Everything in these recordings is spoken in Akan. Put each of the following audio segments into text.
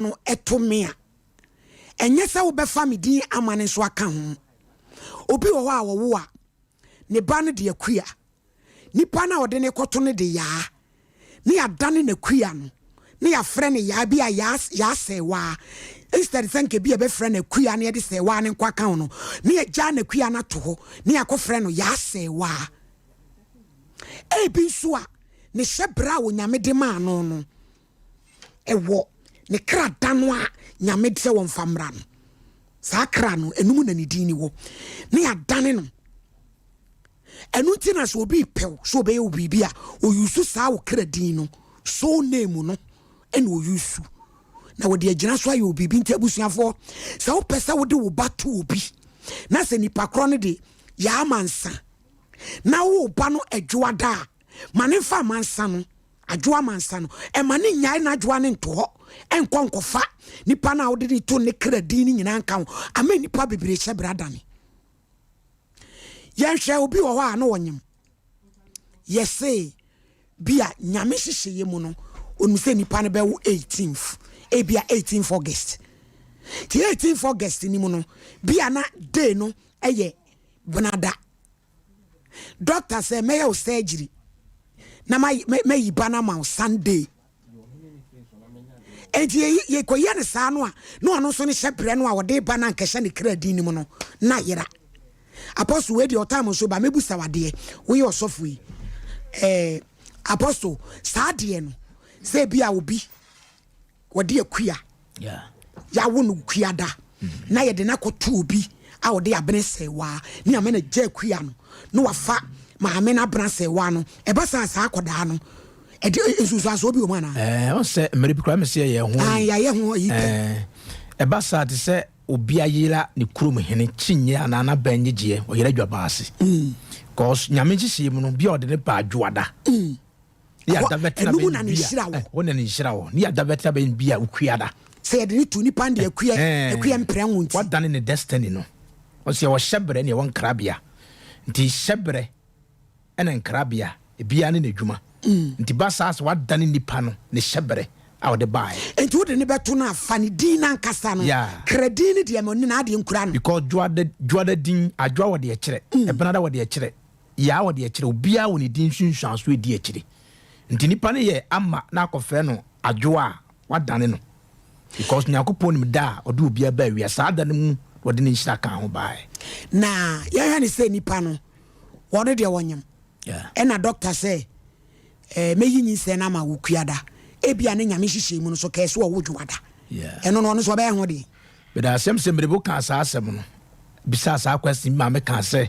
no to me a, ɛnyɛ sɛ wobɛfa me din ama no nso aka ho. Obi wɔ hɔ a ɔwo a, ne ba no de akua. Nipa no a ɔde no rekɔto no de yaa. Ne yɛadane n'akua no, ne yɛafrɛ no yaa bi a yaa yaa sɛɛwaa. Instead sɛ nka bi a yɛbɛfrɛ no akua na yɛde sɛɛwaa no nko aka ho no, ne yɛgyaa n'akua no ato hɔ ne yɛakɔfrɛ no yaa sɛɛwaa. Ebi nso a, ne hyɛbrɛ a Onyame de maa no no, ɛwɔ ne kra da no a Nyame sɛ wɔmfa mmra no. Saa kra no, ɛno mu na ne din wɔ. Ne yɛadane no. Ɛno nti na sɛ obi repɛw sɛ ɔbɛyɛ wo biribi a, ɔyusu saa wo kra din no, soul name no, ɛna ɔyusu. Na wɔde agyina so ayɛ wo biribi. Nti abusuafoɔ, sɛ wopɛ sɛ wode wo ba to obi, na sɛ nipa korɔ no de yɛ amansa, na wo ba no adwoada a, ma ne mfa amansa no, adwoa amansa no, ɛma ne nnyae n'adwoa no nto hɔ, ɛnkɔ nkɔfa nipa no a wode ne to ne kra din no nyinaa nka ho, ama nipa bebree hyɛ bra dane. Yɛnhwɛ obi wɔ hɔ a na ɔnyem, yɛse bi a Nyame hyehyɛeɛ mu no, onim sɛ nipa no bɛwo 18th, ebi a 18th August. Ti 18th August ni mu no, bi a na day no ɛyɛ benada. Doctor sɛ mɛyɛ wo surgery na mayi ba no ama wo Sunday. Enti yɛkɔyɛ no saa no a, na ɔno nso ne hyɛ berɛ no a ɔde ba no ankɛhyɛ ne kra din no mu no na yera. Apostle wei deɛ ɔtam nso ba mɛbusa wadeɛ, woyɛ ɔsɔfo yi. Apostle, saa adeɛ no sɛ bi a obi wɔde akua yɛawo no kua da na yɛde no akɔto obi a ɔde abene sɛwaa ne ama no gya akua no na wafa maame no abena sɛwaa no, ɛba saa saa akɔdaa no ɛde nsunsuansoɔ bi wɔ mu anaa? Ɛɛ, ɔsɛ mmerɛ bi koraa mɛ sɛ yɛyɛ ho yɛayɛ ho ayi pɛ. Ɛba saa te sɛ obi ayera ne kurom hene kyinyɛ anaa n'abɛn nyegyeɛ ɔyera adwaba ase. Cause Nyame nhyehyɛeɛ mu no, bi a ɔde ne ba adwoada. Ne yɛada bɛtena ɛno mu na bɛn ne bi nhyira a wɔ. Hɔ na ne nhyira wɔ. Ne yɛada bɛtena bɛn bi a okuada. Sɛ yɛde ne to nipa de akua akua mprɛ wo nti. Wadane ne destiny no. Ɔsɛ yɛwɔ hyɛbrɛ ne yɛwɔ nkrabea. Nti hyɛbrɛ ɛna nkrabea ebiara ne n'adwuma. Nti ba saa sɛ wadane nipa no ne hyɛbrɛ a ɔde baeɛ. Nti wode ne bɛto no afa ne din nankasa no. Kra din no deɛ ma ɔne n'adeɛ nkura no. Because dwoada din adwoa wɔde ɛkyerɛ, ɛbenada wɔde ɛkyerɛ, yaa wɔde ɛkyerɛ, obiara wɔ ne din nsunsuanso edi akyire. Nti nipa no yɛ ama na akɔfrɛ no adwoa a wadane no. Because Nyankopɔn nim da a ɔde obiara baa wia, saa da no mu wɔde ne nhyira kaa ho baeɛ. Na yɛhwɛ ne sɛ nipa no wɔno deɛ wɔnyem. Ɛna doctor sɛ mɛyi nyinsɛn no ama wo kuada, ebia ne Nyame nhyehyɛe mu no so kɛɛ so ɔwo dwoada. Ɛno no ɔno so ɔbɛyɛ ho deɛ. Meda asɛm sɛ mmerɛ kaa saa asɛm no, bisaa saa question bi maame kaa sɛ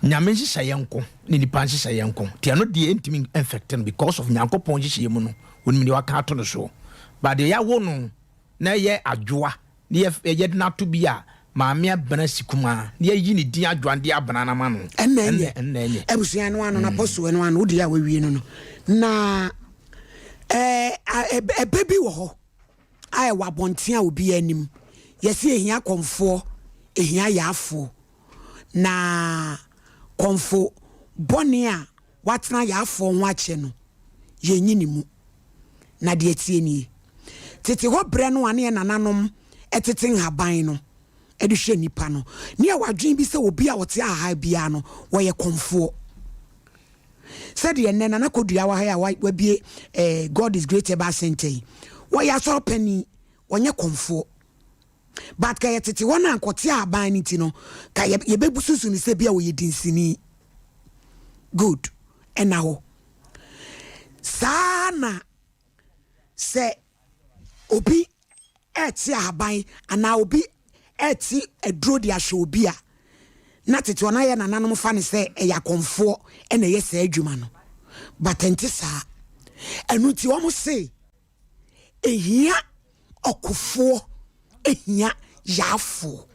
Nyame nhyehyɛeɛ nko ne nipa nhyehyɛeɛ nko, nti ɛno deɛ ɛntumi infect no because of Nyankopɔn nhyehyɛeɛ mu no onim deɛ waka ato no soɔ. But deɛ yɛawo no na ɛyɛ adwoa ne yɛde no ato bi a maame abena si kumaa na yɛyi ne din adwoa de abena no ama no. Ɛnna ɛnyɛ. Ɛnna ɛnyɛ. Abusua no ano na pɔso ɛno ano wodi a wawie no no na ɛbɛ bi wɔ hɔ a ɛwɔ abɔnten a obi anim yɛsi ehia kɔnfoɔ, ehia yaafoɔ, na kɔnfo bɔne a watena yaafoɔ ho akyɛ no yɛnyi ne mu. Na deɛ tie nie, tete hɔ berɛ no a ne yɛ nananom ɛtete nhaban no ɛde hwɛ nipa no, ne yɛ wadwen bi sɛ obi a ɔte aha biara no wɔyɛ kɔnfoɔ. Sɛdeɛ nnɛ Nana Kodua wɔ ha a wabie God is Great Herbal Center yi, wɔyɛ asɔre panin, wɔnyɛ kɔnfoɔ. But ka yɛtete hɔ no a nkɔte ahaban no nti no, ka yɛbɛsusu no sɛ bi a wɔyɛ dinsini. Good. Ɛna hɔ saa na sɛ obi ɛte ahaban anaa obi ɛte aduro de ahwɛ obi a, na tete hɔ na yɛ nananom fa ne sɛ ɛyɛ akɔmfoɔ ɛna ɛyɛ saa adwuma no, but ɛnte saa. Ɛno nti wɔn se ehia ɔkofoɔ, ehia yaafoɔ,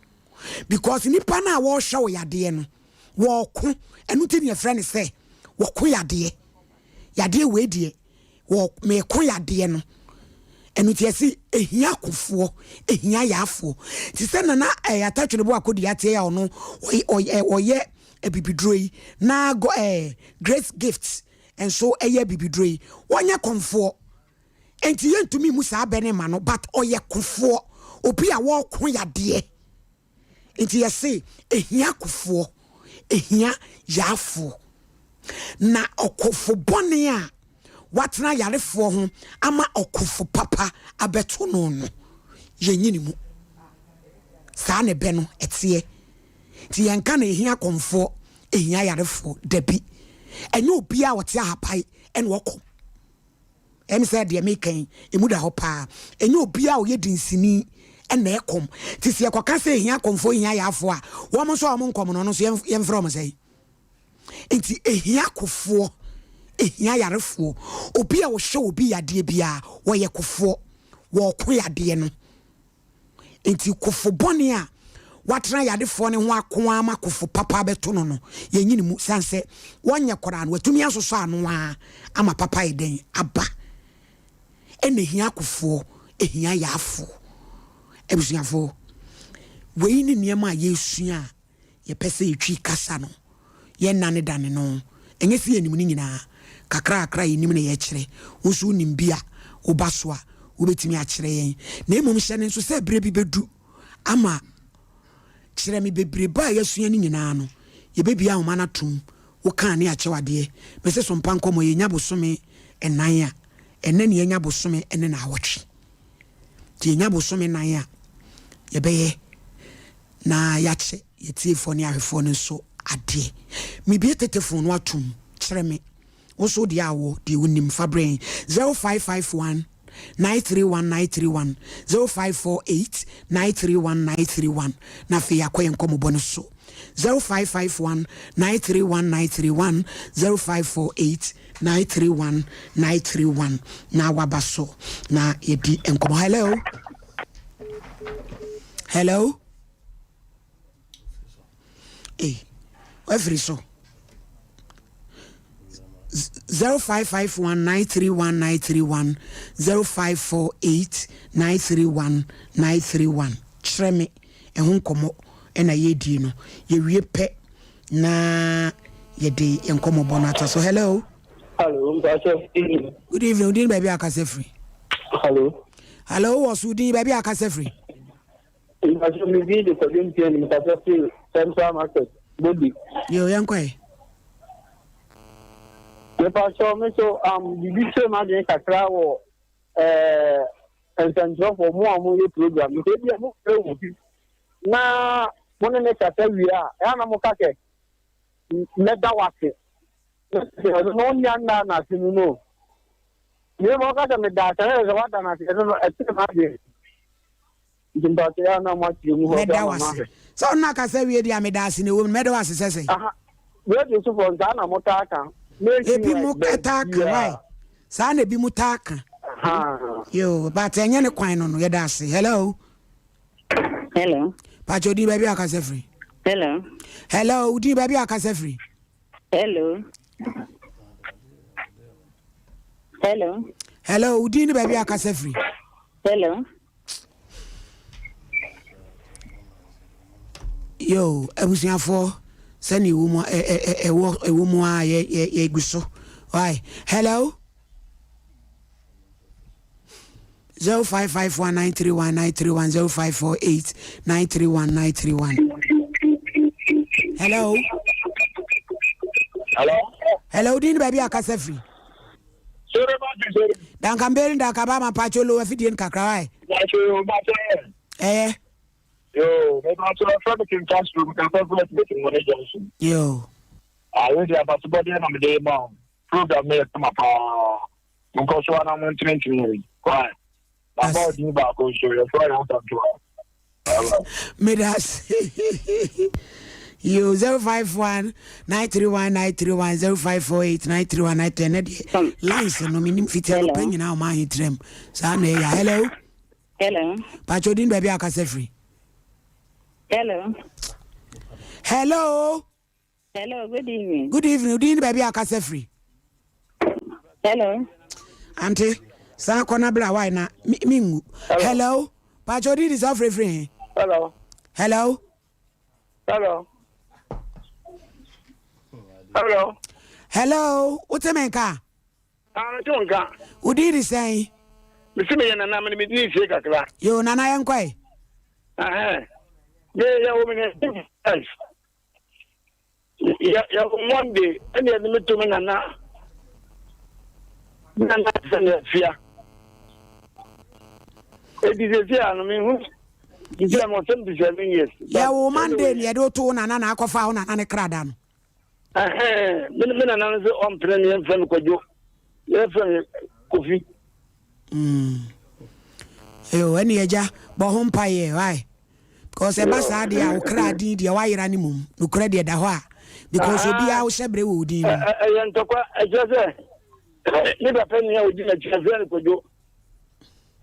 because nipa no a wɔrehwɛ wɔ yadeɛ no wɔɔko. Ɛno nti ne yɛfrɛ no sɛ wɔko yadeɛ. Yadeɛ wei deɛ wɔ meeko yadeɛ no. Ɛno nti yɛsi ehia kofoɔ, ehia yaafoɔ. Te sɛ Nana Atatwene bo akɔdua teɛ a ɔno ɔyɛ abibiduro yi na go Grace Gift nso ɛyɛ abibiduro yi, wɔnyɛ kɔnfoɔ. Enti yɛntumi mmu saa bɛ no mma no but ɔyɛ kofoɔ, obi a wɔreko yadeɛ. Nti yɛse ɛhia kofoɔ, ɛhia yaafoɔ. Na ɔkofo bɔne a watena yarefoɔ ho ama ɔkofo papa abɛto no no, yɛnyi ne mu. Saa na ɛbɛ no ɛteɛ. Nti yɛnka no ɛhia kɔmfoɔ, ɛhia yarefoɔ, dabi. Ɛnyɛ obiara a ɔte ahapae ɛna ɔkɔm. Ɛne sɛ deɛ meka yi, ɛmu da hɔ paa. Ɛnyɛ obiara a ɔyɛ dinsini na ɛkɔm. Nti sɛ yɛkɔka sɛ ɛhia akɔmfoɔ, ɛhia ayaafoɔ a, wɔn nso a wɔn nkɔm no, ɔno nso yɛmfrɛ wɔn sɛn? Nti ɛhia akofoɔ, ɛhia ayarefoɔ. Obi a ɔhwɛ obi yadeɛ biara, ɔyɛ kofoɔ. Wɔko yadeɛ no. Enti kofo bɔne a watena yadefoɔ no ho ako ara ma kofo papa abɛto no no, yɛnyi ne mu, sane sɛ wɔnyɛ koraa no, watumi asosɔ ano ara ama papa ayɛ dɛn? Aba. Ɛna ɛhia akofoɔ, ɛhia yaafoɔ. Abusuafoɔ, wei ne nneɛma a yɛresua a yɛpɛ sɛ yɛtwi kasa no, yɛnnanedane no. Ɛnyɛ sɛ yɛnim ne nyinaa, kakrakra a yɛnim na yɛkyerɛ. Wo nso wonim bi a, woba so a, wobɛtumi akyerɛ yɛn. Na mmom hyɛ no nso sɛ berɛ bi bɛdu ama kyerɛ me bebrebe a yɛasua no nyinaa no, yɛbɛbue ahoma no atom. Wokaa ne akyɛw adeɛ. Mese so mpa nkɔmmɔ, yɛnya bosome nnan a, ɛnnɛ ne yɛanya bosome ne naawɔtwe. Nti yɛnya bosome nnan a, yɛbɛyɛ. Na yɛakyɛ yɛn atiefoɔ ne ahwɛfoɔ no nso adeɛ. Mebue tetefon no atom, kyerɛ me wo nso wo deɛ a wowɔ, deɛ wonim, fa brɛ yɛn, 0551 931 931, 0548 931 931, na afei yɛakɔ yɛn nkɔmmɔbɔ no so, 0551 931 931, 0548 931 931, na waba so na yɛdi nkɔmmɔ. Hello? Hello? Hey, wafiri so. 0551 931 931 0548 931 931 kyerɛ me ɛho nkɔmmɔ ɛna yɛdie no yɛwie pɛ na yɛde nkɔmmɔbɔ no atoa so. Hello. Hello, mpakyɛ good evening. Good evening, wo din baabi a akasa firi. Hello. Hello, wɔ so din baabi a akasa firi. Mpakyɛ mi din de Kwadwo Mpiani, mekasa firi Central Market, Bodi. Yo, yɛn kɔ yi. Mepakyɛ me so um, biribi kyerɛ m'adwene kakra wɔ ɛɛ eh, nsɛntwerɛfoɔ mo a moyɛ program no sɛ ebi a mofrɛ wɔ bi na mo ne ne kasa wie a ɛyɛ na moka sɛ mɛda wase Ɛno no ɔnnya nnaa n'ase no no. Na mmom ɔka sɛ meda ase na sɛ wada n'ase ɛno no ɛkyerɛ m'adwene. Nti mpakyɛ yɛ a na moakyerɛ mu hɔ sɛ Mɛda ama wase. mahwɛ. Sɛ ɔno akasa wie deɛ a meda ase na ɛwɔ mu no mɛda wase sɛ sɛn? Aha, radio sofoɔ no saa na motaa ka. Ebi mo Nationwide taa ka why? baabiara. Saa na ebi mo taa ka. Ahaa. Yoo, but ɛnyɛ ne kwan no no, yɛda ase. Hello. Hello. Pakyɛ odin baabi a akasa firi. Hello. Hello, odin baabi a akasa firi. Hello. Hello. Hello, wo din ne baabi a akasa firi. Hello. Yo, abusuafoɔ sɛne ɛwɔ mu ɛwɔ ɛwɔ mu a yɛ yɛ yɛgu so. Why? Hello. 0551 931 931 0548 931 931. Hello. Hello. Hello, din baabi a kasa firi. Danka mberi danka ba ma pacho lo afidie no kakra wae. Ɛyɛ. Yo, me pacho afra me kinka suru me kasa firi estate mu ne junction. Yo. Awo di abasobɔdeɛ na mede ma wo. Program no yɛ kama paa. Monkɔ so ara na montenetene yɛn. Why? Mabɔ wo din baako nso, yɛfrɛ yɛn Asantewa. Meda ase. Yo, 051 931 931 0548 931 910 ne deɛ lines no menim fiti anɔpa nyinaa ɔma ahe tiram saa na ɛyɛ. Hello. Hello. Pacho din baabi akasa firi. Hello. Hello. Hello, good evening. Good evening. Odin ni baabi a akasa firi. Hello. Ante, san kɔ na bra why na mi ngu. Hello. Pacho odin di sɛ ɔfiri firi he. Hello. Hello. Hello. Hello. Hello. Wote me nka? Ah, to nka. Odin di sɛn? Mese meyɛ nana mene mede ne sie kakra. Yo nana yɛn kɔ ɛ. Ɛhɛn. Me yɛ wo mene five. Yɛ yɛ wo Monday ɛne yɛde me to me nana. Me nana sɛ ne afia. Edi sisi a no me hu sisi a mo 77 years. Yɛ wo Monday ne yɛde wo to wo nana na akɔfa wo nana ne krada no. Ɛhɛn, me me nana no sɛ ɔmpene me yɛmfrɛ me Kwadwo, yɛfrɛ me Kofi. Mm. Eyo, ɛne agya, bɔ ho mpaeɛ, why? Because ɛba saa deɛ a, wo kra din deɛ woayera ne mom. Nokorɛ deɛ da hɔ a, because ah. obiara wohyɛ berɛ wɔ wo din mu. Ɛyɛ ntɔkwa, ɛkyerɛ sɛ ne papa nua ɔdi n'akyi afrɛ no Kwadwo.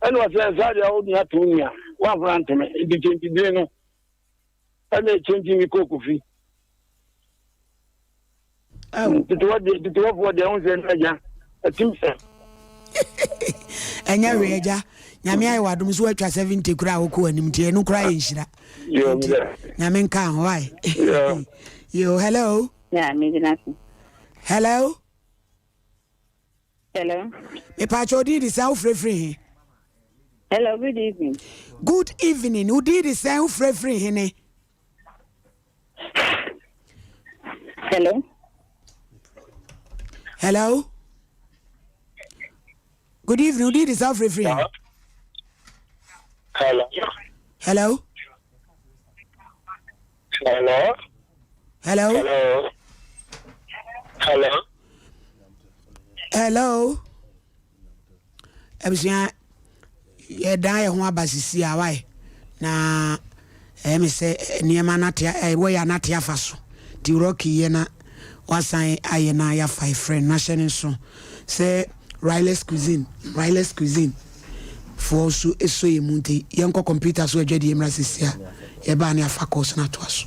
Ɛna ɔsɛ nsa deɛ wo nua to wo nua, woamfra ntome, nti kyɛntidire no. ɛna ɛkyɛngye mi kɔ kofi tetewɔfoɔ deɛ wo sɛ no agya atim sɛ ɛnyɛ hwee agya nyame ayɛ wadom so woatwa 70 koraa a wokɔ anim nti ɛno koraa yɛ nhyira nti nyame nka ho ae yo hello. Yeah, hello. Hello. Mepaakyɛ odin de sɛn wofrɛfiri he? Hello, good evening. Good evening. Odin de sɛn wofrɛfiri he ne? Hello. Hello. Good evening. Odin de sɛn wofrɛfiri he? Hello. Hello. Hello. Hello. Hello. Hello. Hello. Abusua yɛdan yɛn ho aba sisi a wae na ɛyɛ me sɛ nneɛma nate ɛwɔ yɛ anate afa so nti Rocky yɛ na wasan ayɛ na yɛafa efrɛ no ahyɛ ne nso sɛ Riley's Cuisine Riley's Cuisine foɔ nso sɔ yɛn mu nti yɛnkɔ kɔmputa so adwadie mmra sisi a yɛbaa ne afa course no atoa so.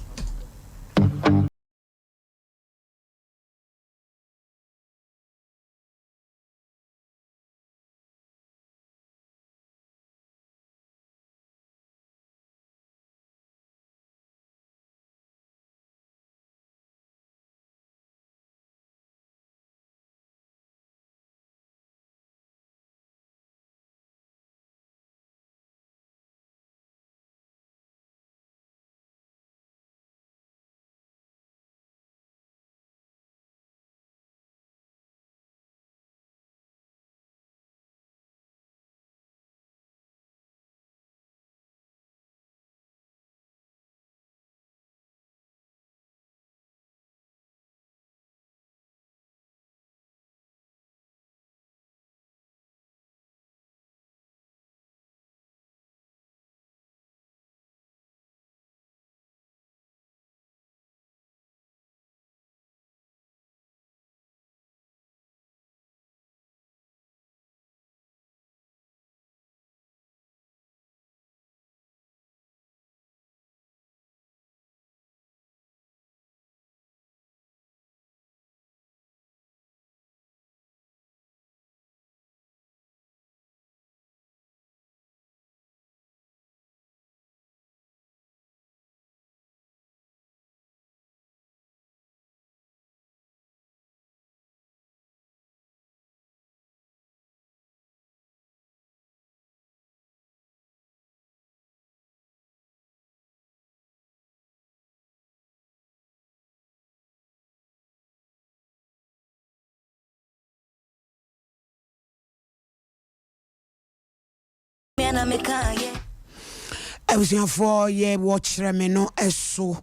Abusuafoɔ yɛ wɔ kyerɛ me no so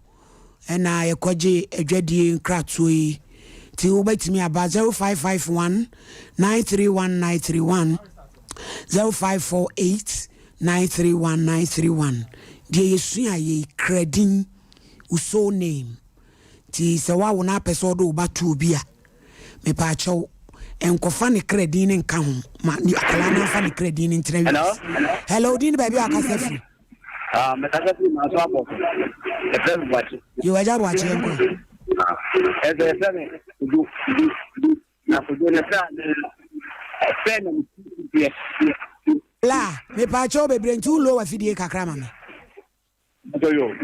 ɛna yɛkɔgye adwadie nkratoɔ yi nti wobɛtumi aba 0551 931 931 0548 931 931 deɛ yɛsua yɛ kradin wo soul name nti sɛ woawo no apɛ sɛ ɔde wo ba to obi a Mepaakyɛw, nkɔfa ne kra din no nka ho. Ma ni akwadaa no nfa ne kra din no ntena wiase. Hello, din ne baabi a akasa firi. Ah, mekasa firi Manso Abɔfo. Ɛfrɛ me Boakye. Yo, agya Boakye yɛn kɔ. Ɛsɛ ɛfrɛ me Kojo. Na Kojo ne fra ne ɛfrɛ na me ti La, mepaakyɛw bebree nti wo low afidie kakra ma me. Yo.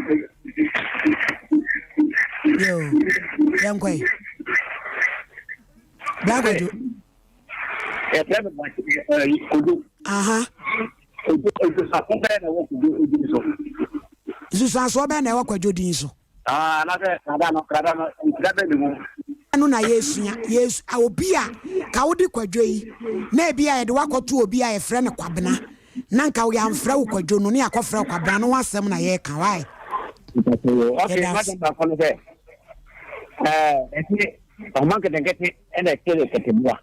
Yo. Yɛnkɔ yi. Bra Kwadwo. Yɛfrɛ me Boakye ɛɛ Kojo. Aha. Kojo nsusuaso bɛn na ɛwɔ Kojo din so? Nsusuasoɔ bɛn na ɛwɔ Kwadwo din so? Ah, anaasɛ krada no, krada no, nhyira bɛn na ɛwɔ mu? Ɛno na yɛresua. Yɛresu a obi a ka wode Kwadwo yi na ebi a yɛde wakɔto obi a yɛfrɛ no Kwabena na nka yɛamfrɛ wo Kwadwo no ne yɛakɔfrɛ wo Kwabena no ho asɛm na yɛreka. Why? Okay, Yɛda ase. m'asɛm baako ne sɛ, ɛɛ, ɛte ɔma nketenkete ɛna ɛkyere kɛtɛbua.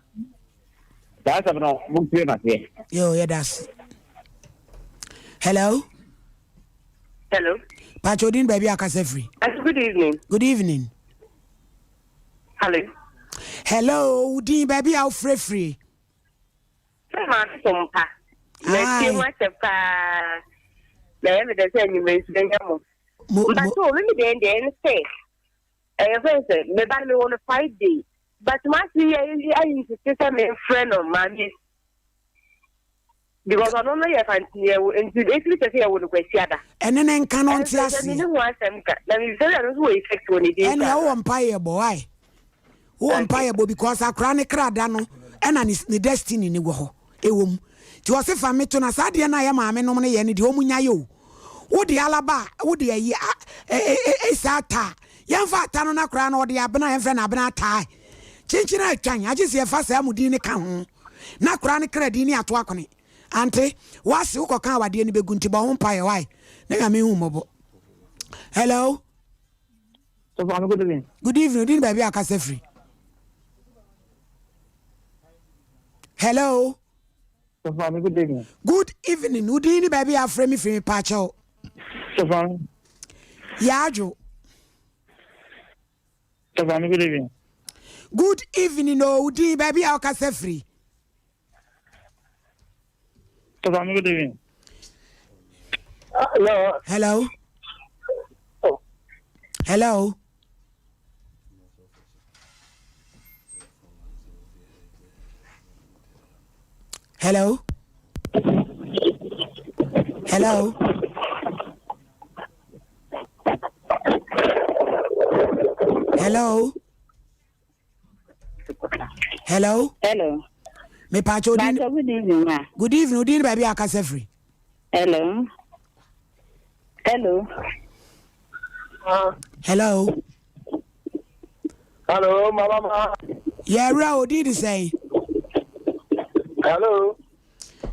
Saa asɛm no, montie m'aseɛ. Yo, yɛda ase. Hello. Hello. Pacho odin baabi akasa firi. Good evening. Good evening. Hello. Hello, odin baabi a wofrɛ firi. Sɛ maa so mpa. Na tie mu akyɛ paa. Na ɛyɛ me dɛ sɛ anwummerɛ nso bɛnya mo. Mpacho omi mi deɛ deɛ ne sɛ ɛyɛ fɛn sɛ me ba no mewɔ no Friday but m'ase yɛ ayi nsisi sɛ memfrɛ no maame because ɔno no yɛ fantini ɛwo nti efiri sɛ sɛ yɛwo no Kwasiada. Ɛne ne nka no ɔnte aseɛ. Ɛnso sɛ ho asɛm ka na mebisa sɛ ɛno nso wɔ effect wɔ ne din saa. Ɛnea wowɔ mpaeɛ bɔ why wowɔ mpaeɛ bɔ because akora ne kra da no ɛna ne destiny ne wɔ hɔ ɛwɔ mu nti ɔse fa me to na saa adeɛ no a yɛ maame nom no yɛ no deɛ ɔmu nya yɛ o wode alaba a wode ayi ɛsa ata a yɛmfa ata no na koraa no ɔde abena yɛmfrɛ no abena ataa kyenkyen atwan agye sɛ yɛfa saa mu din no ka ho na koraa no kra din ne ato akone ante wase wokɔka awadeɛ no bɛgu nti bɔ ho mpaeɛ wae na Nyame hu mmɔbɔ. Hello. Good evening. Good evening. Odin baabi akasa firi. Hello. Good evening. Good evening. Odin ni baabi afrɛ mi firi mi paakyɛw. Yaadwo. Good evening. Good evening o odin baabi a ɔkasa firi. Good evening. Hello. Hello. Oh. Hello. Hello. Hello. Hello. Hello. Hello. Me pacho din. Good evening ma. Good evening. Odin baby akasa free. Hello. Hello. Hello. Hello, mama ma. Yeah, ra odin di say. Hello.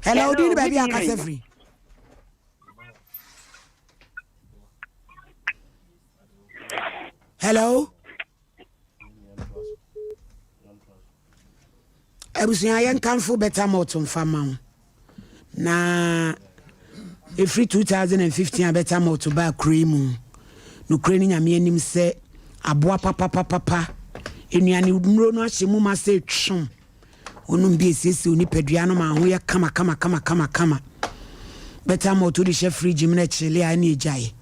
Hello, odin baby akasa free. Hello. Abusua yɛnkamfo Better Malt mfa ma wo. Na ɛfiri 2015 a Better Malt baa kuro yi mu. Nokorɛ ne Nyame anim sɛ aboa papapapapa. Nnuane nnuro no ahyɛ mu ma sɛ twom. Wonom bi esiesie wo nipadua no ma ho yɛ kama kama kama kama kama. Better malt wode hyɛ fridge mu na ɛkyele a ɛne egyae.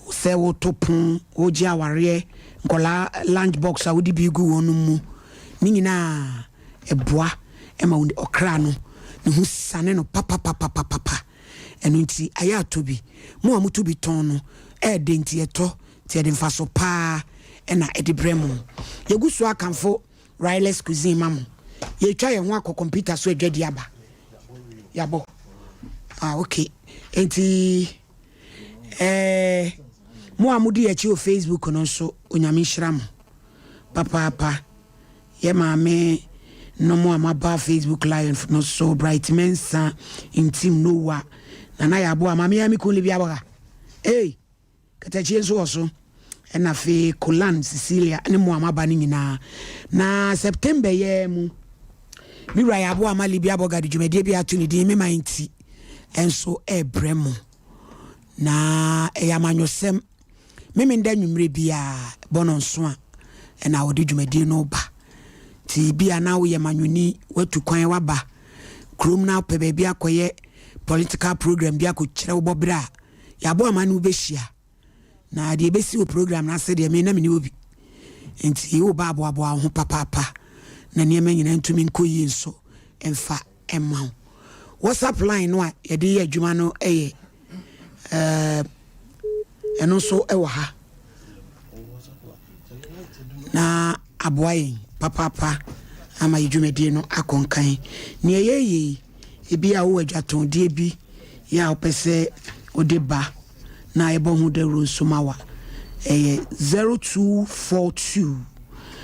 Sɛ woto pon, wogye awareɛ, nkɔlaa lunch box a wode bi gu wɔn mu, ne nyinaa ɛboa ma wo ɔkra no ne ho sane no papapapapapa. Ɛno nti ayɛ atɔ bi. Mo a moto bi tɔn no ɛɛdɛ nti ɛtɔ nti ɛde mfaso paa ɛna ɛde brɛ mo. Yɛgu so akamfo Wireless cuisine ma mo. Yɛretwa yɛn ho akɔ computer so adwadi aba. Yɛabɔ. Ah, okay. Enti, eh, mo a modi akyi wɔ Facebook no nso, Onyame nhyira mo. Papaapa. Yɛ maame no mo a moaba Facebook live no so, Bright Mensah, Ntim Noah, Nana Yɛaboa, Maame Yami Kunle Biaboga. Hey! Katakyie nso wɔ so, ɛna afei Kolan, Cecilia ne mo a moaba no nyinaa. Na September yi ara mu, me wura yɛ aboa ama Libya Bɔga de dwumadie bi ato ne din Me Man Nti nso rebrɛ mo. Na ɛyɛ amanyɔsɛm. Memenda anwummerɛ biara bɔ no nso a ɛna wɔde dwumadie no ba. Nti bi a na woyɛ manyɔni, woatu kwan waba kurom na wopɛ baabi akɔyɛ political program bi akɔkyerɛ wo bɔberɛ a, Yɛabɔ ama ne wobɛhyia. Na deɛ ɛbɛsi wɔ program no ase deɛ me na mene wɔ bi. Nti woba aboaboa wo ho papaapa na nneɛma nyinaa ntumi nkɔ yie nso mfa mma wo. WhatsApp line no a yɛde yɛ adwuma no yɛ ɛno nso wɔ ha na aboa yɛn papaapa. ama yɛ dwumadie no akɔ nkan. Nea yɛyɛ yi, ebi a wowɔ adwatɔndeɛ bi yɛ a wopɛ sɛ wode ba na yɛbɔ ho dawuro nso ma wa, ɛyɛ 0242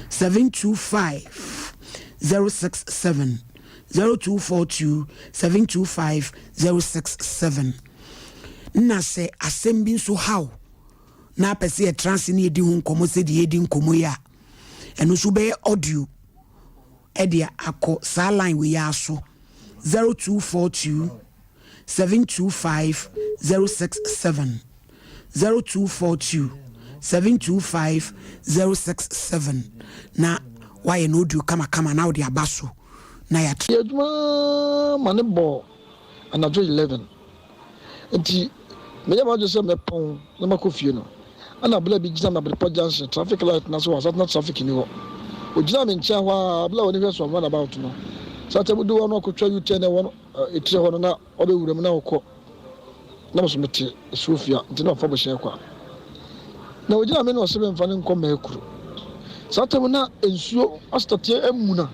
725 067, 0242 725 067. Na sɛ asɛm bi nso haw na apɛ sɛ yɛtra ase ne yɛdi ho nkɔmmɔ sɛdeɛ yɛdi nkɔmmɔ yi a, ɛno nso bɛyɛ audio ɛde akɔ saa line wei aso, 0242 725 067, 0242 725 067, na wayɛ no audio kamakama na wode aba so na yɛatra. Yɛ adwuma ma ne bɔ anadwo 11, nti meyɛ m'adwene sɛ mɛpɔn na makɔ fie no, ɛna abla bi gyina me Abirepɔ Junction traffic light na so wɔ Asatena, traffic ni hɔ. Ogyina me nkyɛn hɔ a, abla a wɔne hwɛ so roundabout no saa tɛm du hɔ no, ɔkɔtwa U-turn ɛwɔ no etire hɔ no na ɔbɛwura mu na ɔkɔ, na mo so mete Asuofia, nti na ɔfa bɔhyɛn kɔ a na ogyina me na ɔsɛ memfa no nkɔ Mɛkuro. Saa tɛm na nsuo asetateɛ amuna,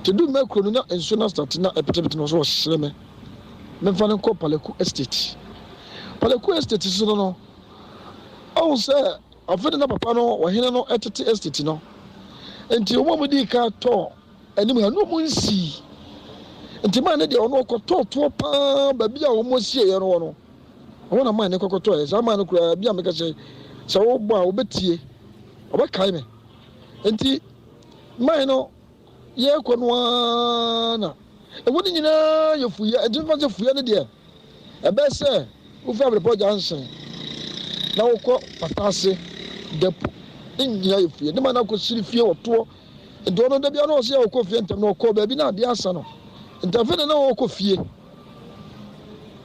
nti du Mɛkuro no na nsuo no astate na ɛpetepete no, ɔsɛ ɔsrɛ me memfa no nkɔ Paleku Estate. Paleku Estate so no, ɔhu sɛ afei de na papa no, ɔhene no tete estate no, nti wɔn a wɔdii ka tɔɔ anim ha no wɔn nsii, nti maa ne deɛ ɔno ɔkɔtɔɔ toɔ paa baabi a wɔn asieɛ no wɔ no, ɔhɔ na maa ne kɔkɔtɔɔ. Saa maa no koraa bi a meka sɛ wɔbɔ a wɔbɛtie, ɔbɛkae me. Nti maa no yɛrekɔ no ara na ɛhɔ no nyinaa yɛ fuyɛ, nti mefa sɛ fuyɛ no deɛ, ɛbɛyɛ sɛ wofi Abrepɔ Junction na wokɔ Pataase Depo ne nyinaa yɛ fuyɛ. Ne ma no akɔsiri fie wɔtoɔ, nti ɔno da bia na ɔsɛ yɛ ɔkɔ fie ntɛm, na ɔkɔɔ baabi na adeɛ asa no, nti afei na ɔkɔ fie.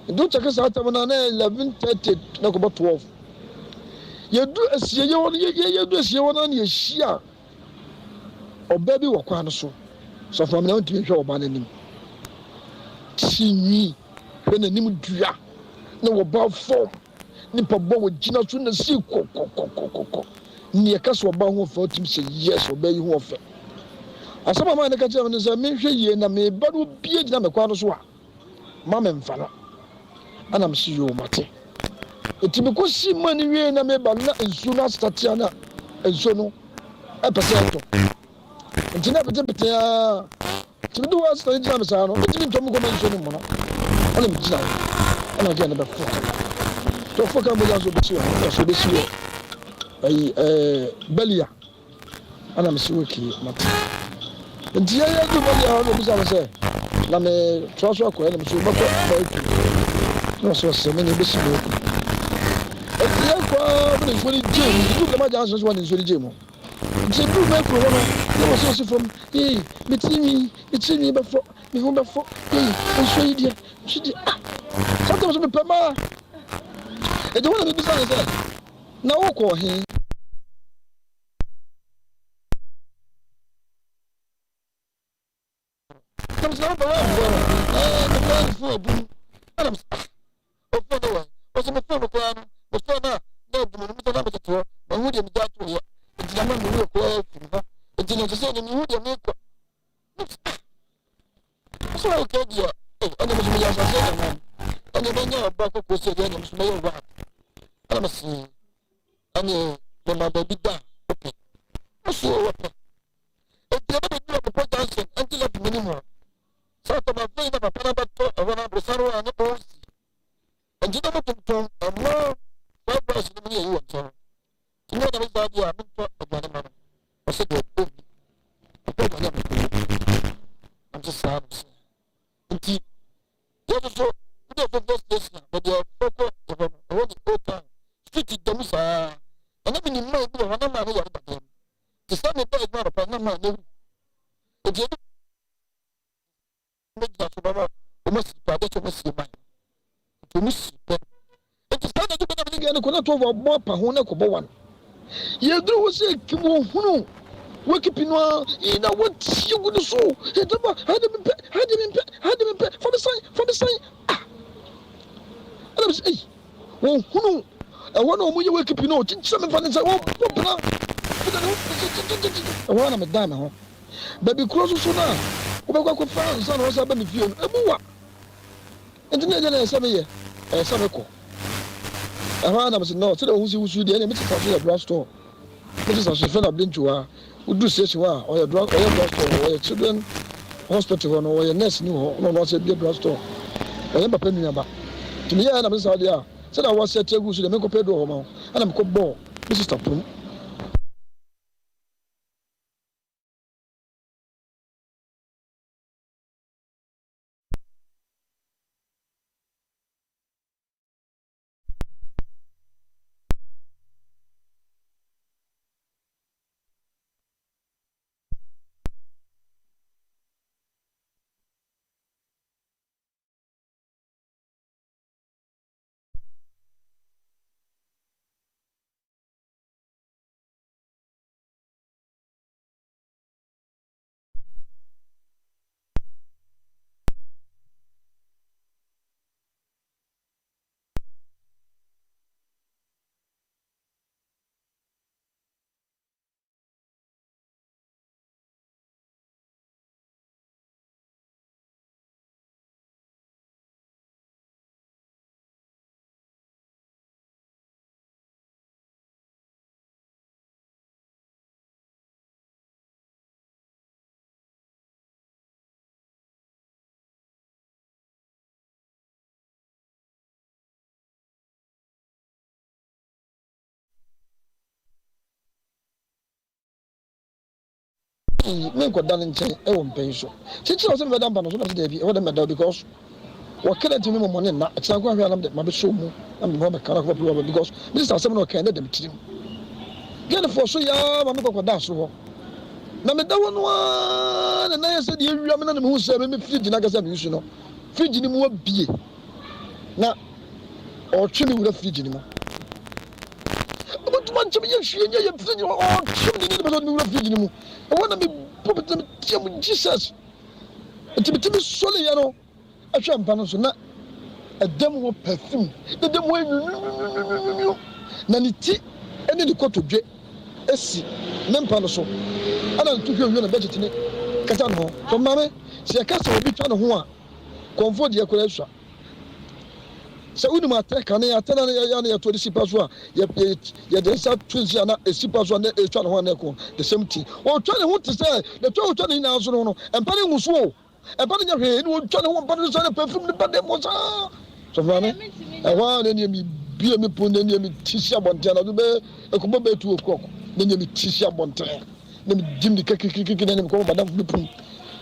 Nti wokyɛke saa tam no na 11:30 na kɔbɔ 12. Yɛdu asieɛ hɔ no, yɛdu asieɛ hɔ no na yɛhyia ɔbaa bi wɔ kwan no so. Sɔfo Amina, wontumi nhwɛ ɔbaa no anim ti nwi, hwɛ n'anim dua na wɔba fam nipa bɔ wɔ gyina so na si kɔkɔkɔkɔkɔ. Nea ɛka sɛ ɔbaa ho ɔfɛ, ɔtumi sɛ yes, ɔbaa yi ho ɔfɛ. Asɛm a maa ne ka kyerɛ me no sɛ menhwɛ yie na meba no obie gyina me kwan no so a, ma memfa no. Ɛna mese yoo, mate. Nti mekɔsi ma no wie na meba no, na nsuo no asetatea, na nsuo no ɛpɛ sɛ ɛtɔ, nti na ɛpetepete a, nti mede wɔ aseta no gyina me saa no, metumi ntɔ mu kɔma nsuo no mu no. Ɛna megyina hɔ, ɛna gɛ no bɛfo ka nti ɔfo ka mogya nso ɔbɛsi wɔ hɔ, ɔsɛ ɔbɛsi wɔ ayi Balia. Ɛna mese okay, mate. Nti yɛyɛ du Balia hɔ na obisa me sɛ na metoa so akɔ, ɛna mese wobɛkɔ Baiku, na ɔsɛ ɔsɛ me ne ɛbɛsi Baiku. Nti yɛkɔ a na nsuo no gyee mu, nti du Dama Junction so hɔ na nsuo no gyee mu. Nti duru Baiku hɔ no na wɔsɛ ɔsi fam, ee, me tiri nwi, me tiri nwi bɛfɔ, me ho bɛfɔ, ee, nsuo yi deɛ, nsuo deɛ, ah, saa tam so mepɛ maa. Nti hɔ na mebisa no sɛ na wokɔ he? Na mesɛ na wopɛ wamfrɛ no? Ɛɛ, mefrɛ no phone abunu. Ɛna mesɛ ah, ɔphone no wɔ he? Ɔsɛ me phone no koraa no, mefrɛ no a na abunu no, mesɛ na metete hɔ mahu deɛ megya to yɛ, nti na ma me werɛ koraa afiri hɔ, nti na ɛsɛ sɛ ne mehu deɛ mekɔ. Mesɛ ah, ɔsɛ ɔkɛ deɛ, ɛne me so meyɛ asase agyaman, ɛne mɛnya ɔba kɔkɔɔ sɛ deɛ ɛne me so mɛyɛ wa. Ɛna mese ɛne mema baabi da a wopɛ. Ɔsɛ wɔpɛ. Enti ɛbɛbɛduru Ɔpɔpɔ Junction antelope mu anim hɔ. Saa tam afei na papa no abɛtɔ ɛhɔ no aborosan hɔ a ne ɔresi. Enti na wɔtontɔn ɛmo, fried rice no mu ne ayi wɔ nkyɛn. Nti me na mesa adeɛ a mentɔ aduane ma no. Ɔsɛ deɛ ɔnni. Ɔpɛ aduane a mepɛ yi. Ɔnte saa no sɛ. Nti yɛn nso so wode Ofofo station a baabi a ɛfɛ kɔ ɛhɔ no, ɛhɔ ne Old Town street da mu saa. Ɛna menim maa bi wɔ hɔ na maa no yare dadeɛ mu. Te sɛ mebaa adwuma anɔpa na maa no awu. Enti ebi bɛgyina so bɛma wɔn asi pɛ adeɛ sɛ wɔn asie man. Nti wɔn si pɛ. Enti saa na ɛde bɛnam ne deɛ no kɔ na to wɔbɔ apa ho na kɔbɔ wan. Yɛduru hɔ sɛ kim wɔhunu wakipi no a yi na wɔtie gu ne so. Ɛdaba ha de mempɛ, ha de mempɛ, ha de mempɛ, fa me san, fa me san. Ah! Ɛna mesɛ ei, wɔhunu ɛhɔ na wɔn yɛ wakipi no, kyekyere me fa ne nsa, wɔbɔ bena. Ɛna ne ho ɛhɔ na medan me ho. Baabi korɔ nso so no a wobɛkɔ akɔfa ansa na woasan aba me fie no, emu wa. Enti na ɛdeɛn na ɛsɛ sɛ meyɛ? Ɛyɛ sɛ mekɔ. Ɛhɔ ara na mese, No, sɛdeɛ wo ho si wusu deɛ, ɛnneɛ me sista nso yɛ drug store. Me sista nso, yɛfrɛ no Ablentuwa. Woduru station hɔ a, ɔyɛ drug, ɔyɛ drug store hɔ, ɔyɛ children hospital hɔ no, ɔyɛ nurse ni wɔ hɔ, na ɔno nso abue drug store. Ɔyɛ me papa nua ba. Nti meyɛɛ na mese saa deɛ a, sɛdeɛ wɔasɛte agu so deɛ, menkɔpɛ aduro wɔ hɔ ma wo. Ɛna mekɔbɔɔ me sista pon. Afei menkɔda ne nkyɛn wɔ mpa yi so. Kyekyere a ɔsɛ mebɛda mpa no so na mese daabi, ɛhɔ de mɛda because wɔka dɛ ntumi mmɔ ne nna. Ɛkyena nko ahwɛ a na mede mabɛsɔ mu na mede me ho abɛka na akɔfa pii aba because me sister asɛm na ɔkae na ɛda me tirim. Girlfoɔ so yaa ma mekɔ kɔdaa soro hɔ. Na meda hɔ no ara na na ayɛ sɛ deɛ awia me na na mehu sɛ me me fridge no ankasa a me use no, fridge no mu abie na ɔretwe me wura fridge no mu. Ɔbɛtumi ankyɛ meyɛ hwee nyɛ yɛ fridge no ɔretwe me ne ne bɛsɛ ɔde me wura fridge no mu. Ɛhɔ na mebɔ me tena meteɛ mu Jesus. Nti metumi sɔreeɛ no ɛhwɛ mpa no so na ɛdam hɔ perfume na ɛdam hɔ nwunwunwunwunwunwu na ne ti ne ne kotodwe si ne mpa no so ɛna ne to hwehwɛ na bɛkyekye ne kasa ne ho. So maame sɛ yɛka sɛ obi twa ne ho a kɔmfoɔ deɛ koraa sua. Sɛ wonim atɛ kane, atɛ na yɛyɛ na yɛto de si pa so a, yɛde nsa to nsi a na esi pa so a na etwa ne ho a na ɛkɔ the same thing. Otwa ne ho te sɛ na twa otwa ne nyinaa so no no, mpa ne ngu so o. Mpa ne nyɛ hwee na otwa ne ho mpa no so sɛ ne perfume ne ba dɛm wɔ saa. Sɔfo maame, ɛhɔ a na nea mebue me pon na nea meti si abɔnten anadwo bɛyɛ ɛkɔbɔ bɛyɛ 2 o'clock na nea meti si abɔnten na medi mmirika kirikirikiri na nea mekɔbɔ madamfo bi pon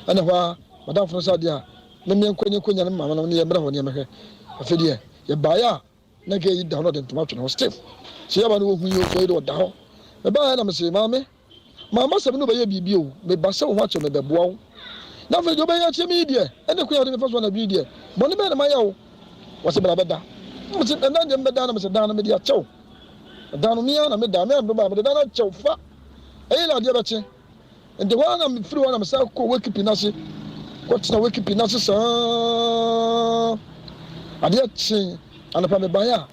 ɛna hɔ a madamfo no sɛ adeɛ a na menkɔ ne nkɔnya ne maame no ne yɛmmra hɔ ne yɛmmɛhwɛ. Afei deɛ yɛbaeɛ a na girl yi da hɔ na ɔde ntoma atwe ne ho stiff. Sɛ yɛba no wɔhu yi o, sɛ ɔyi deɛ ɔda hɔ. Mebaeɛ na mese maame, mamma sɛ me ne wo bɛyɛ biribi o, meba sɛ wo ho akyɛ me mebɛboa wo. Na afei deɛ wobɛyɛ akyerɛ me yi deɛ, ɛne kwan a wode me fa so anadwo yi deɛ, bɔne bɛn na mayɛ wo? Wɔse bra bɛda. Na mese ɛnna deɛ mebɛda na mese dan no mede akyɛ wo. Dan no me ara na meda, me ara na mede baeɛ, mede dan no akyɛ wo fa. Ɛyɛ na adeɛ bɛkye. Enti hɔ ara na mefiri hɔ na mesan kɔɔ Wakepi no ase kɔtena Wakepi no ase saa. Adeɛ kyee anɔpa mebaeɛ a,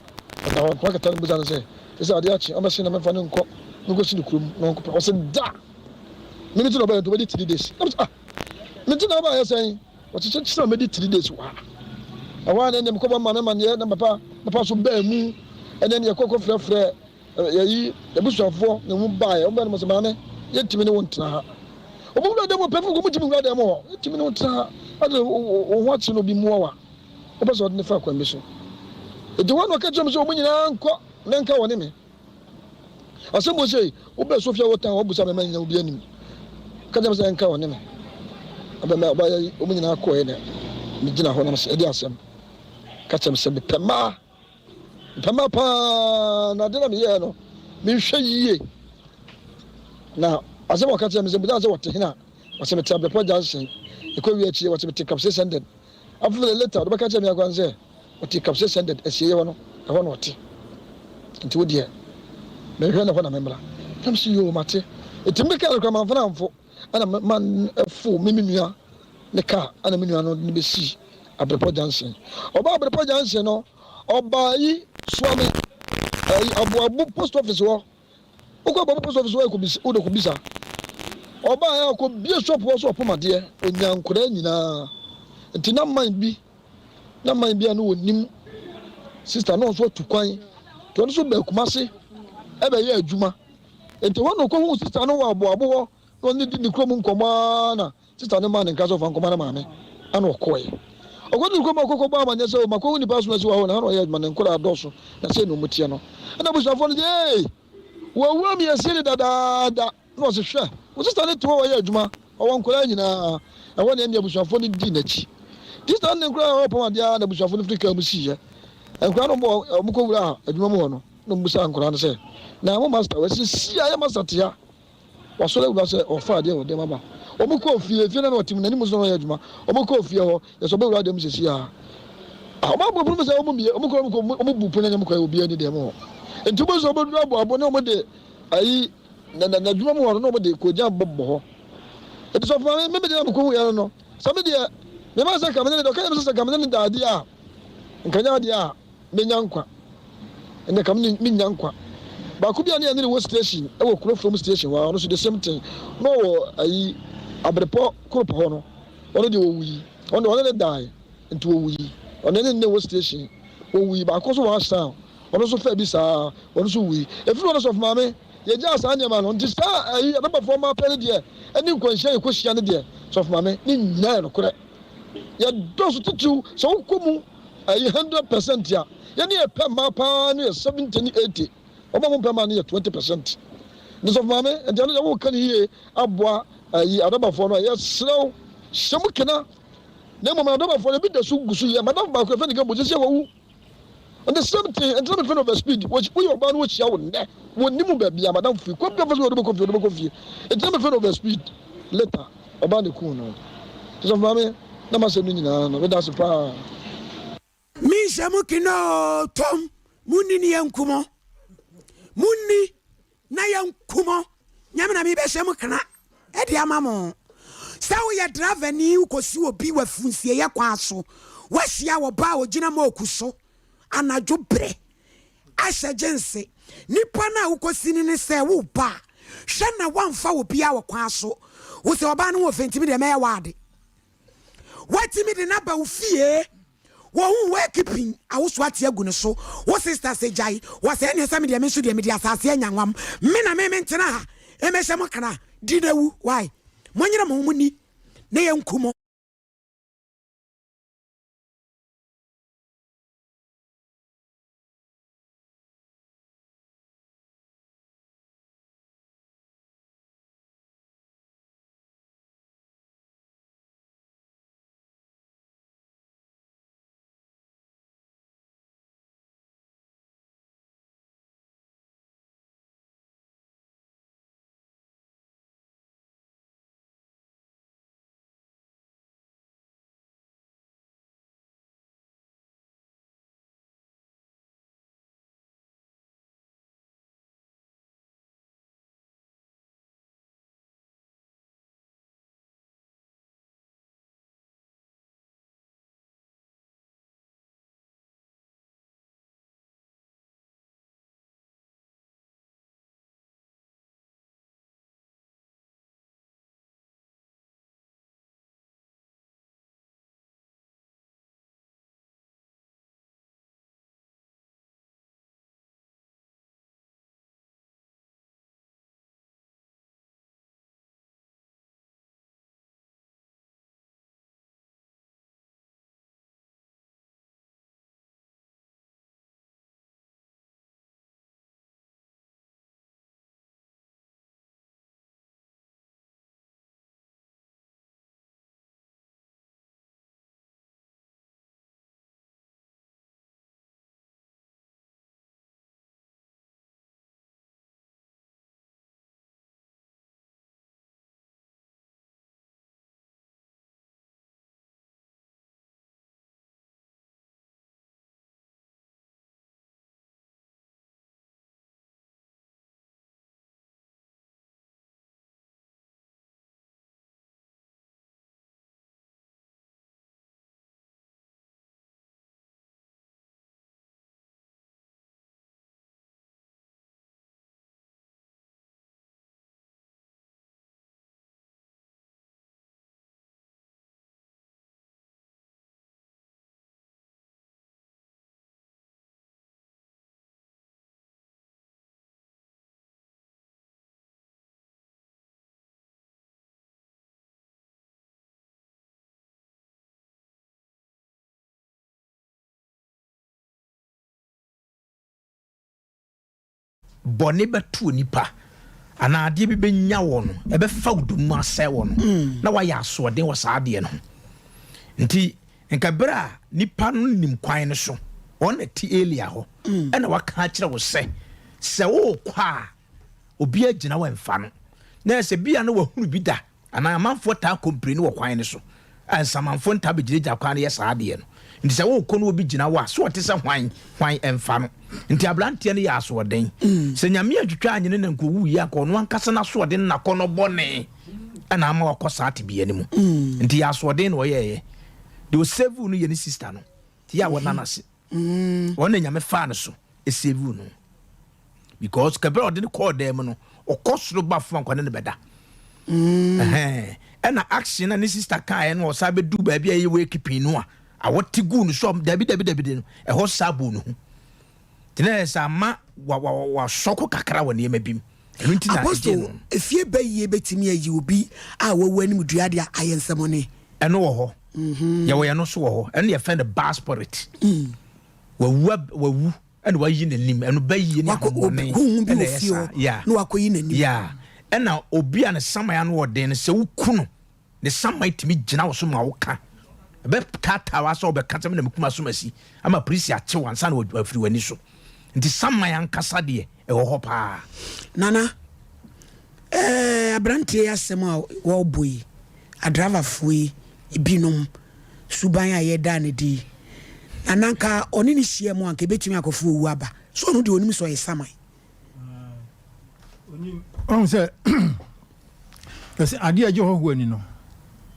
ɔda hɔ. Ntoma kata no bisa no sɛ, Sɛ adeɛ akye, ɔmmɛsen na memfa no nkɔ menkɔsi no kurom na ɔnkɔpɛ. Ɔse da! Me nti na ɔbaeɛ nti ɔbɛdi 3 days. Na mese ah, me nti na ɔbaeɛ sɛn? Ɔse kyerɛ ɔmɛdi 3 days wɔ ha. Ɛhɔ ara na ɛnneɛ mekɔbɔ maame amanneɛ na papa papa nso baa mu. Ɛnneɛ ne yɛkɔ kɔfrɛfrɛ Yɛyi abusuafoɔ na ɔmu baeɛ, ɔmu baeɛ no mo sɛ, maame, yɛntumi ne wo ntena ha. Ɔmu wura dan mu pɛfo, ɔmu ntumi nwura dan mu hɔ, yɛntumi ne wo ntena ha. Ade wo ho akye no obi mmoa wa, wopɛ sɛ ɔde ne fa kwan bi so. Enti hɔ na ɔka kyerɛ me sɛ ɔmu nyinaa nkɔ na nka wɔne me. Asɛm wɔ sei, wobɛ Sofia wɔ tan, wɔbusa me ma nyina obi anim. Ka kyerɛ me sɛ nka wɔne me. Ɔbɛma ɔbayɛ yi, ɔmu nyinaa kɔɛ na megyina hɔ na mesɛ ɛde asɛm. Ka kyerɛ me sɛ mepɛ mmaa. Mpɛma paa na ade na meyɛɛ no menhwɛ yie na asɛm a ɔka kyerɛ me sɛ bisa sɛ wɔte hena wɔsɛ mete abrɛpɔ junction ɛkɔ wie akyire wɔsɛ mete kapse sended afei later ɔde bɛka kyerɛ me akwan sɛ ɔte kapse sended asieɛ hɔ no ɛhɔ na ɔte nti wo deɛ mehwɛ ne hɔ na memmra na mese yoo mate ɛti meka no kora mamfa no amfo ɛna ma ɛfo me me nua ne kaa ɛna me nua no de bɛsii Abrepɔ junction. Ɔbaa Abrepɔ junction no, ɔbaa yi Suame ɛyi Aboabo post office hɔ. Wokɔ Aboabo post office hɔ ɛkɔ bisa, wode kɔ bisa. Ɔbaeɛ a ɔkɔbie shop hɔ sɛ ɔpam adeɛ, ɔnyaa nkwadaa nyinaa. Nti na man bi, na man bi a na ɔnim sister na ɔno nso atu kwan. Nti ɔno nso baa Kumase ɛbɛyɛ adwuma. Nti hɔ na ɔkɔhuu sister no wɔ aboabo hɔ na ɔne di ne kurom nkɔmmɔ ara na Sista no maa no nkra sɛ ɔmfa nkɔma ne maame, ɛnna ɔkɔe. Ɔkɔduu kurom a ɔkɔkɔbɔɔ amanneɛ sɛ, O, makɔhu nnipa ason asi wɔ ha o, na ha na wɔyɛ adwuma, na nkwadaa dɔɔso, na sei na wɔteɛ no. Ɛnna abusuafoɔ no se, Ei! Wawu ama yɛasie no dadaada. Ɛnna ɔse, Hwɛ, wo sista no te hɔ a ɔyɛ adwuma, ɔwɔ nkwadaa nyinaa. Ɛhɔ na ɛnde abusuafoɔ no dii n'akyi. Sista no ne nkwadaa a wɔrepam adeɛ ara na abusuafoɔ no firi kaa mu siiɛ. Nkwadaa no bɔɔ, wɔkɔwuraa adwuma mu hɔ no, na wɔbisaa nkwadaa no sɛ, Na mo masta wɔ he? Seesei a yɛn masta te ha. Wasɔre awura sɛ ɔfa adeɛ wɔ dɛm aba. Wɔn kɔɔ fie, fie no na ɔte mu, n'anim nso na ɔyɛ adwuma. Wɔn kɔɔ fie hɔ, yɛsɛ ɔbɛwura dɛm sɛsi a. Ah, wɔn abɔ pono mu sɛ wɔn mmie, wɔn kɔ wɔn kɔ wɔn bu pono no kɔ obiara ni dɛm hɔ. Nti wɔn nso wɔbɛduru abɔ abo na wɔn de ayi na na n'adwuma mu hɔ no na wɔn de kogya bɔ bɔ hɔ. Nti sɔfo maame me deɛ na mekɔ hu yɛ no no, sɛ me deɛ me ma sɛ kamene ne deɛ ɔka yɛ me sɛ sɛ kamene ne da adeɛ a nka nyɛ adeɛ a menya nkwa. Ɛnna ka me mennya nkwa. Baako bi a ne yɛne no wɔ station wɔ kuro from station hɔ a ɔno nso the same thing na ɔwɔ ayi abrepɔ koropɔ hɔ no ɔno deɛ ɔwui ɔno deɛ ɔne ne dae nti ɔwui ɔno ne ne wɔ station ɔwui baako nso wɔ ashtown ɔno nso fɛ bi saa ɔno nso wui ɛfiri hɔ no sɔfo maame yɛgyaa saa nneɛma no nti saa ayi adabafoɔ mmaa pɛ no deɛ ɛne nkwanhyia yɛkɔhyia no deɛ sɔfo maame ne nyinaa yɛ nokorɛ yɛdɔso titiriw sɛ wokɔ mu Ɛyɛ 100% a, yɛne yɛ pɛ mmaa paa no yɛ 70 ne 80. Wɔn a wɔmpɛ mmaa no yɛ 20%. Ne sɔfo maame, nti ɛno deɛ woka no yie aboa ayi adabafoɔ no a, yɛsrɛ wo, hyɛ mu kena. Na mmom adabafoɔ no ebi da so gu so yɛ. Madamfo baako yɛfrɛ no Gambo, seesei wawu. And the same thing, nti na mefrɛ no over speed. Woyɛ ɔbaa no wɔhyia wo nnɛ, wɔnnim wo baabi a, madamfo yi, kwan bi a ɔfa so ɔde bɛkɔ fie, ɔde bɛkɔ fie. Nti na mefrɛ no over speed. Later, ɔbaa na ɛkuu no. Nti sɔfo maame, Na m'asɛm no nyinaa no, meda ase paa. Menhyɛ mo kena oo tom, monni ne yɛnku mo, monni na yɛnku mo, nyɛ me na mebɛhyɛ mo kena de ama mo. Sɛ woyɛ dravani wokɔsi obi wɔ afunsieyɛ kwan so, woahyia ɔbaa a ɔgyina mooku so anadwo berɛ ahyɛ gyense, nipa no a wokɔsi no ne sɛ woba a, hwɛ na woamfa obiara wɔ kwan so, wo sɛ ɔbaa no ho ɔfɛ nti me deɛ mɛyɛ w'ade. Watumi de no aba wo fie. Wɔhu wo ekipin awoso ate agu ne so. Wo sister sɛ gyae. Wɔsɛ ɛneɛ sɛ me deɛ me nso deɛ mede asase anya nwam. Me na me mentena ha mmɛhyɛ mo kra. Di na wu. Why? Monyere mo ho monni na yɛnku mo. bɔne bɛto onipa anaa adeɛ bi bɛnya wɔ no, ɛbɛfa wo dum mu asɛe wɔ no, na wayɛ asoɔden wɔ saa adeɛ no ho. Nti nka berɛ a nipa no nim kwan no so, ɔno na ti Elia hɔ, ɛna waka akyerɛ wo sɛ, sɛ worekɔ a, obi agyina wo ɛmfa no. Na ɛsɛ bia na wahunu bi da. Anaa amanfoɔ taa kɔmpleni wɔ kwan no so a nsamanfoɔ ntaa bɛgyinagyina kwan no yɛ saa adeɛ no. Nti sɛ worekɔ na obi gyina wo a, so ɔte sɛ hwan? Hwan? Ɛmfa no. Nti aberanteɛ no yɛ asoɔden. Sɛ Nyame antwitwa anyene no anka ɔwuiɛ anka ɔno ankasa n'asoɔden ne n'akɔnnɔ bɔne na ama wakɔ saa tebea no mu. Nti yɛ asoɔden na ɔyɛeɛ. Deɛ ɔsavuu no yɛ ne sister no. Nti yɛ a wɔnna no ase. Ɔno na Nyame faa no so save no. Because kɛbɛrɛ ɔde no kɔɔ dan mu no, ɔkɔ soro ba fam anka ɔne no bɛda. Ɛna action na ne sister kaeɛ no ɔsan bɛdu baabi a ɛyɛ wake keeping no a awɔte guu no so dabi dabi dabi de no ɛhɔ saa buu no ho. Nti na ɛyɛ sɛ ama wasɔko kakra wɔ nneɛma bi mu. Ɛno nti na ɛgye Apostle, no. efie bɛyie bɛtumi ayi obi a wawu anim dua de ayɛ nsɛmɔne? Ɛno wɔ hɔ. Yɛwɔ yɛn no so wɔ hɔ. Ɛno yɛfrɛ no bad spirit. Wawu wawu ɛna wayi n'anim. Ɛno bɛyie ne ahomɔne honhom bi ɛna wɔ ɛyɛ fie saa. hɔ Yeah. na wakɔyi n'anim. Yeah. Ɛna obi a ne saman ano wɔ den no sɛ woku no ne saman tumi gyina wo so ma woka. Ɛbɛtaataa wo sɛ wobɛka sɛ me na mekum asomasi ama polisi akye wo ansa na wafiri w'ani so. Nti saman ankasa deɛ ɛwɔ hɔ paa. Nana, eh, aberanteɛ yi asɛm a wɔrebɔ yi, adravafoɔ yi binom suban a yɛdaa no adi yi, Nana nka ɔne ne hyia mu a nka ɛbɛtumi akɔfo owu aba. So ɔno deɛ ɔnim sɛ ɔyɛ saman? Ɔhu sɛ yɛsɛ adeɛ a ɛgye hɔhoɔ ani no,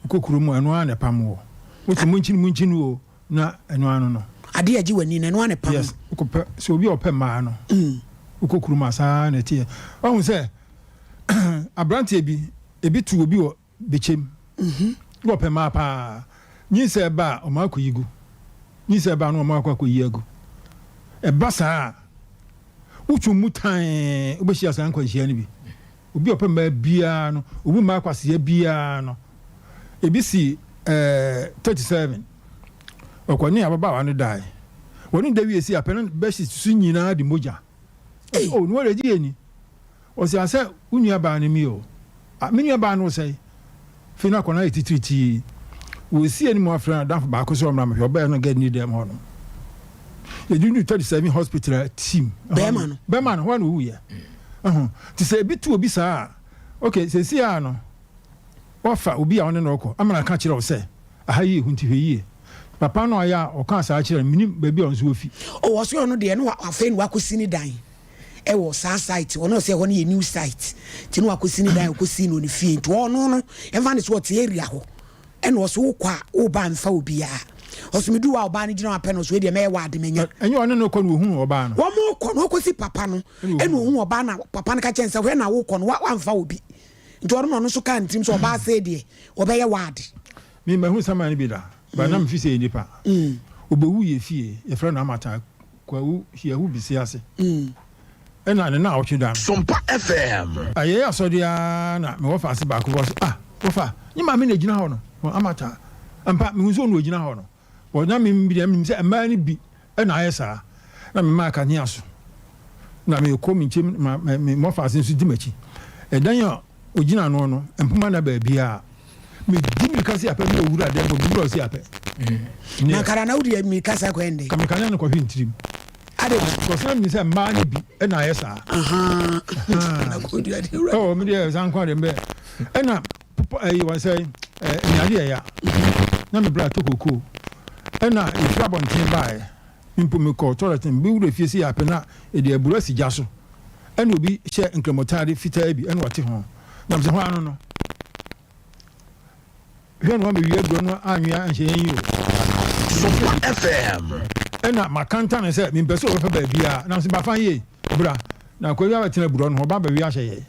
wokɔ kuro mu a ɛno ara na ɛpam wɔ. Wosi monkyini monkyini o na ɛno ano no. Adeɛ a ɛgye w'ani no ɛno ara na ɛpam. Yes, wokɔpɛ sɛ obi a ɔpɛ mmaa no, wokɔ kuro mu a saa na ɛteɛ. Ɔhu sɛ aberanteɛ bi, ebi to obi wɔ bɛkyɛm na ɔpɛ mmaa paa. Nyinsɛn ba a, ɔma akɔyi gu. Nyinsɛn ba a, na ɔma akɔ akɔyi agu. Ɛba saa a, wotwo mu tann, wobɛhyia saa nkwanhyia no bi. Obi a ɔpɛ mmaa biara no, obu mmaa kwasea biara no, ebi si ɛɛ 37, ɔkɔ ne ababaawa no dae. Wɔne da wie si apɛ no bɛhye so nyinaa de mogya. Ɔse, oh, ne wɔde gye yɛ ni. Ɔse asɛ wo nua baa no mi o. Ah me nua baa no sɛe. Afei na akwadaa no ayɛ titiritii. Wɔsi anim afrɛ n'adamfo baako sɛ ɔmmra mmɛhwɛ. Ɔbaeɛ no girl no nni dɛm hɔ nom. Yɛde no 37 hospital a team. Bɛrima no. Bɛrima no hɔ na ɔwuiɛ. Ɛho. Nti sɛ ebi to obi saa a, okay seesei ara no wafa obi a ɔne no rekɔ ama no aka akyerɛ wo sɛ aha yi yɛ hu nti hwɛ yie. Papa no a ɔyɛ a ɔkaa saa kyerɛ no, mennim baabi a ɔno nso ofi. Oh ɔse ɔno deɛ na afei na wakɔsi ne dan. Ɛwɔ saa site hɔ na ɔsɛ ɛhɔ no yɛ new site nti na wakɔsi ne dan ɔkɔsi no ne fie nti ɔno no ɛmfa ne so ɔte area hɔ ɛna ɔso wokɔ a woba mfa obiara ɔso medu hɔ a ɔbaa no gyina hɔ apɛ no ɔso ɛdeɛ mɛyɛ wɔ ade manya. Ɛnyɛ ɔne no kɔ na ohuu ɔbaa no. Wɔn kɔ na ɔkɔsi papa no ɛna ohuu ɔbaa na papa no ka kyɛn sɛ hwɛ na wokɔ no wamfa obi nti ɔno na ɔno nso kaa ne tirim sɛ ɔbaa sei deɛ ɔbɛyɛ wɔ ade. Me mahu saman no bi da but na mefi sɛ yɛ nipa. Obewu yɛ fie yɛfrɛ no Amata Kwawu Hiahu Bisi ase. Ɛna ne naawɔtwe da no. Sompa FM. Yɛyɛ asɔre ara na me wɔfa ase baako ba ɔse ah wɔfa nye maame na egyina hɔ no wɔ Amata ampa mehu sɛ ɔno ogyina hɔ no wɔ na me deɛ menim sɛ mmaa no bi na ayɛ saa na me maa kanea so na mekɔ me nkyɛm ma me wɔfa ase nso di m'akyi ɛdan a Ogyina ano no, mpoma nna baabiara. Medi mmirika si apɛ na owura dɛm hɔ, mewura ɔsi apɛ. Na nkara na wode mmirika saa kɔyɛ ndɛn? Ka mekanea no kɔhwe ntirim. Ade. Because na menim sɛ mmaa no bi na ayɛ saa. Oh, me deɛ saa nko adeɛ mbɛ. Ɛna ɛyi wɔn sɛ ɛnyade ɛya. Na me bra tɔ kokoo. Ɛna efiri abɔnten baeɛ. Mpo mekɔɔ toilet no, mebɛwura fie sei apɛ na yɛde aburo asi gya so. Ɛna obi hyɛ nkramotaade fitaa bi ɛna ɔte ho. Na mesɛ hwan ano no? Hwɛ na wamɛwie aburo no anwea anhyɛ yɛn yi o. Sopa FM. Ɛna makanta no sɛ mempɛ sɛ ɔbɛfa baabiara. Na mesɛ bafa yie, bra. Na akwadaa bi abɛtena aburo no ho, ɔba abɛwe ahyɛ yɛn.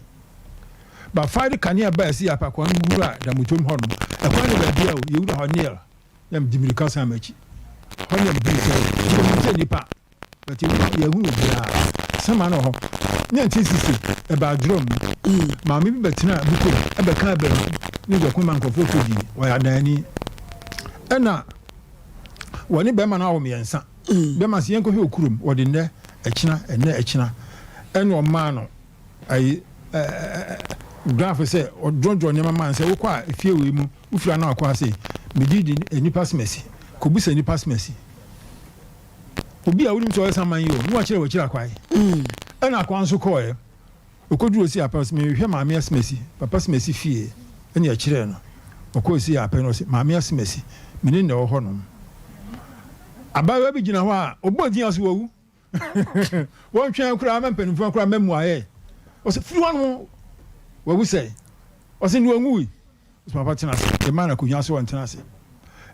Bafa de kanea baa asi apakwan wura damotom hɔ nom. Ɛkwan ne baabiara o, yɛwura hɔ nil. Na mede mmirika san m'akyi. Hɔ na mehuu sɛ menim sɛ nnipa, but yɛanhunu obiara. Sama no wɔ hɔ. 1960, ɛbaa Drum mu. Maame bi bɛtenaa Bukom bɛkaa banku ne dɔko ma nkurɔfoɔ kɔdii. Ɔyɛ Adaani. Ɛna wɔne bɛrima no awo mmiɛnsa. Bɛrima sɛ yɛnkɔhwɛ wɔ kurom. Wɔde nnɛ, ɛkyena, ɛnnɛ, ɛkyena. Ɛna ɔmaa no ayi graph sɛ ɔdrɔdrɔ nneɛma maa no sɛ wokɔ a efie wei mu wofiri ano akɔ ase megye di nnipa asomasi kɔbisa nnipa asomasi obi a wonim sɛ ɔyɛ saman yi o na wakyerɛ wakyiri akwae ɛna akoa nso kɔɔɛ ɔkɔduru osi apɛ ɔsɛ mehwɛ maame asomasi papa asomasi fie ɛna ɛkyerɛɛ no ɔkɔ osi apɛ no ɔsɛ maame asomasi mene na ɛwɔ hɔ nom abaayewa bi gyina hɔ a ɔbɔ din ase wawu Wɔntwɛn koraa ma mpanimfoɔ koraa mma mmuaeɛ. Ɔsɛ firi hɔ nom wawu sɛe. Ɔsɛ ne wanwui. Ɔsɛ papa tena ase. Yɛmaa no akonnwa so ɔntena ase.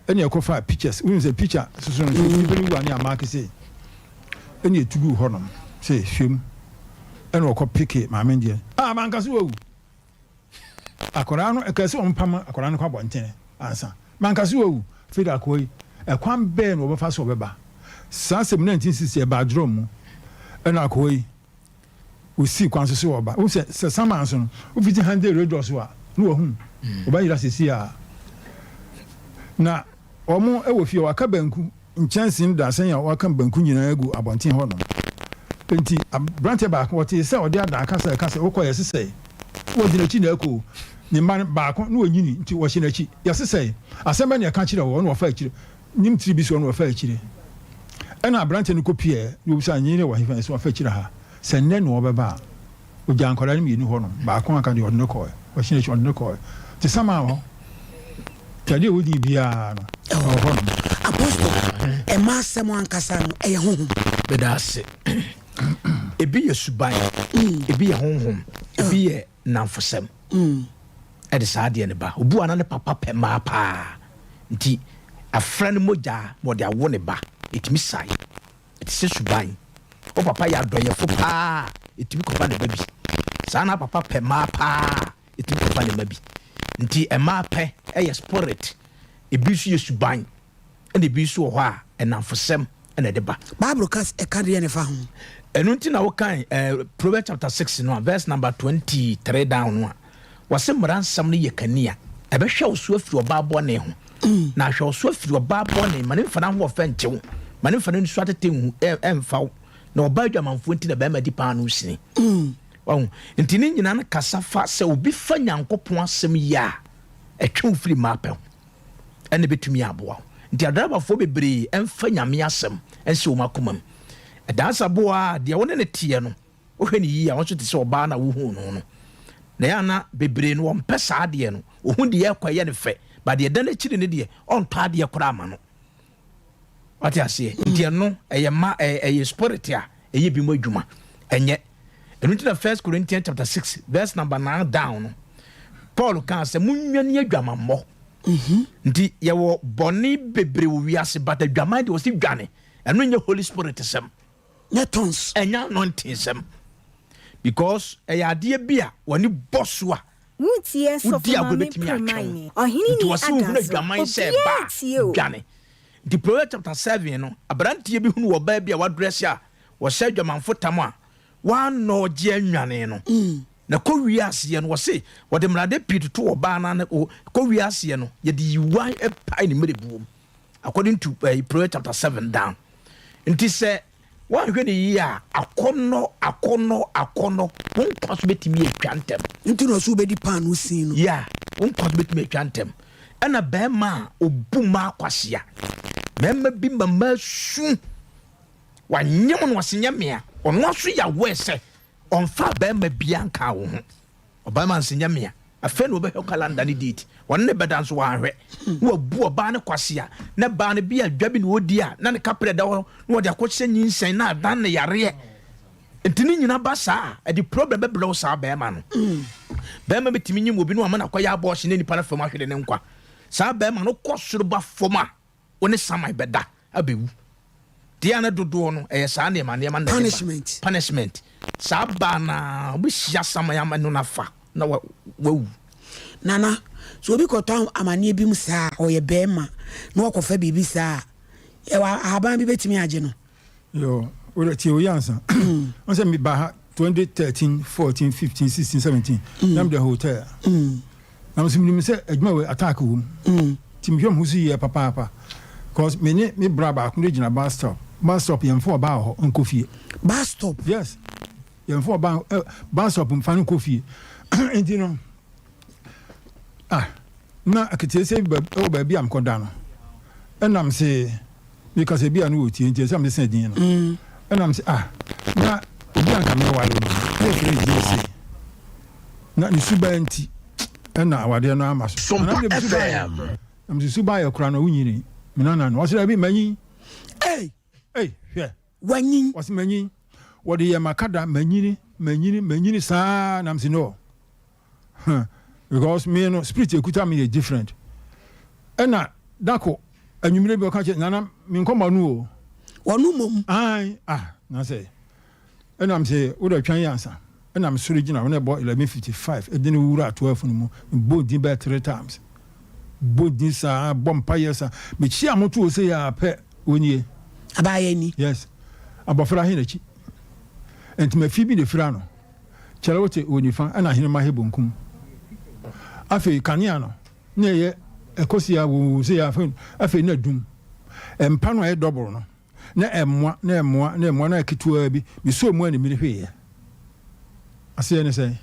Ɛne ɛkɔfaa pictures. Wonim sɛ picture soso no sɛ nipa no wu a ne amaake sei. Ɛne ɛtu guu hɔ nom sɛ hwɛ mu. Ɛna ɔkɔ peke maame deɛ. Ah manka so wawu. Akwadaa no, ɛkaa sɛ wɔmpam akwadaa no kɔ abɔntene ansa. Manka sɛ wawu. Afei de akoa yi, ɛkwan bɛn na wɔbɛfa so ɔbɛba? Saa asɛm 1960 ɛbaa drum mu. Ɛna akoa yi, ɔsii kwan so sɛ ɔba. Wohu sɛ, sɛ saman so no, wofiti Hyundai radio so a, na wahu. Ɔbɛyera seesei ara. Na wɔn wɔ fie, wɔaka banku. Nkyɛnsee no da sɛnea wɔaka banku nyinaa agu abɔnten hɔ nom. Enti aberanteɛ baako, ɔtee sɛ ɔde adan kasa reka sɛ, Wokɔ, yɛsesɛe. Wɔdi n'akyi na ɛkɔ o. Ne mma no, baako na ɔnyini nti wɔhyɛ n'akyi. Yɛsesɛe. Asɛm bɛn na yɛka kyerɛ wo? Ɔno ɔfa akyire. Nim tiri bi so, ɔno ɔfa akyire. Ɛnna aberanteɛ no kɔpueɛ, na ɔbisaa ne yere wɔ hefa? Ɛsɛ ɔfa akyire ha. Sɛ nnɛ na ɔbɛba a. Ɔgyaa nkwadaa no mmienu hɔ nom, baako aka deɛ ɔde no kɔɔɛ, ɔhyɛ n'akyi ɔde no kɔɔɛ. Nti sama wɔ hɔ, nti adeɛ a ɛwɔ din biara no ɛwɔ hɔ nom. Apostle, ɛma asɛm ankasa no ɛyɛ honhom. Meda ase. Ebi yɛ suban, ebi yɛ honhom, ebi yɛ nnamfosɛm ɛde saa adeɛ no ba. Obi wɔ hɔ a na ne papa pɛ mmaa paa, nti afra no mogya ma ɔde awo ne ba, ɛtumi sae. Ɛte sɛ suban. Wo papa yɛ adɔyɛfo paa a, ɛtumi kɔfa ne ba bi. Saa na papa pɛ mmaa paa a, ɛtumi kɔfa ne mma bi. Nti mmaa pɛ yɛ spirit, ebi nso yɛ suban, ɛna ebi nso wɔ hɔ a nnamfosɛm na ɛde ba. Bible ka ɛka deɛ ne fa ho. Ɛno nti na wokan eh, Proverbs chapter 6 no a, verse number 23 down no a, Wɔse mmara nsɛm no yɛ kanea, ɛbɛhwɛ wo so afiri ɔbaa bɔne ho, na ahwɛ wo so afiri ɔbaa bɔne, ma ne mfa n'ahoɔfɛ nkye wo, ma ne mfa n'aniso atete nhu ɛmfa wo, na ɔbaa adwamanfoɔ nti na bɛrima di paanoo sini. Wahu? Nti ne nyina no kasa fa sɛ obi fa Nyankopɔn asɛm yie a, ɛtwe wo firi mmaa pɛ ho, ɛna ɛbɛtumi aboa wo. Nti adraivafoɔ bebree ɛmfa Nyame asɛm nhyɛ wɔn akoma mu. Ɛdansa boa a, deɛ wo ne no teɛ no, Wohwɛ no yie a, ɔno nso te sɛ ɔbaa no a wohuu no no. Na ɛyɛ a na bebree no wɔmpɛ saa adeɛ no. Ɔhu deɛ ɛrekɔ ɛyɛ no fɛ, but deɛ ɛda n'akyiri no deɛ, ɔntɔ adeɛ koraa ma no. Wate aseɛ? Nti ɛno ɛyɛ ma ɛyɛ spirit a ɛyɛ bi mu adwuma. Ɛnyɛ. Ɛno nti na First Corinthians chapter 6 verse number 9 down no, Paul kaa sɛ monwane adwamammɔ. Mhm. Nti yɛwɔ bɔne bebree wɔ wiase, but adwaman deɛ wɔsi dwane. Ɛno nyɛ Holy Spirit sɛm. Nyɛ tons. Ɛnyɛ anointing sɛm because ɛyɛ adeɛ bi a w'ani bɔ so a Wotie wodi Sɔfo agorɔ Maame bɛtumi atwe Premae wo. ne Ɔhene Nti Ni wɔse wohunu Adazo. adwaman sɛ Obiara ɛba ntie a o. dwane. Nti Proverbs chapter 7 no aberanteɛ bi hunu ɔbaa bi a wadrɛse a wɔhyɛ adwamanfo tam a wannɔ ɔgye anwane no. Na kɔ wie aseɛ no wɔse wɔde mmarade pii toto ɔbaa no ano kɔ wie aseɛ no yɛde yiwan pae ne mmerɛbuom according to uh, Proverbs chapter 7 down. Nti sɛ Woanhwɛ no yie a, akɔnnɔ, akɔnnɔ, akɔnnɔ, wo nkwa so bɛtumi atwa ntɛm. Nti na ɔse wobɛdi paanoo sin no. Yeah, wo nkwa so bɛtumi atwa ntɛm. Ɛna bɛrima a ɔbu mmaa kwasea. Mmarima bi ma mmaa su. Wanyem no ɔse nyɛ mea. Ɔno aso yɛ aware sɛ ɔmfaa bɛrima biara nkaa wo ho. Ɔbarima nso nyɛ mea. Afei na ɔbɛhwɛ calendar ne date. Ɔne ne bɛda nso wanhwɛ. Na wabu ɔbaa no kwasea. Na baa no bi a dwa bi na ɔdi a na ne kaprɛ da hɔ na ɔde akɔhyɛ nyinsɛn na adan ne yareɛ. Nti ne nyina ba saa a, ɛde problem bɛbrɛ wo saa bɛrima no. Bɛrima bɛtumi nyim obi na wama no akɔyɛ abortion na nipa no fam ahwere ne nkwa. Saa bɛrima no kɔ soro ba fam a, wo ne saman bɛda abɛwu. Deɛ a na dodoɔ no ɛyɛ saa nneɛma nneɛma na ɛde ba. Punishment. Punishment. Saa baa no ara wobɛhyia saman ama no afa na wawu. Nana, sɛ obi kɔtɔ amaneɛ bi mu saa a, ɔyɛ bɛɛma na wakɔfa biribi saa a, yɛwɔ ahaban bi bɛtumi agye no? Yo, wode tie wei ansa. Wɔn sɛ meba ha 2013, 14, 15, 16, 17. Na mede hotel. Na nso menim sɛ adwuma wei attack wɔ mu. Nti mehwɛ me ho so yie papaapa. Cause me ne me bra baako de gyina bus stop. Bus stop yɛmfa ɔbaa wɔ hɔ nkɔ fie. Bus stop? Yes. Yɛmfa ɔba eh, bus stop mfa no nkɔ fie. Nti no, ah, na aketeesia bi wɔ baabi a mekɔda no. Ɛna mese, meka sɛ bi a no wɔ tie nti ɛsɛ sɛ mesesa din no. Mm. Ɛna mese, ah, na obi a nka meware no, na yɛfrɛ no din sei. Na ne suban nti, ɛna awadeɛ no ama so. Sompa FM. Na mese suban yɛ kora no, wonyini. Me nana no, ɔsɛ dɛ bi manyin. Ei! Ei, hwɛ. Wanyin. Ɔse manyin. Wɔde yɛ makada, manyini, manyini, manyini saa na mese no. Huh. Because me no, spirit ekuta me yɛ different. Ɛna dako, anwummere bi ɔka kyerɛ, nana, me nkɔmɔ no o. Ɔno mmom. Ae, ah, na sɛ. Ɛna mese wo dɛ twɛn ansa. Ɛna mesɔre gyina hɔ na ɛbɔ 11:55 ɛde no wuraa 12 no mu. Mebɔɔ din bɛyɛ three times. Bɔ din saa, bɔ mpaeɛ saa. Mekyia mo too sei ara pɛ, ɔnie. Abaayewa ni. Yes. Abɔfra he n'akyi. Ntoma fi bi na efira no. Kyerɛ wote wɔ nifa ɛna ahenemma he bonkum. Afei kanea no na ɛyɛ ɛkɔ sei ara woo sei ara afei na adum. Mpa no a ɛyɛ double no. Na ɛmmoa, na ɛmmoa, na ɛmmoa, na ayɛ ketewaa bi. Mesɔɔ mu a na miri hweeɛ. Aseɛ ne sɛn?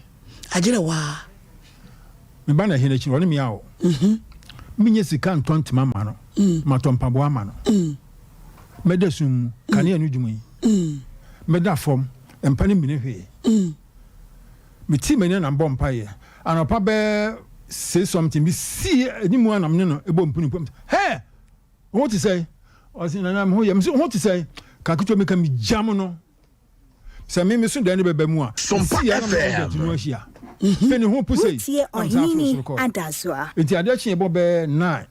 Agyerɛ waa. Me ba na ɛhe n'akyi no, ɔne me awo. Mhm. Menyɛ sika ntɔ ntoma ma no. Mm. Matɔ mpaboa ama no. Mm. Mɛda sum mu, mm. kanea no dwuma yi. Mm. Mɛda fam, mpa no mmiri hwee. Mm. Metii m'ani na mbɔ mpaeɛ. Anɔpa bɛɛ say something bi sii anim a na me ne no bɔ mpunimpu. Hey! Wo ho te sɛn? Ɔse, Nana, me ho yɛ. Mese, wo ho te sɛn? Ka ketewa mi ka megyam no. Sɛ me meso dan no bɛba mu a, Sompa esi a na me FM. agent no ahyia. Fei ne ho po sei, Wotie na mesan aforo Ɔheneni soro kɔɔ. Adasoa. Enti adeɛ kye ɛbɔ bɛyɛ nine,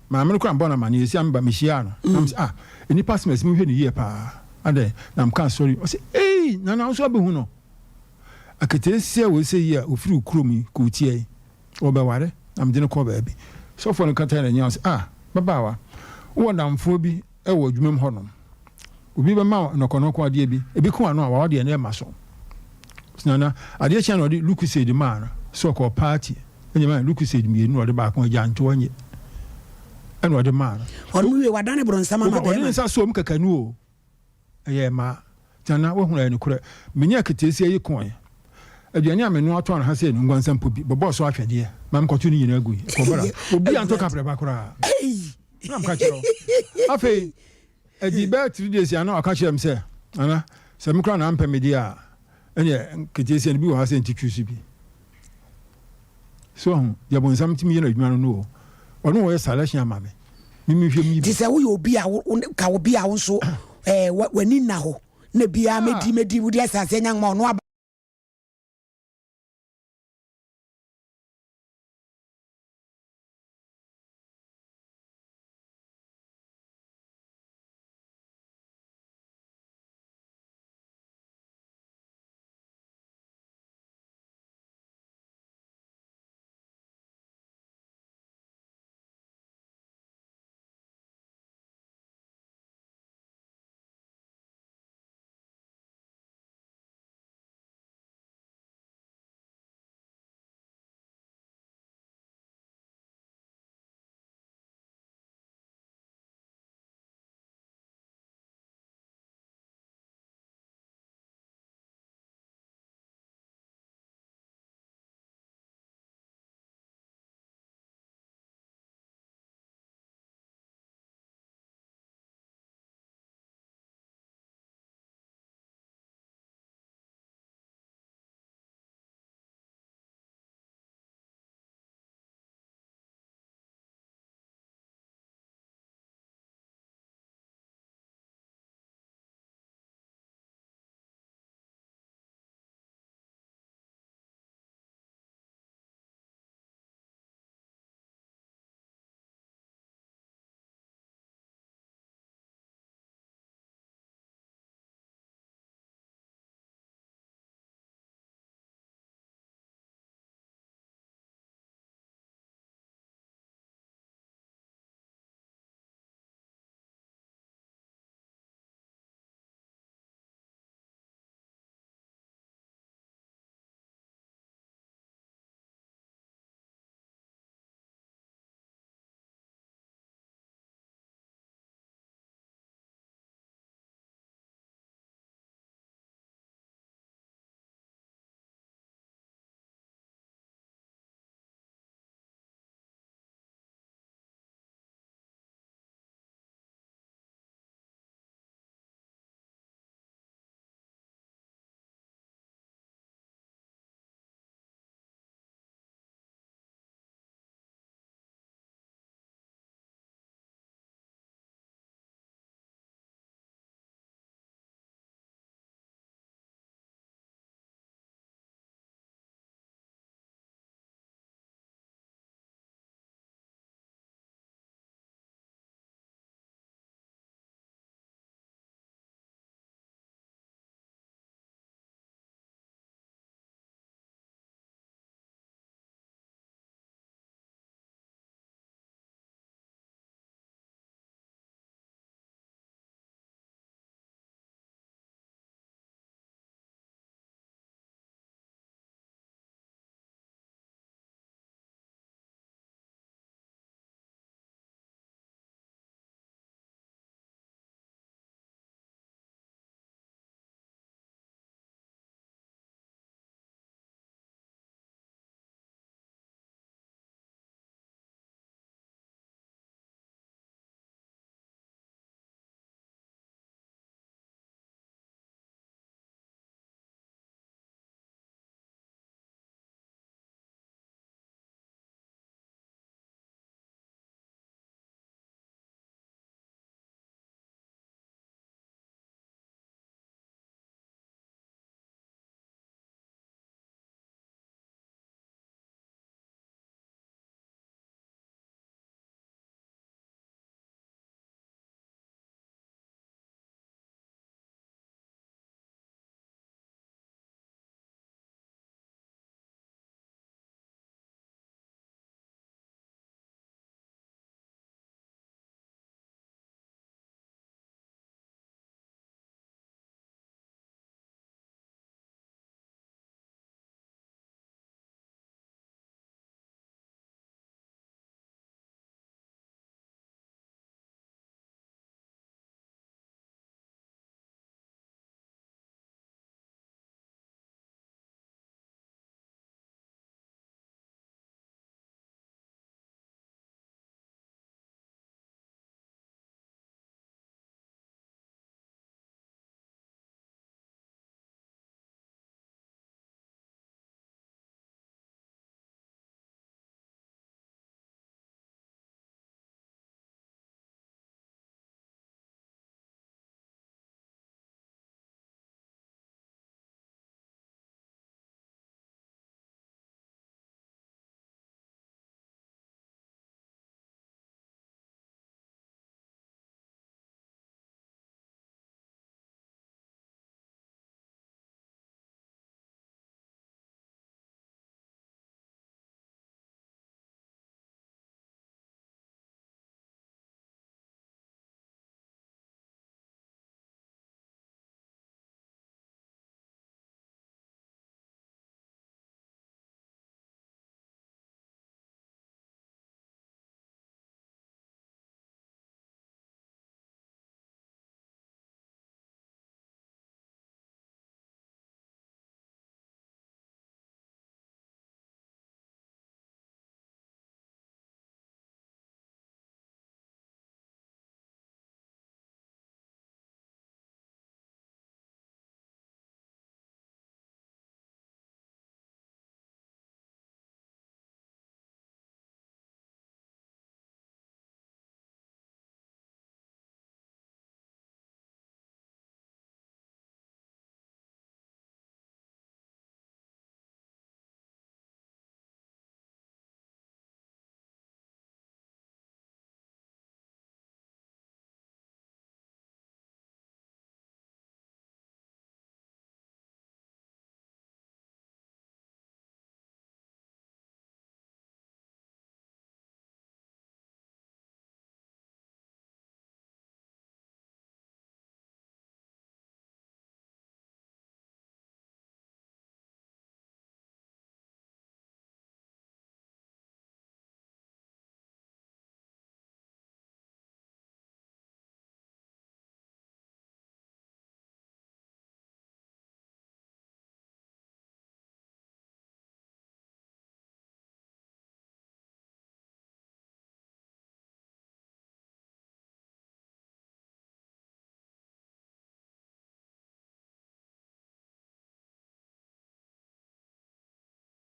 maame no koraa mebɔɔ no amaneɛ, esi a meba mehyiaa no, na mese, ah, nnipa asɛm asi, monhwɛ no yie paa. Adɛn? Na mekaa sorry. Ɔse, ei, Nana, wo nso abɛhu no? Aketeesia wei sei yi a ofiri wo kurom yi, kurotia yi. Wɔbɛware, na mede no kɔɔ baabi. Sɔfoɔ no kataa n'ani ase, Ah, babaawa, wowɔ nnamfoɔ bi wɔ adwumam hɔnom. Obi bɛma wo nnɔkɔnnɔkɔ adeɛ bi, ebi ka w'ano a, w'awadeɛ no remma so. Ɔse, Nana, adeɛ kyeeɛ na ɔde Lucozade maa no sɛ ɔkɔɔ party, ɛna ɛmaa no Lucozade mmienu na ɔde baako agya nti ɔnnye. Ɛna ɔde maa no. Ɔnom wie, wadane borɔnsam ama Ɔde ne bɛrima. nsa sɔɔ mu kɛkɛ no o. Ɛyɛɛ mmaa. Gyana, woahunu ayɛ nokorɛ. Me ne aketeesia yi kooɛ. Aduane a menoa tɔn ha sei no, nguansa mpo bi, bɔbɔɔ so ahwɛdeɛ ma mekɔtoo ne nyinaa gui. Ɛkɔɔ bɔra. Obi antɔ kaprɛba koraa. Na meka kyerɛ wo. Afei, ɛdii bɛyɛ 3 days a na ɔka kyerɛɛ me sɛ, Nana, sɛ me koraa na ampɛ me deɛ a, ɛneɛ nketeesia no bi wɔ ha sɛ nti choose bi. So wahu, deɛ bonsam tumi yɛ no adwuma no no o. Ɔno ɔyɛ selection ama me. Me mehwɛ mu yi bi. Nti sɛ woyɛ obi a wo ka obi a wo nso ɛɛ w'ani nna hɔ na biara mɛdi mɛdi wode asase anya nwoma ɔno aba.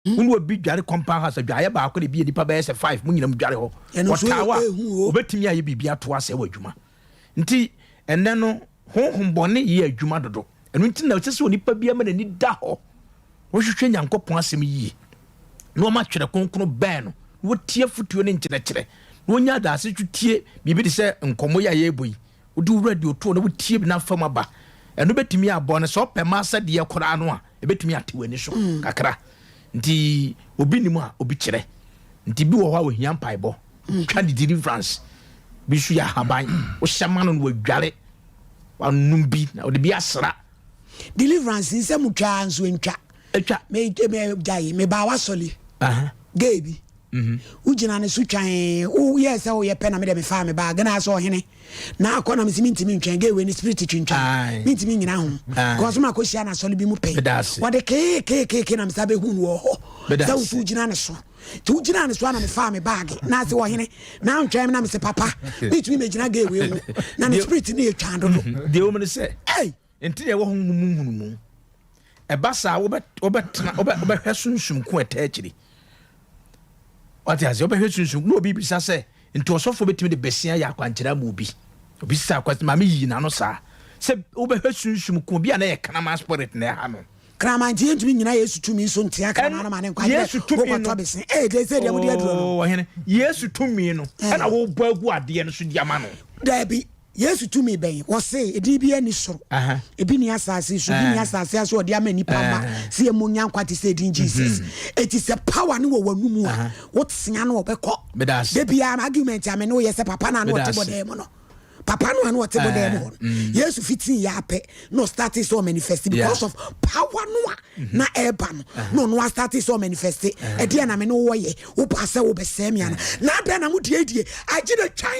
Wo ne obi dware compound house adwaeɛ baako na ebi yɛ nipa bɛyɛ sɛ five mo nyina mu dware hɔ. Ɔtaa wo a obetumi ayɛ biribi ato asɛe w'adwuma. Nti ɛnɛ no honhom bɔne yɛ adwuma dodo. Ɛno nti na ɛsɛ sɛ onipa biara ma n'ani da hɔ. Ɔhwehwɛ Nyankopɔn asɛm yie na ɔma twerɛ kronkron bɛn no na ɔtie afotuo ne nkyerɛkyerɛ na ɔnya adaase so tie biribi te sɛ nkɔmmɔ yi a yɛrebɔ yi. Wode wo radio to na wotie bi na fam aba. Ɛno bɛtumi abɔ no sɛ ɔpɛ ma asɛdeɛ koraa no a, ɛbɛtumi ate w'ani so mm. kakra. Nti obi nim a obi kyerɛ. Nti bi wɔ hɔ a ohia mpaebɔ. Mm. Twa ne deliverance. Bi nso yɛ ahaban. Wohyɛ ma no na wadware. Wanom bi na ɔde bi asra. Deliverance nsɛ mu twaa nso ntwa. Atwa. Me me gyae me baa wasɔle. Gay bi. Mhm. Wogyina ne so twan woyɛɛ sɛ woyɛ pɛ na mede mefaa me bag na asɛ ɔhene na akɔ na mese mentimi ntwɛn gay wei ne spirit twintwan mentimi nyina ho because ma akɔhyia no asɔre bi mu pɛn wɔde keekeekeke na mesa bɛhu no wɔ hɔ sɛ wo so wogyina ne so nti wogyina ne so a na mefaa me bag na ase ɔhene na ntwɛn na mese papa mentumi mɛgyina gay wei ho na ne spirit ne yɛ twan dodo mhm. Deɛ wɔ mu ne sɛ Nti na ɛwɔ honhom mu nhunumu. Ɛba saa wobɛtena wobɛhwɛ sunsum ko ɛtaa akyiri. Wate ase wobɛhwɛ sunsum na obi bisa sɛ nti ɔsɔfo betumi de besia yɛ akwankyerɛ ama obi. Obi sisa akwankyerɛ maame yiyi n'ano saa sɛ wobɛhwɛ sunsum ko bi a na yɛ kraman spirit na ɛha no. Kraman nti yɛntumi nyina Yesu tumi so ntea kraman no ma ne nkwa Yesu tumi no wokɔtɔ bese ee de sɛ deɛ mode aduro no. Oh, ɔhene Yesu tumi no ɛna wobɔ agu adeɛ no so di ama no. Daabi. Yesu tumi bɛn? Ɔse, Edin biara nni soro, ebi nni asase so, ebi nni asase ase a ɔde ama nnipa mma sɛ yɛmmɔ nya nkwa te sɛ edin Jesus. Enti sɛ power no wɔ w'anomu a, wotea no ɔbɛkɔ. Da biara argument a me ne wo yɛ sɛ papa no a na ɔte bɔdɛɛ mu no, papa no a na ɔte bɔdɛɛ mu hɔ no, Yesu fitii yɛ apɛ na ɔstartee sɛ ɔmanifest because of power no a na ɛreba no, na ɔno astartee sɛ ɔmanifest. Ɛdeɛ na me ne wo wɔ yɛ? Wopaa sɛ wobɛsɛe me ana? Na adɛn na modiedie agye no twan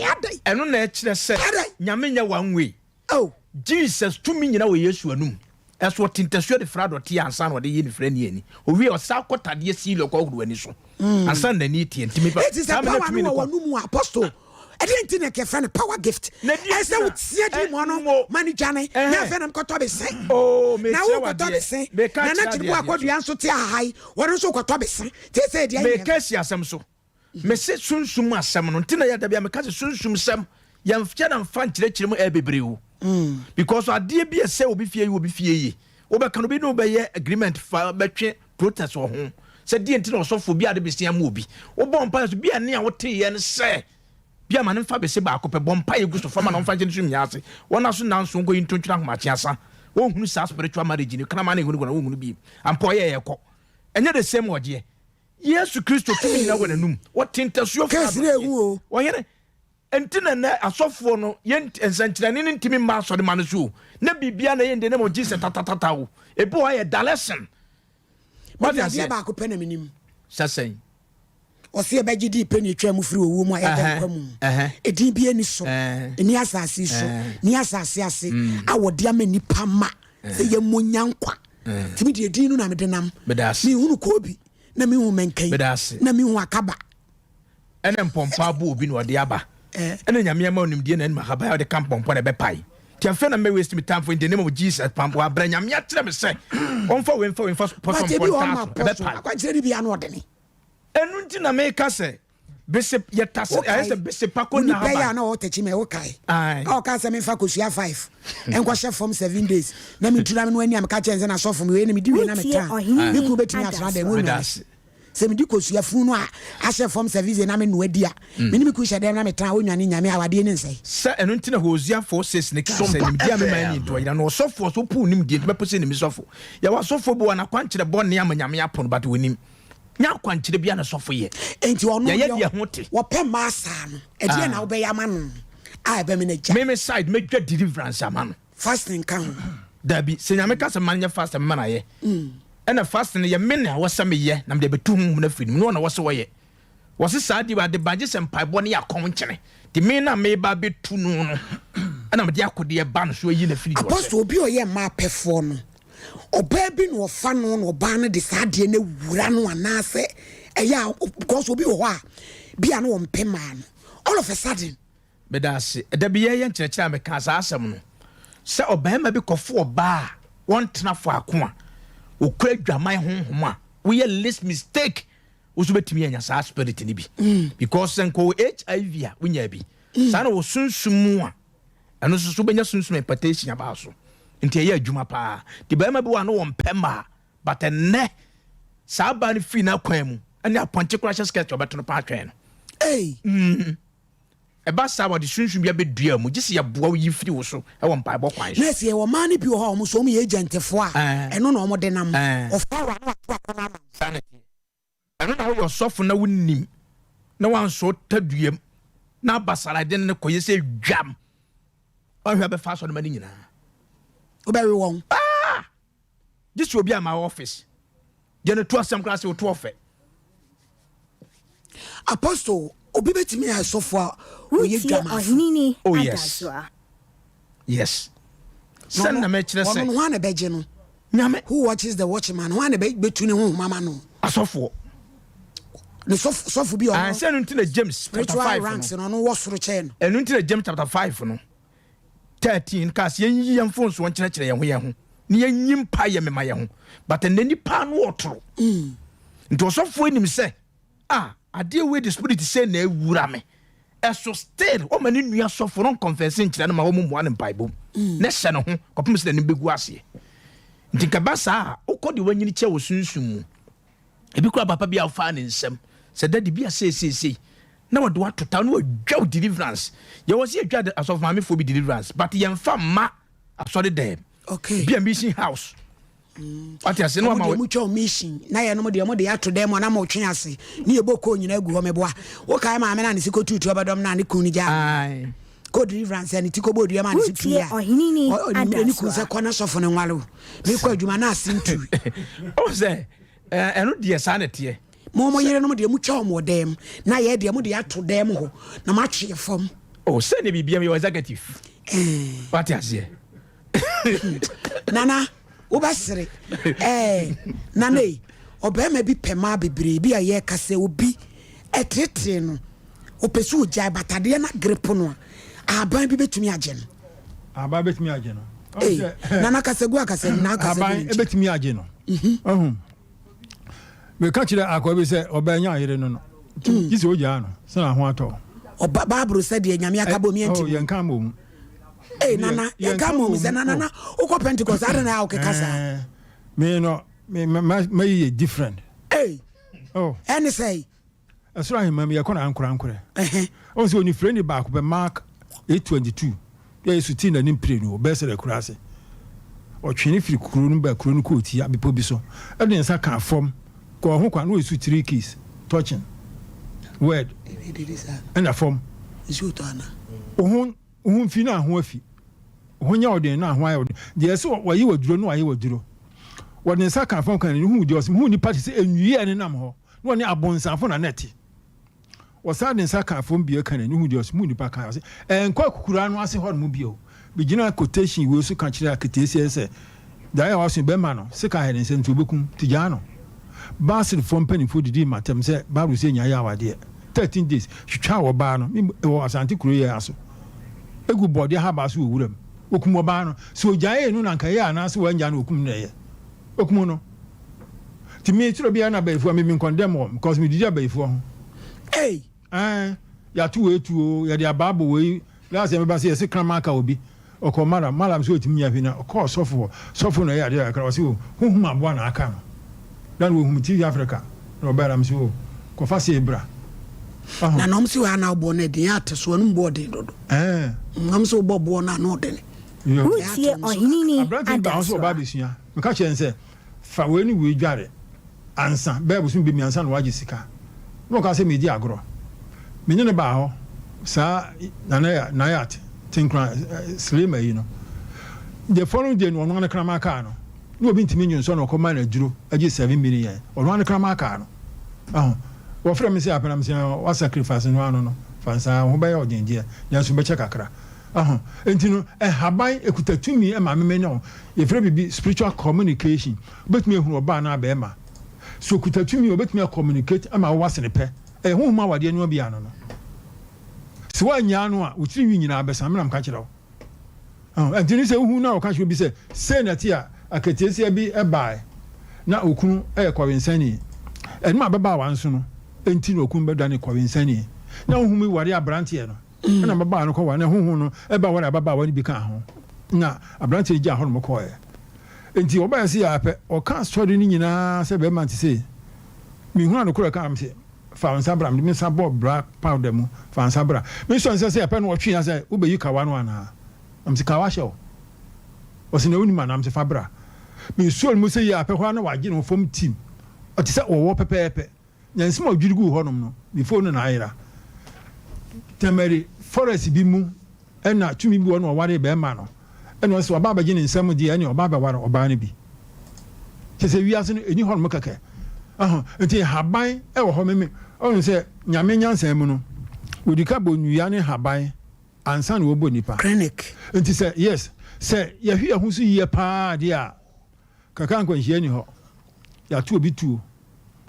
adɛn? Ɛno na ɛkyerɛ sɛ Nyame nyɛ one way. Oh. Jesus tumi nyina wɔ Yesu anum. Ɛso ɔte ntasuo de fra dɔteɛ ansa na ɔde yi ne frɛ ne ani. Owie ɔsa kɔ tadeɛ siili ɔkɔ horo ani so ansa na n'ani teɛ. Nti mepa Eti sɛ power no wɔ w'anum a, apostle, ɛdeɛ nti na yɛfrɛ no power gift? Ɛsɛ wotia di mu no ma no dwane na afei na mekɔtɔ bese. Na wokɔtɔ bese na na kyerebo akɔdua nso te ahahai, wɔno nso wokɔtɔ bese. Te sɛ deɛ yɛ. Meka si asɛm so. Mese sunsum asɛm no nti na yɛ dabi a meka sɛ sunsum sɛm yɛnkyɛ na mfa nkyerɛkyerɛ mu ɛyɛ bebree o. Because adeɛ bi ɛsɛ obi fie yi obi fie yi wobɛka no obi ne wobɛyɛ agreement fa bɛtwe protest wɔ ho sɛ deɛ nti na ɔsɔfo bi ade bese ama obi wobɔ mpaeɛ so bi a ne a woteeɛ no sɛ bi ama no mfa bese baako pɛ bɔ mpaeɛ gu so fa ma na ɔmfa nhyɛ ne so mmia ase wɔn aso nanso nkɔyi ntontwene ahomakye asa wɔnhunu saa spiritual marriage no kraman ne nhunu kɔ na wɔnhunu bi ampa ɔyɛ yɛ kɔ ɛnyɛ the same ɔgyeɛ Yesu Kristo tumi nyina wɔ n'anum wɔte ntasuo fa ɔhene Enti na nnɛ asɔfoɔ no yɛ nsɛnkyerɛnne no ntumi mma asɔre ma no so o. Na biribiara na ɛyɛ in the name of Jesus tatatata o. Ebi wɔ hɔ yɛ dalɛsen. Wate aseɛ? Adeɛ baako pɛ na menim. Sɛ sɛn? Ɔse yɛbɛgye dii pɛ ne ɛtwaa mu firi owuo mu a yɛda nkwa mu. Edin bi ani soro, ɛni asase so, ni asase ase a wɔde ama nnipa ma sɛ yɛmmɔ nya nkwa. Nti me deɛ edin no na mede nam. Mehunu koobi, na mehu mɛnkai, na mehu akaba. Ɛna mpɔmpɔ abo obi na ɔde aba. Ɛna Nyame ama onimdie na anim ahaban a ɔde ka mpɔmpɔ na ɛbɛpae. Nti afei na mɛ waste me time for in the name of Jesus pam wɔ abrɛ Nyame akyerɛ me sɛ ɔmfa wei mfa wei mfa pɔsɔ mpɔ ntaa so ɛbɛpae. Akwankyerɛ no bi ano ɔdene. Ɛno nti na meka sɛ bese yɛ tase ayɛ sɛ bese pa ko na ahaban. Onipa yi a na ɔwɔ tɛkyi mɛ wokae. A ɔka sɛ memfa kosua 5 nkɔhyɛ fam 7 days na mentu na me no ani a meka kyerɛ sɛ na sɔfo me wei na medi wei na metaa. Me kunu bɛtumi atena dɛm wɔnwane. Sɛ medi kosua funu no a ahyɛ fam sɛvize na menoa di a, me ne me kunu hyɛ dɛm na metra a, ɔnnwane nnya me, awadeɛ no nsɛe. Sɛ ɛno nti na Hosea 4:6 no kaa sɛ, Nimdeɛ a mema ani nto ɔyera no, ɔsɔfoɔ so pow nimdeɛ nti mɛpo sɛ nimi sɔfo. Yɛwɔ asɔfoɔ bi wɔ hɔ a n'akwankyerɛ bɔne ama Nyame apo no but wɔnim. Nyɛ akwankyerɛ biara na sɔfo yɛ. Enti ɔno Yɛyɛ deɛ deɛ ɛho te. ɔpɛ mmaa saa no, ɛdeɛn na wobɛyɛ ama no a ɛbɛma no agya? Me me side mɛdwa deliverance ama no. Fasting ka ho. Dabi, sɛ Nyame ka sɛ mma no nyɛ fast a mɛma no ayɛ. Ɛna fasting no yɛ me na ɛwɔ sɛ meyɛ na mede abɛtu honhom no afiri ne mu, ne ɔna ɛwɔ sɛ ɔyɛ. Wɔse saa deɛ ade ba gye sɛ mpaebɔ ne akɔm nkyene. Nti me na meba abɛtu no no ɛna mede akodeɛ ba no so ayi no afiri deɛ ɔhyɛ. Apostle, obi a ɔyɛ mmaa pɛfoɔ no, ɔbaa bi na ɔfa no na ɔbaa no de saa adeɛ no awura no anaasɛ ɛyɛ a, because obi wɔ hɔ a, bi a na ɔmpɛ mmaa no, all of a sudden, Meda ase. Da bi yɛreyɛ nkyerɛkyerɛ a mekaa saa asɛm no, sɛ ɔbarima bi kɔfo ɔbaa a wɔntena faako a, Okura adwaman honhom a, woyɛ least mistake, wo nso bɛtumi anya saa spirit no bi. Because sɛ nka ɔwɔ HIV a, wonya bi. Saa na wɔ sunsum mu a, ɛno nso so wobɛnya sunsum impartation aba so. Nti ɛyɛ adwuma paa. Nti barima bi wɔ a na wɔmpɛ mmaa, but ɛnnɛ saa baa no firi n'akwan mu, ɛne apɔnkye koraa hyɛ skirt ɔbɛto no paa twɛn no. Ei! Ɛba saa a, wɔde sunsum bi abɛdua mu, gye sɛ yɛboa wo yi firi wo so wɔ mpaebɔ kwan so. Nurse, yɛwɔ mmaa no bi wɔ hɔ a wɔn nso wɔyɛ agentfoɔ a ɛno na wɔde nam. Wɔfa wo a na wɔato akɔnnɔ ama wo. Saa na ɛteɛ. Ɛno na woyɛ ɔsɔfo na wonnim na woansɔ taduam na aba sarade no kɔyɛ sɛ dwam. Woahwɛ a bɛfa asɔremma no nyinaa. Wobɛwe wɔn. Ah! Gye sɛ obi ama office. Deɛ no to asɛm koraa sɛ woto ɔfɛ. Apostle, obi bɛtumi ayɛ sɔfo a ɔyɛ dwamafo. Oh yes. Yes. Sɛ na mɛkyerɛ sɛ. Ɔno no hwan na bɛgye no? Nyame. Who watches the watchman? Hwan na bɛtu ne honhom ama no? Asɔfoɔ. Ne sɔfo sɔfo bi ɔno. Sɛ ɛno nti na James chapter Spiritual 5 ranks no. no ɔno wɔ soro kyɛn no. Ɛno nti na James chapter 5 no 13 kaa sɛ yɛnyi yɛn mfomsoɔ nkyerɛkyerɛ yɛn ho yɛn ho na yɛnyi mpaeɛ mema yɛn ho. But ɛnnɛ nipa ano ɔtoro. Nti ɔsɔfoɔ nim sɛ ah adeɛ wei de spirit sɛ na awura me. Ɛso still ɔma ne nua sɔfo no nkɔnfɛse nkyerɛ no ma wɔn mmoa no mpaebɔ mu na hyɛ ne ho kɔpem sɛ n'anim bɛgu aseɛ. Nti nka ba saa a wokɔ deɛ wanyini kyɛ wɔ sunsum mu. Ebi koraa papa bi a wofaa ne nsam sɛ daddy bi a seeseesei na wɔde wo ato town na wɔadwa wo deliverance. Yɛwɔ sɛ yɛdwa asɔfo maamefoɔ bi deliverance but yɛmfa mma asɔre dɛm. Okay. Bi a mission house. Wate ase na wama. Ɔmo twa mission na yɛnom deɛ ɔmo de ato dɛm na mo twe ase ne yɛbɔ kɔɔ nyinaa gu hɔ meboa. Wokae maame na ne se kɔtuutu ɔbɛdɔm na ne kun no gyaa. Kɔ deliverance a ne ti kɔbɔ dua ma ne se tui a ɔne kun sɛ kɔ na sɔfo no nware wo. Mekɔ adwuma na ase ntui. Ɔhu sɛ ɛno deɛ saa na ɛteɛ. Mo mo yerenom deɛ motwa wɔn wɔ dan mu na yɛ deɛ mode ato dan mu hɔ na moatwe yɛ fam. Oh sɛ ne biribiam yɛwɔ executive. Wate aseɛ. Nana wobɛsere ɛɛ Nana ei ɔbarima bi pɛ maa bebree bi a yɛka sɛ obi ɛtetee no ɔpɛ sɛ ɔgyae but adeɛ no agrepo no a ahaban bi bɛtumi agye no. Ahaban bɛtumi agye no. Ei Nana kasa gu akasa mu na akasa gu ne nkyɛn. Ahaban bɛtumi agye no. Ɔhu. Meka kyerɛ akoa bi sɛ ɔbaa nya yere no no. Gye sɛ ogyaa no sɛ na ho atɔ. Ɔba Bible sɛ deɛ Nyame aka bom yɛnti mu. Oh yɛnka mmɔ mu. Ei Nana yɛnka mmɔ mu sɛ Nana na wokɔ Pentecost adɛn na ɛyɛ a wokeka saa. Me no me mayi yɛ different. Ei Oh. Ɛne sɛn? Ɛsoro ahemman mu yɛkɔ no ankorankorɛ. Ɔhu sɛ onifirani baako pɛ, Mark 8:22, yɛ Yesu tee n'anim pirenu wɔ Betseda akura ase. Ɔtwee no firi kuro no mu baa kuro no kootia bepɔ bi so, de ne nsa kaa fam, kɔɔ ho kwa na ɔresu three keys, touching, word, ɛna fam. Wo ho wo ho mfi na ho afi. Wo ho nyɛ wo den na ho ayɛ wo den. Deɛ ɛsɛ wɔyi w'aduro na wɔayɛ w'aduro. Wɔde ne nsa kaa fam kaa n'ani huu deɛ ɔsɛ huu nipa te sɛ nwie a ɛnenam hɔ. Na ɔne abonsamfo na na ɛte. Ɔsan de nsa kaa fam bio ka n'ani hu deɛ ɔsɛ mu nipa kan ɔsɛ ɛnkɔ akukuraa no ase hɔ nom bio. Megyina quotation wei so ka kyerɛ aketeesia yi sɛ daeɛ a waso yi bɛma no sika ahɛ ne nsam nti ɔbɛkum nti gyaa no. Basilfoɔ mpanimfoɔ didii m'atɛm sɛ Bible sɛ nyae awadeɛ 13 days twitwaa ɔbaa no me wɔ Asante kuro yi ara so egu bɔɔdeɛ ahabaa so wɔ wuram wɔkum ɔbaa no sɛ ɔgyaee no na anka ɛyɛ anaasɛ wangyaa no wɔkum no na ɛyɛ. Okumu no. Nti me twerɛ biara na abayifoɔ me me condemn wɔn because me didi abayifoɔ ho. Ei. Ɛɛ yɛato wei tuo o yɛde abaa bɔ wei last year meba sɛ yɛse kraman ka obi ɔkɔ malam malam sɛ ɔtumi nya hwee na ɔkɔɔ sɔfo hɔ sɔfo na ɛyɛ adeɛ kakra ɔse o honhom aboa na aka no da no wɔhum TV Africa na ɔbaa na mese o kɔfa sei bra ɔho. Na na ɔmo se wɔ ana boɔ no ɛden ate so ɛno mu boɔ den dodo. Ɛɛ. Ɔmo se wobɔ boɔ no ano ɔdene. Woretie Ɔhene Aberante bi baa hɔ sɛ ɔba Adasoa. abɛsua. Meka kyerɛɛ no sɛ, Fa wei ne wei dware ansa, bɛyɛ bosome bi ansa na woagye sika. Na ɔkaa sɛ meredi agorɔ. Me ne no baa hɔ saa Nana Nayat Tenkorang Slema yi no. The following day no, ɔno ara ne kraman kaa no. Na obi ntumi nnye nsɔ na ɔkɔmaa no aduro gye 7 million. Ɔno ara ne kraman kaa no. Aho. Wɔfrɛ me sɛ apɛ na mesɛ wa sacrifice no ano no, fa nsa, wo ho bɛyɛ ɔden deɛ, nanso bɛkyɛ kakra. Aho, enti no, nhaban ekuta tumi ma amemene ne ho. Yɛfrɛ biribi spiritual communication. Wobɛtumi ahunu ɔbaa anaa barima. Sɛ okuta tumi a, obɛtumi a communicate ama wo asene pɛ. Ɛyɛ honhom awadeɛ nneɛma bi ano no. Sɛ woannyaa no a, wo tiri nwi nyinaa bɛsa. Me na meka kyerɛ wo. Aho, enti no sɛ wohu na wɔka kyerɛ obi sɛ, sei na ɛte a, akataasia bi baeɛ. Na okunu yɛ kɔwensani. Ɛno ababaawa nso no nti na okunu bɛdane kɔwensani. Na honhom yi ware aberanteɛ no. Ɛna ababaawa no kɔware na honhom no ba ware ababaawa no bi kaa ho. Na aberanteɛ no gyaa hɔnom kɔeɛ. Nti ɔbaeɛ sɛ yɛ apɛ, ɔka asɔre no nyinaa sɛ bɛrima nte sei. Mehunu ade korɔ ɛkaa me sɛ, fa wo nsa bra. Mede me nsa bɔɔ black powder mu, fa wo nsa bra. Mesɔ nsa sɛ yɛpɛ no ɔtwee asɛ, wobɛyi kawa no anaa? Na mese, kawa hyɛ wo. Ɔse, na wonim anaa? Mese, fa bra. Mesuo no mu sɛ yɛ apɛ hɔ ara na wagye ne ho fam tim. Ɔte sɛ ɔwɔ pɛpɛɛpɛ. Na nsɛm a ɔdwiri guu hɔnom no, me phone no na ayera. Tamale forest bi mu na tumi bi wɔ na ɔwaree bɛrima no. Ɛna ɔse waba abɛgye ne nsam deɛ ɛne ɔba abɛware ɔbaa no bi. Kyerɛ sɛ wiase no ɛni hɔnom kɛkɛ. Ɛho nti nhaban ɛwɔ hɔ meme ɔhu sɛ Nyame nyansa mu no wɔdi ka bɔ nnua ne nhaban ansa na wɔbɔ nipa. Clinic. Nti sɛ yes sɛ yɛhwe yɛn ho so yie paa deɛ a Kakra nkwanhyia nni hɔ. Yɛato obi tuo,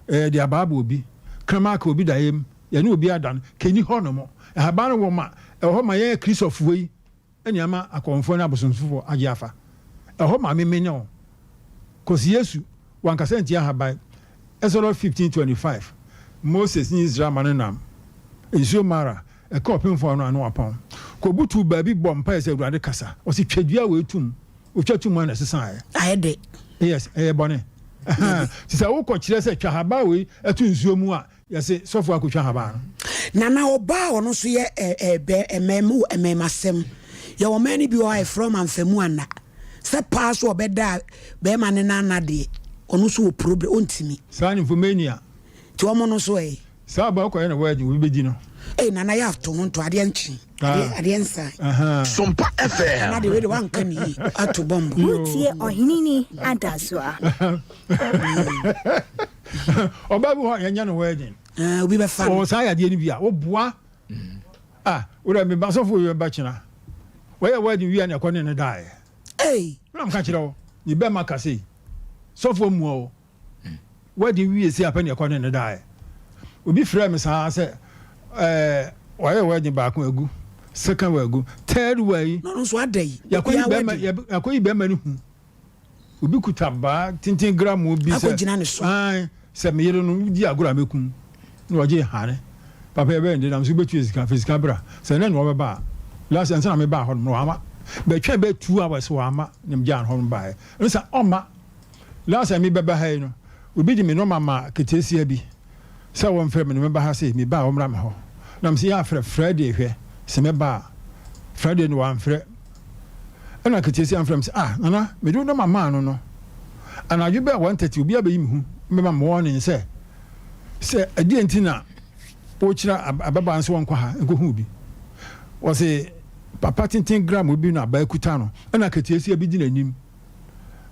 yɛde abaa abɔ obi, kraman aka obi daeɛ mu, yɛne obi ada no, kɛnni hɔ nom. Nhaban no wɔ ma, ɛwɔ hɔ ma yɛn Akristofoɔ yi ne ama akɔmfoɔ ne abosomsomfoɔ agye afa. Ɛwɔ hɔ ma me ne wo. Cos Yesu, wankasa antia nhaban. Exodus 15:25, Moses ne Israel ma no nam nsuo Mara, ɛka ɔpemfoɔ ano a na wapɔn. Kɔbutuu baabi bɔɔ mpaeɛ sɛ Awurade kasa. Ɔse twa dua wei tom. Otwa tum a na ɛsesaeɛ. Ayɛ dɛ. Yes, ɛyɛ bɔne. Nti sɛ wokɔ kyerɛ sɛ twa habaa wei to nsuo mu a, yɛse sɔfoɔ akɔtwa habaa no. Nana ɔbaa a ɔno nso yɛ ɛɛ ɛmɛɛmu ɛmɛɛmasɛm. Yɛwɔ mmaa no bi wɔ hɔ a yɛfrɛ wɔn amfamu anna. Sɛ paa so ɔbɛda bɛrima ne nan nna deɛ, ɔno nso wɔ problem, ɔntumi. Saa nymphomania. Nti wɔn no nso ɛ? Saa ɔbaa wokɔyɛ no wedding obi bɛdi no. Ei Nana yɛ ato ho nto adeɛ nkye adeɛ adeɛ nsa. Sompa FM. Nana deɛ wei deɛ wanka ne yie ato bɔmbo. Wotie ɔheneni adasoa. Ɔbaa bi hɔ a yɛnyɛ no wedding. Ah, obi bɛfa no. Ɔwɔ saa yadeɛ no bi a woboa. Ah, wura mi ba sɔfo yi ba kyena. Wɔyɛ wedding wia na ɛkɔ ne ne daeɛ. Ei. Wura mka kyerɛ wo, ne bɛma kase yi. Sɔfo amua wo. Wedding wie sei apɛ ne ɛkɔ ne ne daeɛ. Obi frɛɛ me saa sɛ ɛɛ wayɛ wedding baako agu, second one agu, third one yi. Na ɔno nso ada yi. Yɛakɔyi bɛrima yɛakɔyi bɛrima no hu. Obi kuta baa tenten gramoo bi sɛ. Akɔgyina ne so. Ae sɛ me yere no wodi agorɔ a mɛkum na ɔgye hane. Papa yɛbɛyɛ nde nam so wobɛtua sika fa sika bra sɛ ɛnɛ na wɔbɛba a. Last ansa na mebaa hɔ nom no wamma. Bɛtwɛn bɛyɛ 2 hours wamma na megyaa no hɔ nom baeɛ. Ɛno sɛ ɔmma. Last time mebɛba ha yi no, obi de me nɔma maa keteesia bi sɛ wɔmfrɛ me na mɛba ha sei, meba a ɔmmra me hɔ. Na mese yɛ afrɛ Friday hwɛ sɛ mɛba a. Friday no wamfrɛ. Ɛna keteesia no frɛ me sɛ, ah Nana, mede wo nɔma maa no no, anadwo bɛyɛ 1:30 obi abɛyi me hu bɛma me warning sɛ, sɛ ɛdeɛn nti na wokyerɛ ababaa no sɛ wɔnkɔ ha nkɔhu obi. Wɔse papa tenten gram obi na abaa kuta no, ɛna keteesia bi di n'anim.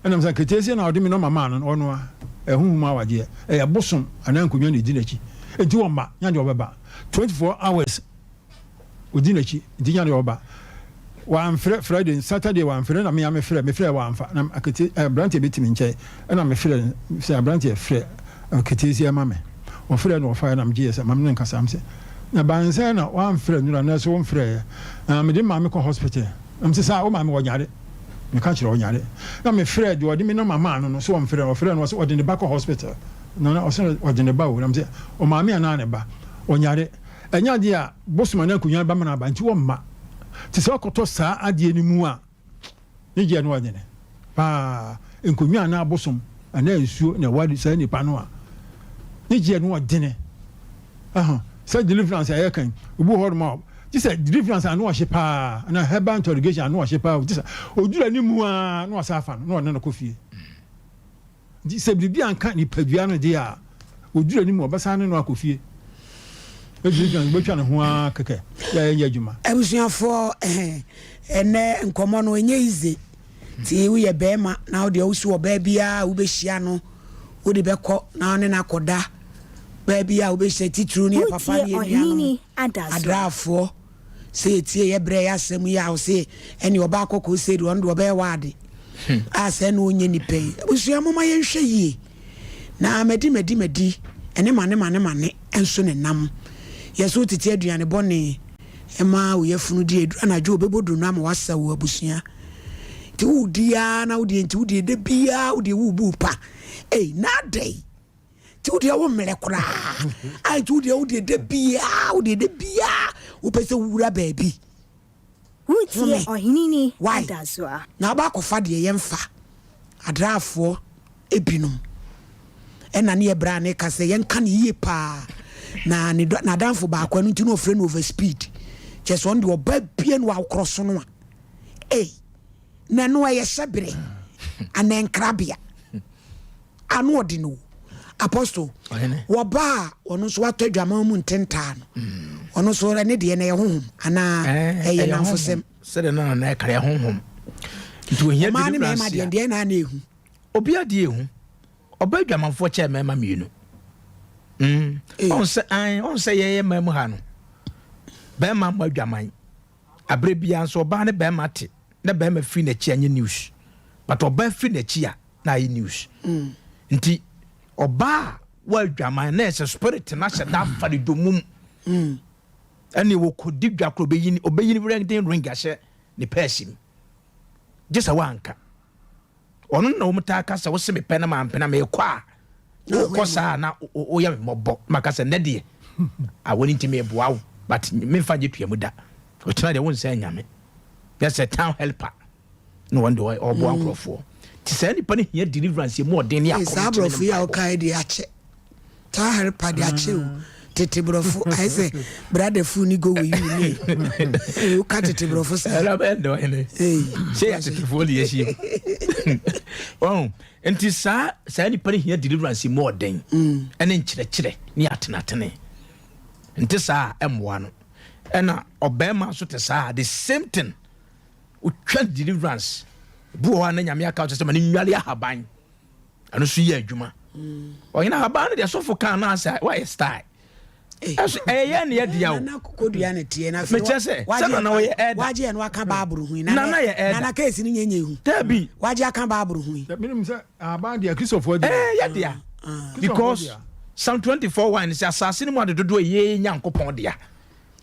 Ɛnam sɛ nketeesia na ɔde me nɔma maa no no, ɔno a, ɛyɛ honhom mu awadeɛ, ɛyɛ bosom anaa nkonnwa na ɛdi n'akyi, enti ɔmma, nya deɛ ɔbɛba. 24 hours ɔdi n'akyi, nti nya deɛ ɔbɛba. Wamfrɛ Friday, Saturday wamfrɛ, na me a mefrɛ, mefrɛ wamfa, na akete, aberanteɛ bi te me nkyɛn, ɛna mefrɛ no sɛ aberanteɛ frɛ nketeesia ma me. Ɔfrɛ na ɔfaeɛ na megyeeɛ sɛ ma me ne nkasa, mesɛ na bansɛ na wamfrɛ nnora, na ɛso womfrɛeɛ, na mede maame kɔ hospital, na mesɛ saa wo maame ɔnyare. Meka kyerɛ ɔnyare. Na me frɛɛ deɛ ɔde me nɔma maa no no sɛ ɔmfrɛ no, ɔfrɛɛ no ɔse ɔde ne ba kɔ hospital. Na na ɔse ɔde ne ba o, na mese ɔmaame anaa ne ba? Ɔnyare. Ɛnyɛ adeɛ a bosom anaa nkonwa bɛma no aba nti ɔmma. Nti sɛ ɔkɔtɔ saa adeɛ no mu a, ne gyeɛ no ɔnyene paa. Nkonwa anaa bosom anaa nsuo na ɛware saa nipa no a, ne gyeɛ no ɔdene. Ɛhɔ sɛ deliverance a yɛka yi, obi wɔ hɔnom a gye sɛ deliverance ano ɔhye paa anaa herbal interrogation ano ɔhye paa, gye sɛ oduru anim a na wasa afa no na ɔne no kɔ fie. Nti sɛ biribi anka nipadua no deɛ a, oduru anim a ɔbɛsan ne no akɔ fie. Deliverance bɛtwa ne ho ara kɛkɛ yɛ ɛnyɛ adwuma. Abusuafoɔ ɛnɛ nkɔmmɔ no ɛnyɛ easy. Nti woyɛ bɛrima na wodeɛ wosi ɔbaa biara a wobɛhyia no wode bɛkɔ na wo ne no akɔda baabi a wobɛhyia titiriw ne yɛ papa ne yɛ nuanom adraafoɔ sɛ yɛtie yɛ berɛ yɛ asɛm yi a wo se ɛne ɔbaa kɔkɔɔ sei deɛ ɔno deɛ ɔbɛyɛ w'ade a sɛ na ɔnyɛ nipa yi. Abusua momma yɛnhwɛ yie na madi madi madi ɛne mane mane mane nso ne nam yɛ so tete aduane bɔne ma wo yafunu di ɛduru anadwo ɔbɛbɔ duru no ama wasa wo abusua. Nti wodi ara na wodeɛ nti wodeɛ da biara wodeɛ wobu pa. Ei, na adɛn? Nti wodeɛ wo mmerɛ koraa. Ai, nti wodeɛ wodeɛ da biara wodeɛ da biara wopɛ sɛ wowura baabi. Woretie Home. Ɔheneni Why? Adasoa. Na aba akɔfa deɛ yɛmfa adraafoɔ binom. Ɛna ne yɛ bra ne ka sɛ yɛnka no yie paa. Na ne dɔ n'adamfo baako ɛno nti na ɔfrɛ no over speed. Kyerɛ sɛ ɔno deɛ ɔba bie no wakorɔ so no a. Ei, na ɛno ɛyɛ hyɛberɛ anaa nkrabea. Ano ɔde no o. Apostle, wɔba a ɔno nso watɔ adwaman mu ntentaa no, mm. ɔno nso ɛne deɛ na ɛyɛ honhom anaa eh, ɛyɛ namfosɛm. Sɛdeɛ na nana ɛka ɛyɛ honhom. Nti ohia Ɔmaa ne mmarima deɛ deɛ na ana ehu. Obi adeɛ ehu. Ɔba adwamanfoɔ kyɛɛ mmarima mmienu. Mm. Eh. Ɔn sɛ ɔn sɛ yɛyɛ mmaa mu ha no. Bɛrima mmɔ adwaman. Aberɛ biara nso ɔbaa ne bɛrima te na bɛrima firi n'akyi a nyɛ news but ɔbaa firi n'akyi a na ayɛ news nti ɔbaa a wɔadwaman na ɛsɛ spirit no ahyɛ da afa ne domum ɛne wɔkɔdi dwa korɔ ɔbɛyi ɔbɛyi ne wedding ring ahyɛ ne pɛɛsi mu gye sɛ woanka Ɔno na wɔn taa ka sɛ wose mepɛ na mampɛ na mekɔ a wokɔ saa na woyɛ me mmɔbɔ maka sɛ nnɛ deɛ awɔ no nti meboa wo but memfa nye tua mu da ɔkyena deɛ wonsɛ nyame yɛ sɛ town helper na wɔn deɛ ɔboa mm. nkurɔfoɔ nti saa nipa no hia deliverance mu ɔden ne akɔm saa aborɔfo yi a wokae deɛ akyɛ Taa helper de akyɛ o. Tete borɔfo ayɛ sɛ brother fu ni go with you ne. Ee woka tete borɔfo saa. Ɛna bɛyɛ dɛ ɔhene. Sɛ yɛ tetefoɔ ne yɛhyia. Wɔn nti saa saa nipa no hia deliverance mu ɔden mm. ɛne nkyerɛkyerɛ ne atenatene. Nti saa ɛmmoa no. Ɛna ɔbɛrima nso te saa the same thing. Wotwa deliverance. Bi wɔ hɔ a na nyame aka sɛ ma ne nwale ahaban. ɛno nso yɛ adwuma ɔhene ahaban no deɛ sɔfo kan no asɛ wayɛ style ɛso ɛyɛ ne yɛ dea o kodua ne teɛ na afei mekyɛ sɛ sɛ nana ɔyɛ ɛda wagye ɛno aka baaburo ho yi nana yɛ ɛda nana keesi no nyɛ nyɛ hu dabi wagye aka baaburo ho yi menim sɛ ahaban deɛ kristofoɔ deɛ ɛɛ yɛ dea because Psalm 24 1 sɛ asase no mu ade dodoɔ yɛ Nyankopɔn dea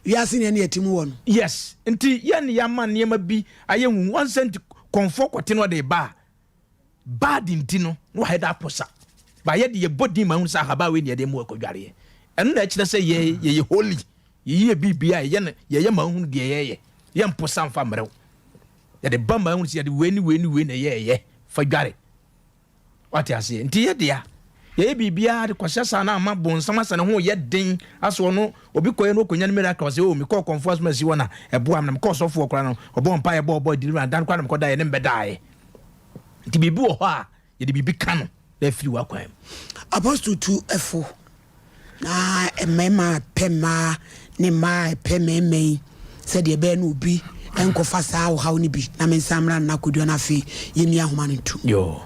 wiase ne ɛne ɛte mu wɔ no yes nti yɛn ne yɛama nneɛma bi ayɛ hu wɔn sɛ nti kɔnfoɔ kɔte no ɔde ba a Bad nti no na wayɛ dɛ aposa. But yɛ de yɛbɔ din ma ahunu sɛ ahaban wei na yɛde mmoa kɔdwareɛ. Ɛno na ɛkyerɛ sɛ yɛ yɛyɛ holy. Yɛyi yɛ biribiara a yɛyɛ no yɛyɛ ma ahunu deɛ yɛyɛ. Yɛmposa mfa mmerɛ wo. Yɛde ba ma ahunu sɛ yɛde wei ne wei ne wei na ɛyɛɛyɛ fa dware. Wate aseɛ? Nti yɛ dea. Yɛyɛ biribiara de kɔhyɛ saa na ama bonsam asɛ ne ho yɛ den asɛ ɔno obi kɔyɛ no ɔkɔnya no miracle ɔsɛ oh mekɔɔ kɔmfoɔ asoma asi hɔ na ɛboa me na mekɔɔ sɔfoɔ koraa no ɔbɔɔ mpaeɛ bɔɔ bɔɔ deliverance dan koraa na mekɔdaeɛ ne mbɛdaeɛ. Nti biribi wɔ hɔ a yɛde biribi ka no na afiri w'akwan mu. Apostle tu fo na mmarima a ɛpɛ mmaa ne mmaa a ɛpɛ mmarima yi sɛdeɛ ɛbɛyɛ na obi nkɔfa saa ɔhaw no bi na mensan mmra nna kodua no afei yɛmia ahoma no ntom. Yoo.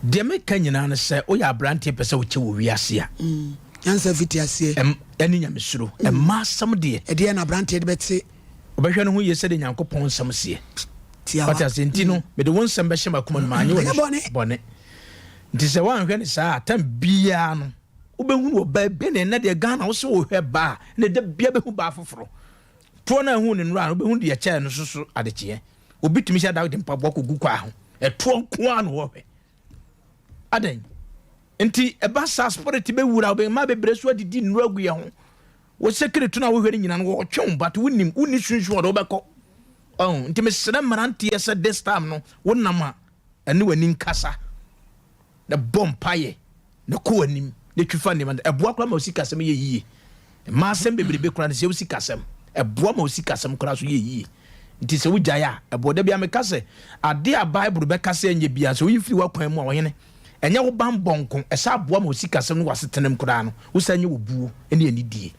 Deɛ meka nyinaa ne sɛ woyɛ aberanteɛ pɛ sɛ wokyɛ wɔ wiase a. Nyansa fiti aseɛ. Ɛne nyamesuro. Mmaa asɛm deɛ. Ɛdeɛ na aberanteɛ de bɛte. Ɔbɛhwɛ ne ho yie sɛdeɛ Nyankopɔn nsɛm seɛ. Tiawa. Wate aseɛ? Nti no, mede wo nsɛm bɛhyɛ m'akoma no mu, anyɛ Ɛnyɛ w'ani bɔne. bɔne. Nti sɛ woanhwɛ no saa a, tam biara no, wobɛhunu ɔbaa bi na ɛnnɛ deɛ Ghana wo se wohwɛ baa a, ɛnna da biara bɛhu baa foforɔ. Toɔ no a ɛhuu no nnora no, wobɛhunu deɛ ɛkyɛɛ no so so adekyeɛ. Obi tumi hyɛ da de mpaboa kɔgu kwaa ho. Ɛtoɔ nko ara na wɔhwɛ. Adɛn? Nti ɛba saa spirit bɛwura wo, mmaa bebree so adidi nnuro agu yɛn ho. Wo sekere to no a wohwɛ no nyina no wɔtwe wo but wonim wonni sunsun ɔde wobɛkɔ ɔho nti mesrɛ mmeranteɛ sɛ this time no wonam a ɛne w'ani nkasa na bɔ mpaeɛ na kɔ w'anim na twi fa nneɛma ɛboa koraa ma wo sikasɛm yɛ yie mmaa asɛm bebrebe koraa no sɛ wo sikasɛm ɛboa ma wo sikasɛm koraa so yɛ yie nti sɛ wogyae a ɛboa da bia meka sɛ adeɛ a bible bɛka sɛ ɛnyɛ bia sɛ woyi firi w'akwan mu a ɔhene Ɛnyɛ wo banbɔ nko, ɛsan aboa ma wo sikasɛm ne w'asetenam koraa no, wosan nya obuo ne anidie.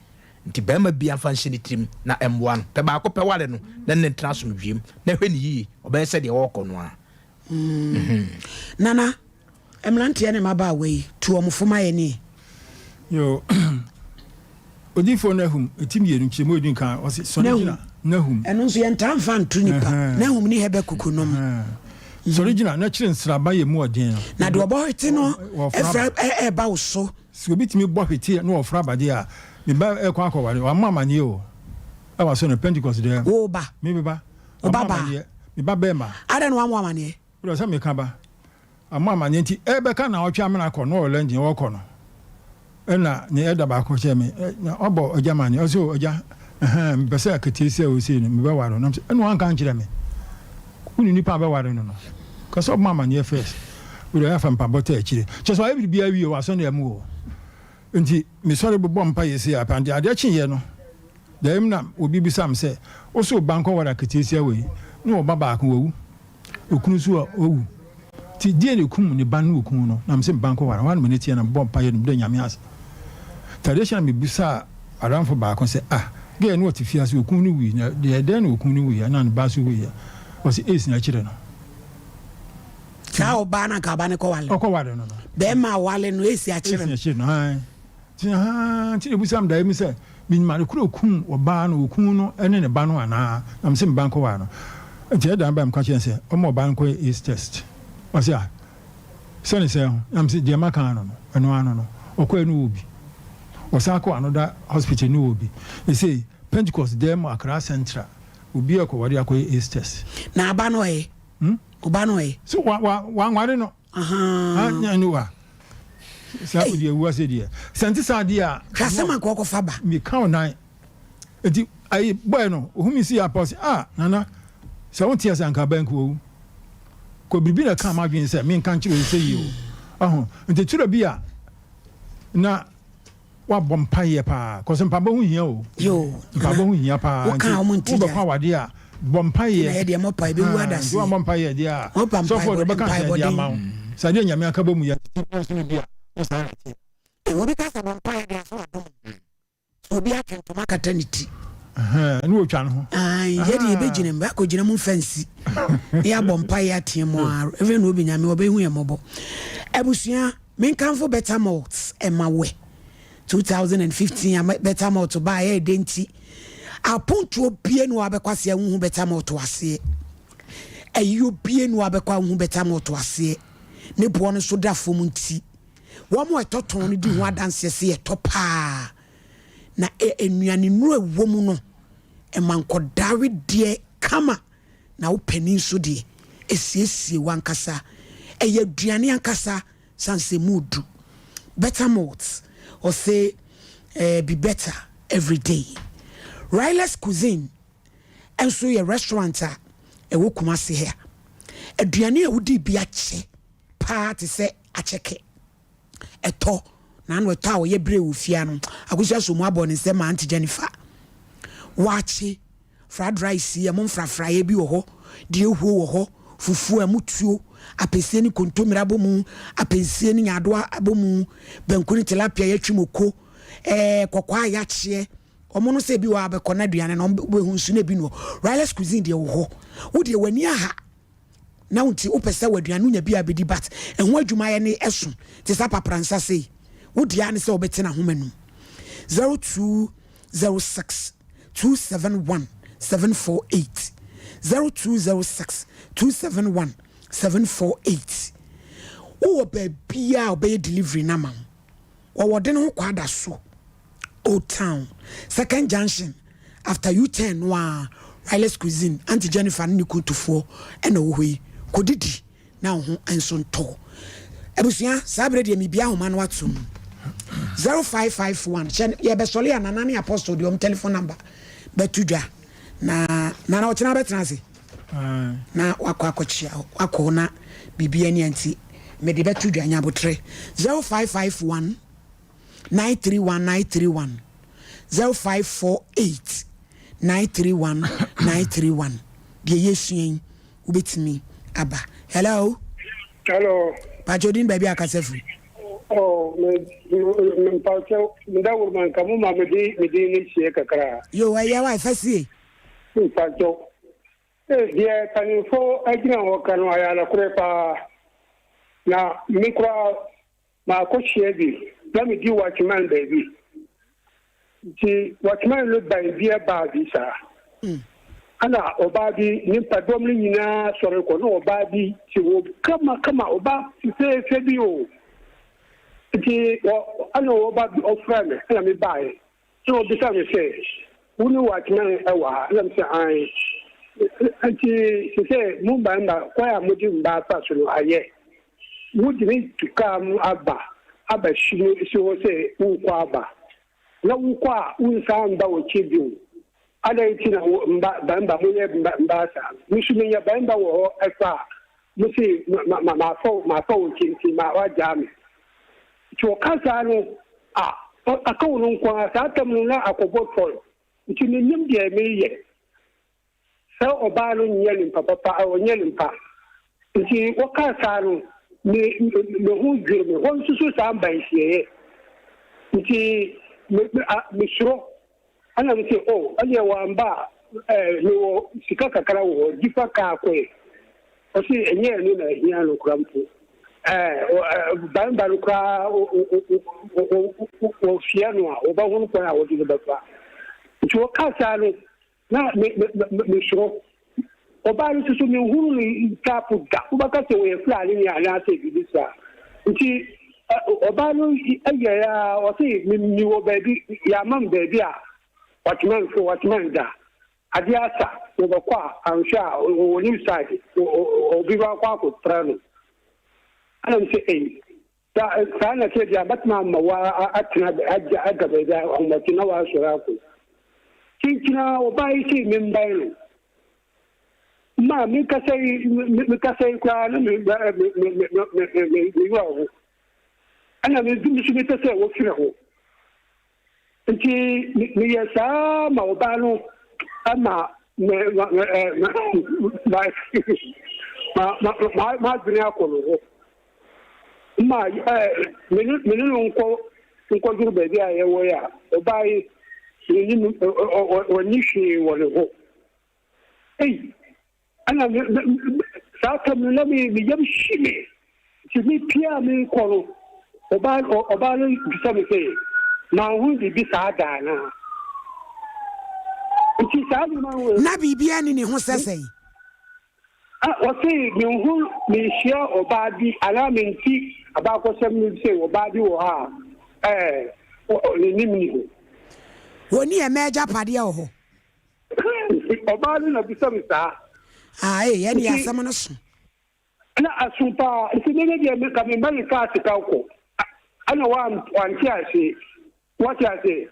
Nti barima biara mfa nhyɛ ne tirim na ɛmmoa no. Pɛ baako pɛ ware no na ne no ntena asomdwoeɛ mu na hwɛ no yie, ɔbɛyɛ sɛ deɛ ɔrekɔ no ara. Nana, mmeranteɛ ne mmabaawa yi, tu wɔn fo ma yɛn ɛ. Yo, Odiyifoɔ Nahum, ti mmienu, nkyerɛmu a ɛdi nkan, ɔse, Sɔre gyina, Nahum. Ɛno nso yɛntaa mfa nto nipa. Nahum ne Habakuk nom. Sɔre gyina, na kyere nsraban yɛ mu ɔden no. Na deɛ ɔbɔ hwete no ɛfra ɛreba wo so. Sɛ obi tumi bɔ hwete na ɔfra aba deɛ a, me ba ɛrekɔ akɔware, wammɔ amaneɛ o, ɛwɔ asɔre no, Pentecost deɛ. Wo ba? Me me ba. Wo ba Wammɔ baa? amaneɛ, me ba bɛɛma. Adɛn na wammɔ amaneɛ? Wodɔ sɛ meka ba. Ammɔ amanneɛ nti ɛrebɛka naawɔtwe amena kɔ no ɔwɔ London ɔrekɔ no ɛna ne elder baako kyerɛ me na wabɔ agya amanneɛ ɔsɛ o agya ɛhɛn mepɛ sɛ aketeesia wei sei no mebɛware no nam sɛ ɛna wanka nkyerɛ me wone nipa a bɛware no no ka sɛ ɔbɔ amanneɛ first wode ɔyɛ afa mpabɔ taa akyire kyɛ sɛ ɔyɛ biribiara wie wɔ asɔne mu o nti mesɔre bobɔ mpa yɛ sei apa nti adeɛ kyeeɛ no dɛm na obi bisa me sɛ wo so ba nkɔware aketeesia wei na ɔba baako wawu Okunu nso a owu. Nti deɛn na ekum ne ba no okun no? Na mese me ba nkɔware. Hɔ ara na m'ani teɛ na mebɔɔ mpaeɛ na meda Nyame ase. Nti adeɛ kye na mebisaa adamfo baako sɛ ah girl no ɔte fie ase okun no wui na deɛ dɛn na okun no wuiɛ na ne ba nso wuiɛ? Ɔse AIDS na akyere no. Saa ɔbaa no anka ɔba no kɔware no. Ɔkɔware no no. Bɛrima a ɔware no AIDS akyere no. AIDS akyere no ae. Nti ahaa nti na ebisa me daeɛ mu sɛ menim ade korɔ okum ɔbaa no okun no ne ne ba no anaa na mese me ba nkɔware no nti ɛda no bae meka kyerɛ no sɛ ɔma ɔbaa no nkɔyɛ AIDS test ɔse ah sɛ ne sɛ ho na mese deɛ maka ano no ɛno ano no ɔkɔɛ no wɔ bi ɔsan kɔ anoda hospital no wɔ bi ɛsei Pentecost dɛm mu Accra Central obi a ɛkɔware akɔyɛ AIDS test. Na aba no ɛ? Hmm? Ɔba no ɛ? So wa wa wanware no. Ahaa. Ne wa. Saa odi awu ase deɛ. Sɛ nte saa deɛ a. Hwɛ asɛm anka ɔkɔfa ba. Mi ka wo nan. Eti ayi bɔyɛ no ohun mi si apɔ sɛ ah nana sɛ wo nte ase anka bɛn ko owu. Kɔ biribi na ɛka m'adwene sɛ menka nkyerɛ wo sɛ yi o. Ɔho nti twerɛ bi a na. Wabɔ mpaeɛ paa cause mpaebɔ ho hia o. Yoo. Mpaebɔ ho hia paa. Woka a wɔn nti gya. Wobɛkɔ awadeɛ a bɔ mpaeɛ. Na yɛ deɛ mɔpa ebi wu adase. Nti wambɔ mpaeɛ deɛ a. Mɔpa mpaebɔ mpaebɔ den. Sɔfo deɛ ɔbɛka sɛ deɛ ama wo. Sɛ adeɛ nyame aka bɔ mu yɛ tete bi nso bi a ne saa na ɛteɛ. Obi ka sɛ bɔ mpaeɛ deɛ aso adom. Obi atwe ntoma akata ne ti. Ne wɔtwa no ho. Yɛ deɛ yɛbɛgyina mu akɔgyina mu mfa nsi na yɛabɔ mpaeɛ ateɛ mu a Reverend Obi Nyame ɔbɛhu yɛn mmɔbɔ. Abusua, menkamfo Better Malt ɛma wɛ. 2015 a Better Malt baa ɛyɛ dɛ nti apontoɔ bie no abɛkɔ aseɛ wohu Better Malt aseɛ. Ayio bie no abɛkɔ a wohu Better Malt aseɛ. Ne boɔ no so da fam nti Wɔn a ɛtɔ tɔn no di ho adanseɛ sɛ yɛtɔ paa, na nnuane nnuro a ɛwɔ mu no, ɛma nkɔdaa wedeɛ kama, na wo panin nso deɛ, ɛsiesie w'ankasa. Ɛyɛ aduane ankasa, sane sɛ ɛmu du. Better Malt, ɔse eh, be better every day. Riley's Cuisine nso yɛ restaurant a ɛwɔ Kumasi ha. Aduane a wodi bi akyɛ paa te sɛ akyɛkɛ, ɛtɔ, na ano ɛtɔ a ɔyɛ bere wɔ fie ano. Akosua so mu abɔ ne nsam ma Aunty Jennifer. Waakye, fried rice yi, ɛmo mfrafraeɛ bi wɔ hɔ, deɛ ehuo wɔ hɔ, fufuo a ɛmo tuo, apɛsie ne kontomire abomu, apɛnsie ne nyaadoa abomu, banku ne tilapia yɛatwi moko, ɛɛ kɔkɔɔ a yɛakyeɛ. Wɔn no sɛ ebi wɔ hɔ a bɛkɔ na aduane no wɔbɛhu nso na ebi no. Riley's Cuisine deɛ wɔ hɔ. Wo deɛ w'ani aha. na wo nti wopɛ sɛ w'aduane no nya bi a bɛdi but ɛho adwumayɛ ne ɛso te sɛ apapransa sei wo deɛ ne sɛ wobɛtena homa num 0206 271 748 0206 271 748 wowɔ baabiaa wobɛyɛ delivery no ama wo wɔwɔ de no ho kwada so Old Town, Second Junction, after U-turn no ara, Riley's Cuisine, Auntie Jennifer ne ne kunu Tufoɔ na ɛwɔ hɔ yi. Kɔdidi na wo ho nso ntɔ wo. Abusua, saa berɛ deɛ mebia ahoma no atom. 0551, hyɛ yɛbɛsɔle a Nana ne Apostle deɛ wɔn telephone number bɛto dwa. Na Nana ɔkyena bɛtena ase na wakɔ akɔkyia wakɔ na biribi ani anti mede bɛto dwa nyabotrɛ 0551 931 931 0548 931 931 deɛ yɛsua yi wobɛtumi aba hello hello pakyɛ odin baabi akasa firi oh me me mpakyɛ meda wo ma nka mo ma me din me din ne sie kakra yo ɛyɛ wa ɛfa sie mpakyɛ eh deɛ panimfo agyina hɔ ka no ayɛ anakorɛ paa na me koraa Makɔhyia bi, na medi watchman baabi. Nti watchman no ban bi baa bi saa. Ɛna ɔbaa bi, nipa dɔm no nyinaa sɔre kɔ, na ɔbaa bi te hɔ kama kama, ɔbaa fefeefe bi o. Nti wɔ ɛna ɔba bi ɔfrɛ me, ɛna me baeɛ. Ɛna ɔbisa me sɛ, wo ne watchman wɔ ha? Ɛna me sɛ, ae. Nti sesei mo mmarima kwan a mode mmaa fa so no ayɛ. Wode tu kaa mu aba aba si no si hɔ sɛ worekɔ aba. Na wokɔ a wonsan mba w'akyi bio. Adɛn nti na wo mma barima moyɛ mmaa saa? Me nso menya barima wɔ hɔ ɛfa a mose ma ma mafa mafa wo akyi nti ma woagyaa me. Nti ɔka saa no a aka wo no nko ara saa tam no na akɔbɔ tɔl. Nti mennim deɛ mereyɛ. Sɛ ɔbaa no nyɛ nimpa papa a, ɔnyɛ nimpa. Nti wɔkaa saa no, me me ho dwiri me. Hɔ nso so saa mba nhyiaeɛ. Nti me me a mesuro. Ɛna me se, oh, ɛdeɛ wamba a, ɛɛ mewɔ sika kakra wɔ hɔ, gye fa kaa kɔe. Ɔse ɛnyɛ ɛno na ɛhia no koraa mpo. Ɛɛ barima no koraa wɔhyia no a, wɔbɛhono kwan a wɔde no bɛfa. Nti wɔkaa saa no, Na me, me, me, mesuro. Ɔbaa no nso so, menhunu no ntapo da. Wobɛka sɛ ɔyɛ Fulani ni anaasɛ biribi saa. Nti, ɔbaa no yɛɛ a, ɔse, me, mewɔ baabi, yɛama me baabi a watchman fo, watchman da. Adeɛ asa, wɔbɛkɔ a, anhwɛ a, ɔwɔ new side, obi bɛkɔ akɔtra no. Ɛna me sɛ, ei, Sa saa na sɛ bia bɛtumi ama wo atena agya ada baabi a ahomakye na wasɔre akɔ. Kyenkyena ɔbaa yi sei membɛn no. Ma mekasa yi mekasa yi koraa na me me me me me me me wura ho. Ɛna me nso mepɛ sɛ wɔfiri ho. Nti meyɛ saa ma ɔbaa no ma me ma ma ma ma m'adwene akɔ no hɔ ma me ne me ne no nkɔ nkɔduru baabi a yɛwɔ yi a ɔbaa yi n'anim ɔnni hwee wɔ ne ho. Ei, ɛna me me me saa tam no na me me yam hye me nti me pia a merekɔ no ɔbaa ɔbaa no bisa me sɛ manhu biribi saa da anaa nti saa nneɛma no Na biribiara nni ne ho sɛ sɛn. Ah, ɔse menhu menhyia ɔbaa bi anaa mente abakɔsɛm no sɛ ɔbaa bi wɔ hɔ a ɛɛ n'anim ni hɔ. Wɔnni ɛmɛ agyapadeɛ wɔ hɔ. Ɔbaa no na bisa me saa. Ah, ee, ɛne asɛm no so. Na aso paa, nti me ne deɛ ka me mma ne kaa sika kɔ. Ɛna wante ase, wate ase.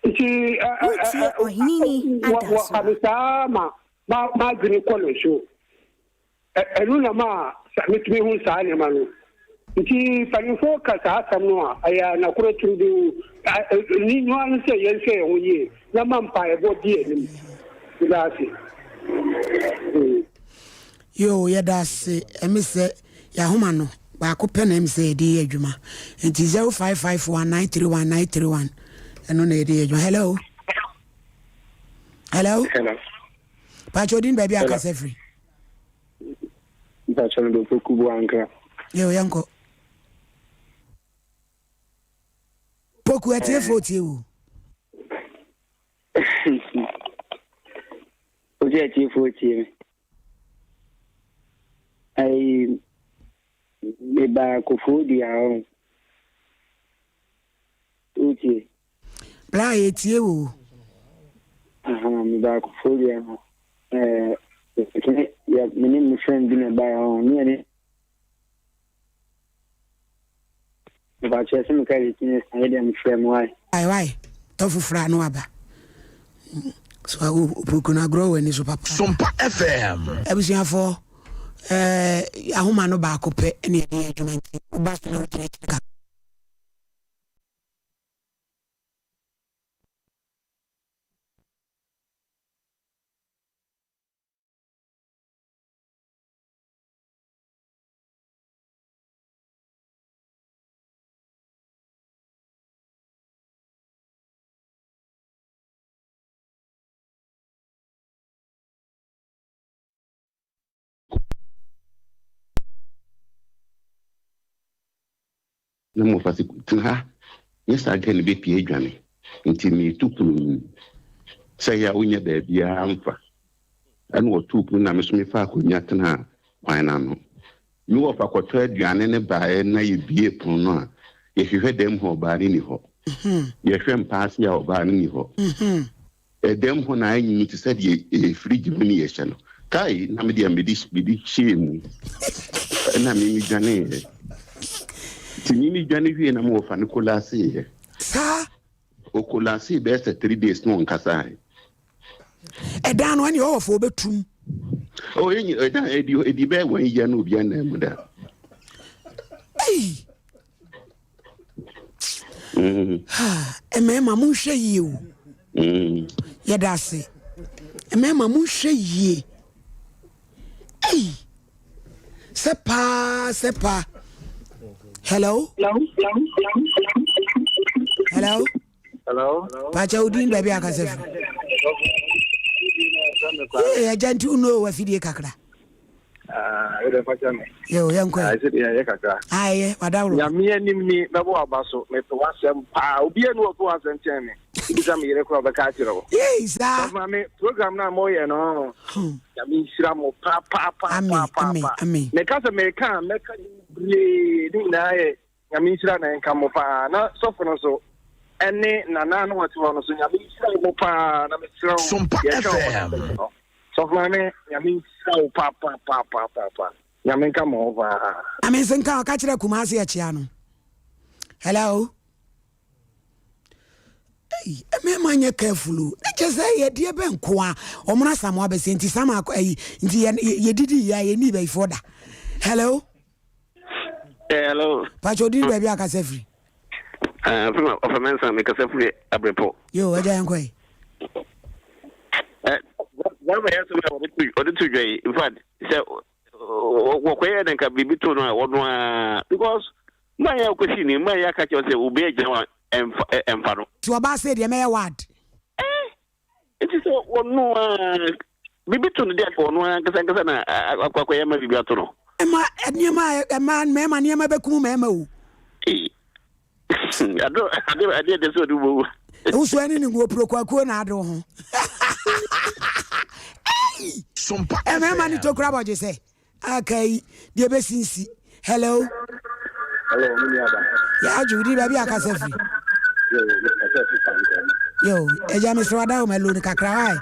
Nti wɔka me saa ma m'adwene kɔ ne so. Ɛno na ma metumi hu saa nneɛma no. Nti mpanyimfoɔ ka saa asɛm no a, ɛyɛ nokorɛ turodoo. Ne no ara ne sɛ yɛnhwɛ yɛn ho yie na ma mpaebɔ di anim. Meda ase. Yoo yɛda ase ɛme sɛ yɛahoma no baako pɛ na ɛme sɛ yɛde yɛ adwuma nti 0551 931 931 ɛno na yɛde yɛ adwuma hello hello hello Pacho din baabi a kasa firi. Pacho no do poku bu ankra. Yo yɛnkɔ. Poku atiefo tie wo. Osi atiefo tie me. Ayi meba kofoɔ dua hɔ. Wotie? Bra yɛtie wo. Aha, meba kofoɔ dua hɔ. Ɛɛ, me ne me friend bi na ɛbaeɛ hɔ. Ne yɛne Mepakyɛ sɛ meka yɛ ti ne sa yɛ deɛ mefrɛ mo wae. Wae wae tɔ foforɔ a na waba so opoku no agorɔ wɔ ani so papa. Sompa FM. Abusuafoɔ ɛɛ ahoma no baako pɛ ɛna yɛde yɛ adwuma nti woba so na wogyina akyiri kakra. Na mmɔfra se, Tena ha, nyɛ saa gɛɛ no bɛpue adwane, nti mereto pono no mu, sɛ ɛyɛ a wonnya baabiara mfa. Ɛna ɔtoo pono na me nso mefaa akonnwa tenaa kwan no ano. Me wɔfa kɔtɔ aduane no baeɛ na yɛbuee pono no a, yɛhwehwɛ dan mu hɔ ɔbaa no nni hɔ. Yɛhwɛ mpa ase a ɔbaa no nni hɔ. Ɛdɛm hɔ na ayɛ nwunu te sɛ deɛ ɛyɛ fridge mu ne yɛhyɛ no. Kai na me deɛ mede mede hyɛɛ mu. Ɛna me medwaneeɛ. Nti me medwane wie na me wɔfa no kolaseeɛ. Saa. Okolasee bɛyɛ sɛ 3 days na ɔnkasaeɛ. Ɛdan no ɛne ɔwɔfo ɔbɛtum. Oh, ɛnyi ɛdan ɛdi ɛdi bɛyɛ wɔn yia na obi anan mu da. Ei. Mmarima monhwɛ yie o. Yɛda ase. Mmarima monhwɛ yie. Ei. Sɛ paa sɛ paa. Hello. Hello. Hello. Pakyɛ wo din baabi akasa fi. Ee agya nti wo no wafidie kakra. Ah, wo de fakyɛ me. Yo, yɛn kɔ. Ah, ɛsɛ deɛ yɛ kakra. Ah, ɛyɛ wadaworo. Nyame anim ni mɛbɔ waba so mepɛ w'asɛm paa. Obi ani wɔpɛ w'asɛm kyɛn me. Bisa me yere koraa ɔbɛka akyerɛ wo. Yei saa. Sɔfo maame program no a moyɛ no. Nyame nhyira mo paa paa paa paa paa. Amen. Meka sɛ meka a mɛka bebree ne nyinaa yɛ Nyame nhyira na nka mo paa na sɔfo no so ɛne nana no wɔte hɔ no so Nyame nhyira mo paa na mesrɛ wo yɛhwɛ wɔn no sɔfo maame Nyame nhyira wo paa paa paa paa paa paa Nyame nka mo ho paa. Nyame nso nka ɔka kyerɛ Kumasi akyia no. Hello. Ei, mmarima nyɛ careful o. Ne kyɛ sɛ yɛdeɛ bɛ nko a wɔn na Samoa bɛsɛ nti sama akɔ ayi nti yɛ yɛdidi yɛ a yɛni bɛyifoɔ da. Hello. Eh, hello. Pacho di baabi akasa firi. Ah, firi ɔfɛ mɛnsa mekasa firi abrepɔ. Yo, agya yɛn kɔ yi. Eh, driver yɛ sɛ ɔde to dwa yi in fact sɛ wɔkɔyɛ dɛ nka biribi to no a wɔno a because mmaa yɛ akɔsi ni mmaa yɛ aka kyerɛ sɛ obi agyina hɔ a ɛmfa ɛmfa no. Ti ɔbaa sɛ deɛ mɛyɛ ward. Eh, nti sɛ wɔno a biribi to no deɛ ɔno ankasa ankasa na akɔ akɔyɛ ma biribi ato no. Ɛma nneɛma ɛma mmarima nneɛma bɛkum mmarima o. Ado ade ade ɛde sɛ ɔde wɔ. Ewusu ɛne ne nguo puro kwakuo na ade ho. Mmarima ne tokura bɔgye sɛ aka yi deɛ bɛsi nsi. Hello. Hello, me nua ba. Yɛ adwo wodi baabi akasa firi. Yo, mekasa firi Pankɔ. Yo, agya mesrɛ wada wo ma loan kakra wae.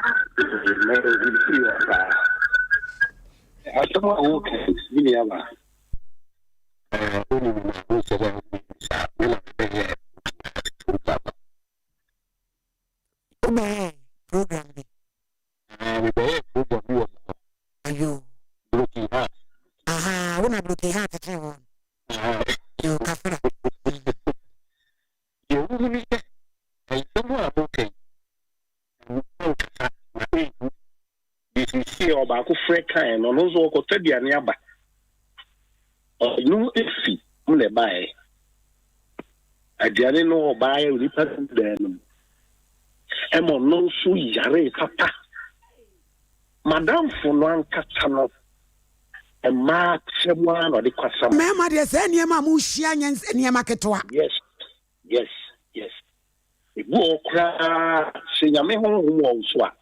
Asɛm a woka me nua ba. Wonim na wosɛ dɛ wobisa me na mebɛyɛ program. Wobɛyɛ program bi? Mebɛyɛ program bi wɔ mo hɔ. Ayo. Broken heart. Aha, wo na broken heart kyerɛ wɔn. Yo, kafra. Deɛ wohu ne sɛ, nsɛm a moka yi, ankasa na ɛnhu. Deɛ seesei ɔbaako frɛ kaeɛ no, ɔno nso ɔkɔtɔ aduane aba. Ɔno fi mu na ɛbaeɛ. Aduane no ɔbaeɛ onipa dan no mu. Ɛma ɔno nso yaree papa. Madamfo no ankasa no, mmaa kyerɛ mu ara na ɔde kwasam. Mmarima deɛ saa nneɛma a mohyia nyɛ nneɛma ketewa. Yes, yes, yes. Ebi wɔ hɔ koraa sɛ Nyame honhom wɔ wo so a,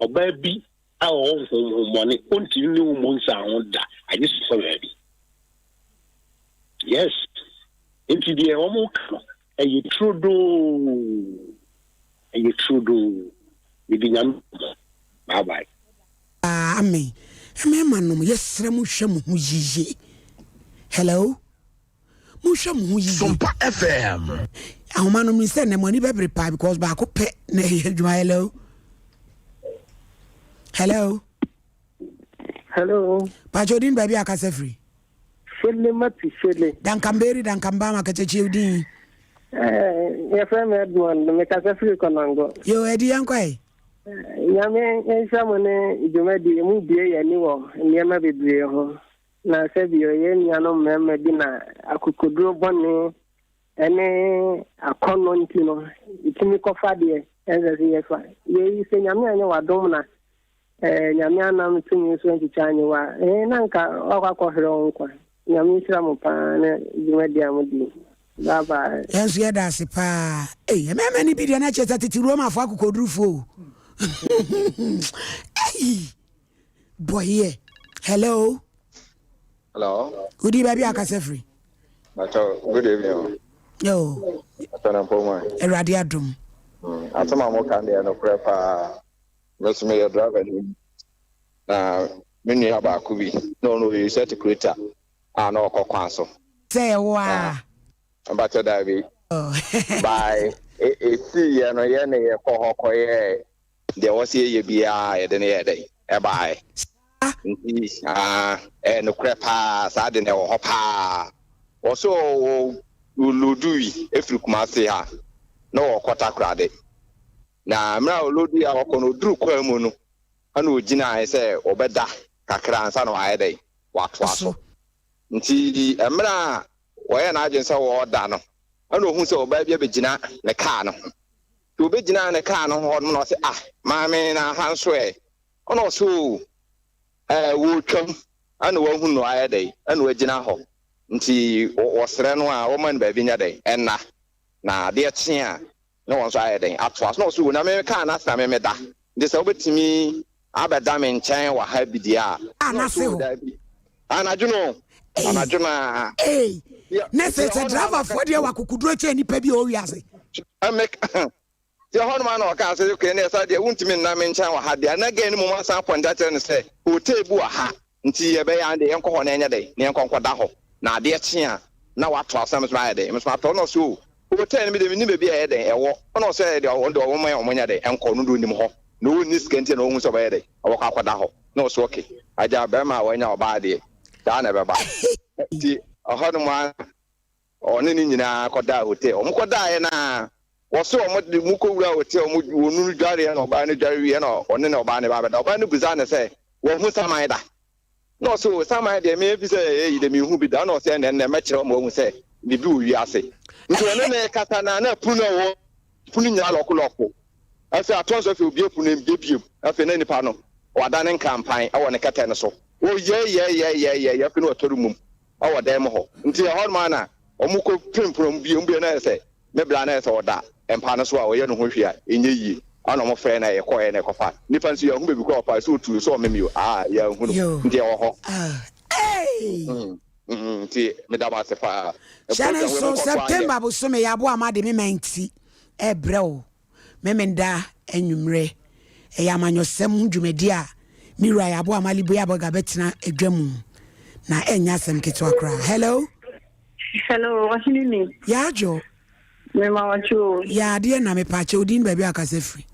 ɔbaa bi a ɔwɔ honhommɔne, ɔntumi ne wo mmɔ nsaho da, agye sɛ ɔfa baabi. Yes. Nti deɛ wɔn ka no, ɛyɛ turodoo. Ɛyɛ turodoo. Mede Nyame bɔ. Bye bye. Amen mmarima nom yɛsrɛ mo hwɛ mo ho yiye hello monhwɛ mo ho yiye. Sompa FM. Ahoma no sɛ nnɛ mo ani bɛbere paa because baako pɛ na ɛyɛ adwuma hello hello. Hello. Pacho din baabi akasa firi. Fele mati fele. Dankamberi dankambama kɛkyɛkyɛ din. Eh, yɛfrɛ me Edmond, mekasa firi Kɔnɔngo. Yo, ɛdi yɛn kɔ yi. Nyame nhyira mo ne dwumadi mu bie yɛn ani wɔ nneɛma bebree ho. Na sɛbio yɛn nuanom mmarima bi na akokoduro bɔne ne akɔnnɔ nti no, yɛtumi kɔfa deɛ ɛnsɛ sɛ yɛfa. Yei sɛ Nyame anyɛ w'adom na eh, Nyame anam tumi so antwitwa anye wo a, eh, na nka wakɔ akɔhwerɛ wo nkwa. Nyame nhyira mo paa ne dwumadi a modi. Bye bye. Yɛn nso yɛda ase paa. Ei, mmarima no bi deɛ na kyerɛ sɛ tete Romafoɔ akokodurufoɔ o. Ei, bɔyɛ. Hello. Hello. Wodi baabi akasa firi. Bacho, good evening. Yo. Atana Mpoma. Awurade adom. Asɛm a moka no deɛ nokorɛ paa. Me nso meyɛ driver ni na me nua baako bi na ɔno ɔyɛ set creator a na ɔkɔ kwan so. Sɛ ɛwɔ a. Mpakyɛ daabi. By ɛsiiɛ no yɛ ne yɛkɔ hɔ kɔyɛɛ deɛ ɛwɔ sɛ yɛyɛ biara yɛde no yɛɛ dɛn ɛbaeɛ. Nti ah ɛyɛ nokorɛ paa saa de no ɛwɔ hɔ paa. Wɔse ɔlodui ɛfiri Kumasi ha na ɔrekɔ Takoradi. Na mmerɛ a ɔlodui a ɔkɔ no ɔduru kwan mu no ɛna ɔgyinaeɛ sɛ ɔbɛda kakra ansa na wayɛ dɛn watoa so. Nti mmerɛ a ɔyɛɛ n'adwene sɛ ɔreda no ɛna ɔhuu sɛ ɔbaa bi abɛgyina ne kaa no ho. Nti ɔbɛgyinaa ne kaa no ho hɔ nom na ɔse ah maame na ha nso ɛ? Ɛna ɔse oo ɛɛ wɔretwam ɛna wahu no ayɛ dɛn ɛna wagyina hɔ nti wɔsrɛ no a wɔma no baabi nyɛ dɛn ɛnna na adeɛ kye a na wɔn nso ayɛ dɛn atoa so na ɔse oo na me kaa no ase na me meda nti sɛ wobɛtumi abɛda me nkyɛn wɔ ha bi deɛ a na ɔse oo daabi anadwo no anadwo no a. Ei ne sɛ sɛ driverfoɔ deɛ wɔ akokoduro kyɛn nipa bi a ɔwɔ wiase. Nti ɛhɔ nom ara na ɔkaa sɛ, Okay, ɛnneɛ saa deɛ wontumi nna me nkyɛn wɔ ha deɛ. Na girl no mmom asan apɔinte akyerɛ no sɛ, hotel bi wɔ ha, nti ɛbɛyɛ a ɛndeɛ yɛnkɔ hɔ na yɛnyɛ dɛn, na yɛnkɔ nkɔda hɔ, na adeɛ kye a na watoa so na me nso mayɛ dɛn, me nso matɔ. Ɛna ɔse, Oh, hotel no me deɛ mennim baabi a ɛyɛ dɛn, ɛwɔ. Ɛna ɔse, Ɛyɛ deɛ ɔno deɛ ɔmma wɔn nyɛ dɛn, nkɔ, ɔno deɛ ɔnim hɔ, na ɔnni sika nti na ɔhu sɛ ɔbɛyɛ dɛn, ɔbɛkɔ akɔda hɔ. Na ɔse, Okay, agya, barima a wanya ɔbaa deɛ, saa na ɛbɛba. Nti ɛhɔ nom ara na Ɔne ne nyinaa kɔdaa hotel. Wɔn kɔdaeɛ no ara, wɔse wɔn de mu kɔwura hotel, wɔn wɔn no dwareɛ na ɔbaa no dware wieɛ na ɔne ne ɔbaa no ba abɛda. Ɔbaa no bisaa no sɛ, wahu saman da? Na ɔse, o saman deɛ me efi sɛ ɛyɛ yi deɛ menhu bi da. Na ɔse, ɛnɛ ɛnɛ mɛkyerɛ wo ma wahu sɛ biribi wɔ wiase. Nti ɔne no rekasa no ara na pono a ɛwɔ pono nyinaa lɔko lɔko. Afei atɔ nso afei obue pono no ebue biem. Afei na nipa no wadane nkrampan wɔ ne kɛtɛ no so. Ɔyɛɛyɛɛyɛɛyɛɛyɛ afei na watɔre mum. wɔ dan mu hɔ. Nti ɛhɔ nom ara na wɔn kɔ pem pono mu bue, wɔn bue na ayɛ sɛ me bra na ayɛ sɛ ɔda mpa no so a ɔyɛ ne ho hwee a ɛnyɛ yie. Ɛna wɔn frɛ na yɛkɔɛ na yɛkɔfa nipa nso yɛanhu baabi koraa ɔfae sɛ ɔtuu sɛ ɔmem o aa yɛanhu no nti ɛwɔ hɔ. Nti meda mo ase paa. Hyɛ no nso September bosome yɛaboa ma de me man ti ɛbrɛ wo. Memenda anwummere. Ɛyɛ amanyɔsɛm ho dwumadi a me wura Yabo Amali Boyaboga bɛtena adwa mu, na ɛnyɛ asɛm ketewa koraa. Hello. Hello, ɔhene ni. Yaadwo. Mema wakye o. Ya adeɛ na mepaakyɛ odin baabi a kasa firi.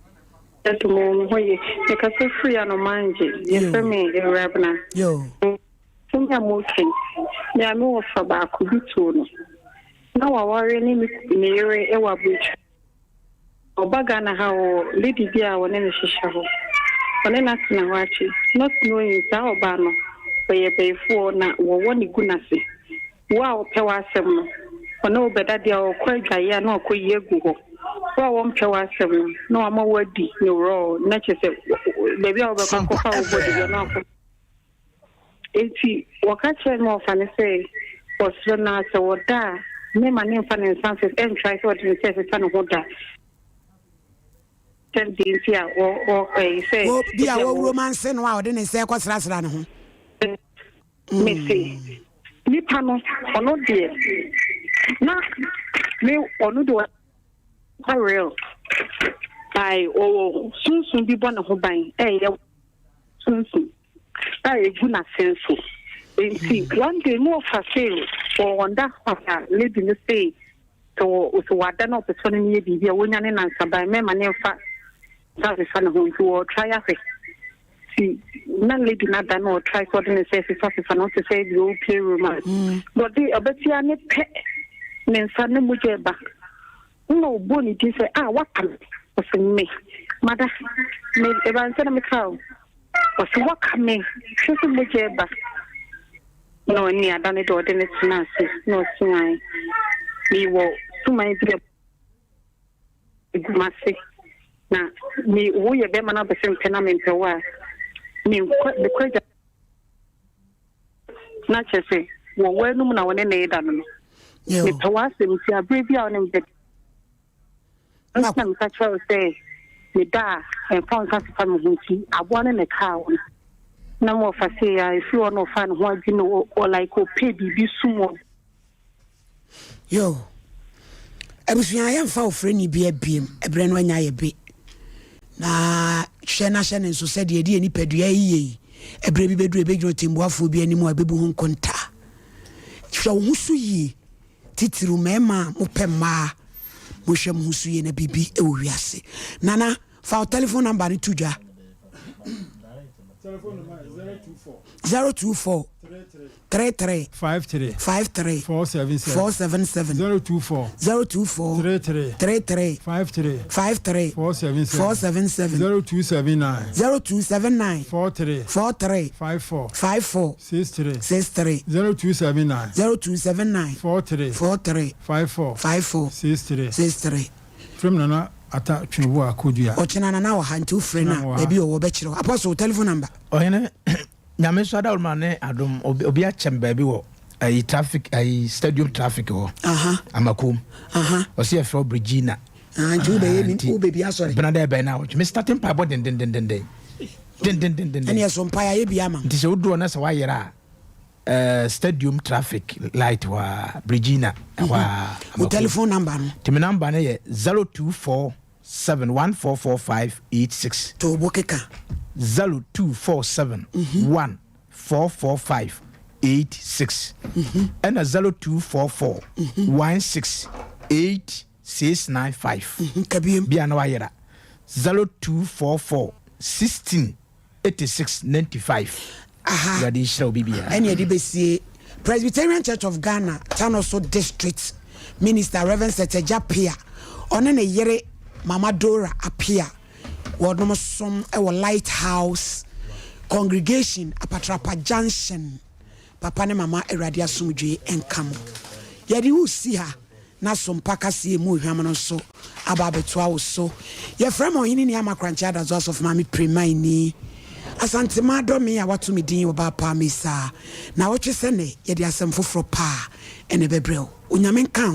Ɛto mo mo ho ye. Mekasa firi Anomangye. Yɛfrɛ me Ewurabena. Yo. Sɛnea moka yi, me a mewɔ fa baako bi too no. Na waware ne ne yere wɔ aburokyire. Ɔba Ghana ha ɔwɔ lady bi a ɔne no hyehyɛ hɔ. Ɔne no atena hɔ akyɛ. Not knowing saa ɔbaa no ɔyɛ bayifoɔ na wɔwɔ no gu n'ase. Wo a ɔpɛ w'asɛm no ɔne wo bɛda deɛ ɔkɔ adwaeɛ a na wakɔ yi agu hɔ. Wo a wɔmpɛ w'asɛm no na wama wo adi ne worɔɔ na kyerɛ sɛ baabi a wobɛkɔ akɔfa wo body deɛ na wakɔ. Enti wɔka kyerɛɛ me wɔfa no sɛ wɔsrɛ no a sɛ wɔda a memma no mfa ne nsa mfe ɛntrae sɛ ɔde ne nsa ɛfefa ne ho da. Sɛ deɛ nti a wɔ wɔ ɛyi sɛ. Wɔ bi a wɔ romance no a ɔde ne nsa ɛkɔsrasra ne ho. Mese nipa no ɔno deɛ na me ɔno deɛ ɔyɛ real by ɔwɔ sunsun bi bɔ ne ho ban ɛyɛ sunsun. a egu n'asen so. Ntsi one day na ɔfa see wɔ wɔn da hɔ a lady no see sɛ wɔ sɛ wada na ɔpɛ sɛ ɔne no yɛ biribi a wonya ne nansaban mɛma ne mfa nsa mfefa ne ho nti wɔretrae ahwɛ. Nti na lady no ada na ɔtrae sɛ ɔde ne nsa fefa fefa ne ho te sɛ deɛ ɔrepie romance. Ɔde ɔbɛtia ne pɛ ne nsa ne mogya ɛba. Nna ɔbɔɔ ne din sɛ, Ah, woaka me. Ɔse, Me? Mada. Me, ebɛn nsɛm na mekaa o? Ɔse, Woaka me. Hwɛ sɛ mogya reba. Na ɔne ada no de ɔde no tenaa ase na ɔse, Ae, mewɔ suman bi a egu m'ase na me woyɛ bɛrima na wopɛ sɛ mepɛ na mempɛ wo a, menkɔ mekɔ agya. Na kyerɛ sɛ wɔ w'anum na wo ne no reda no no. Mepɛ w'asɛm nti aberɛ bi a wo ne me bɛda nti na meka kyerɛ wo sɛ meda a ɛmfa wo nsa fefa me ho nti aboa no na ɛkaa wo no. Na ma ɔfa sei a ɛfiri hɔ na ɔfaa ne ho adwene ɔ like ɔpɛ biribi sum wɔ. Yo. Abusua yɛmfa ofrɛni bia biem, ɛberɛ no anya yɛ be. Na hwɛ na hyɛ ne nso sɛ deɛ ɛdi yɛ nipadua yi yɛ yi, ɛberɛ bi bɛduru ɛbɛgyina ɔtɛmbuafoɔ bi anim a ɛbɛbu ho nkontaa. Hwɛ wo ho so yie, titiriw mmarima a mopɛ mmaa, monhwɛ mo ho so yie na biribi wɔ wiase. Nana, Fa wo telephone number no to dwa. 024 33 53 53 477 477 024 024 33 33 53 53 477 477 0279 0279 43 43 54 54 63 63 0279 0279 43 43 54 54 63 63 Frɛ me Nana Atta Tweboa Kodua. Ɔkyena Nana wɔ ha nti wo frɛ no Ɔkyena a mewɔ ha. baabi ɔwɔ ɔbɛkyerɛ wo. Apostle wo telephone number. Ɔhene Nyame nso adawuruma ne adom obi obi akyɛm baabi wɔ ayi traffic ayi stadium traffic hɔ Amakom ɔsi yɛfrɛ wo Brigina. Ah, nti wobɛyɛ mi wobɛbi asɔre. Bena dɛ ɛbɛn na awɔtwe me starting mpaebɔ dendendendenden dendendendenden. Ɛne ɛso mpae ayɛ bi ama. Nti sɛ wodu hɔ na sɛ wayera a Eh, stadium traffic light hɔ a, Regina ɛhɔ a. Wo telephone number no? Nti me number no yɛ 0247144586. To bo keka. 0247 1445 86. Ɛna 0244 16 8 695. Kabiem. Bia na wayera. 0244 16 86 95. Aha. Awurade nhyira obi biara. Ɛne ɛde bɛsie Presbyterian Church of Ghana Tanoso District Minister Rev. Seth Agya Appiah ɔne ne yere Mama Dora Appiah wɔnom som wɔ Light House Congregation Apatrapa Junction. Papa ne Mama Awurade asomdwoe nka mo. Yɛde wo si ha na sompa kaseɛ mu ohwam no nso aba abɛtoa wo so. Yɛfrɛ me Ɔhene Nii Ama Korankye Adazo Asɔfo Maame Piremaini Asantema Adɔme a wato me din Ɔbaa Pa Mesa. Naawɔtwe sɛ nnɛ yɛde asɛm foforɔ paa na ɛbɛbrɛ wo. Onyame nka ho.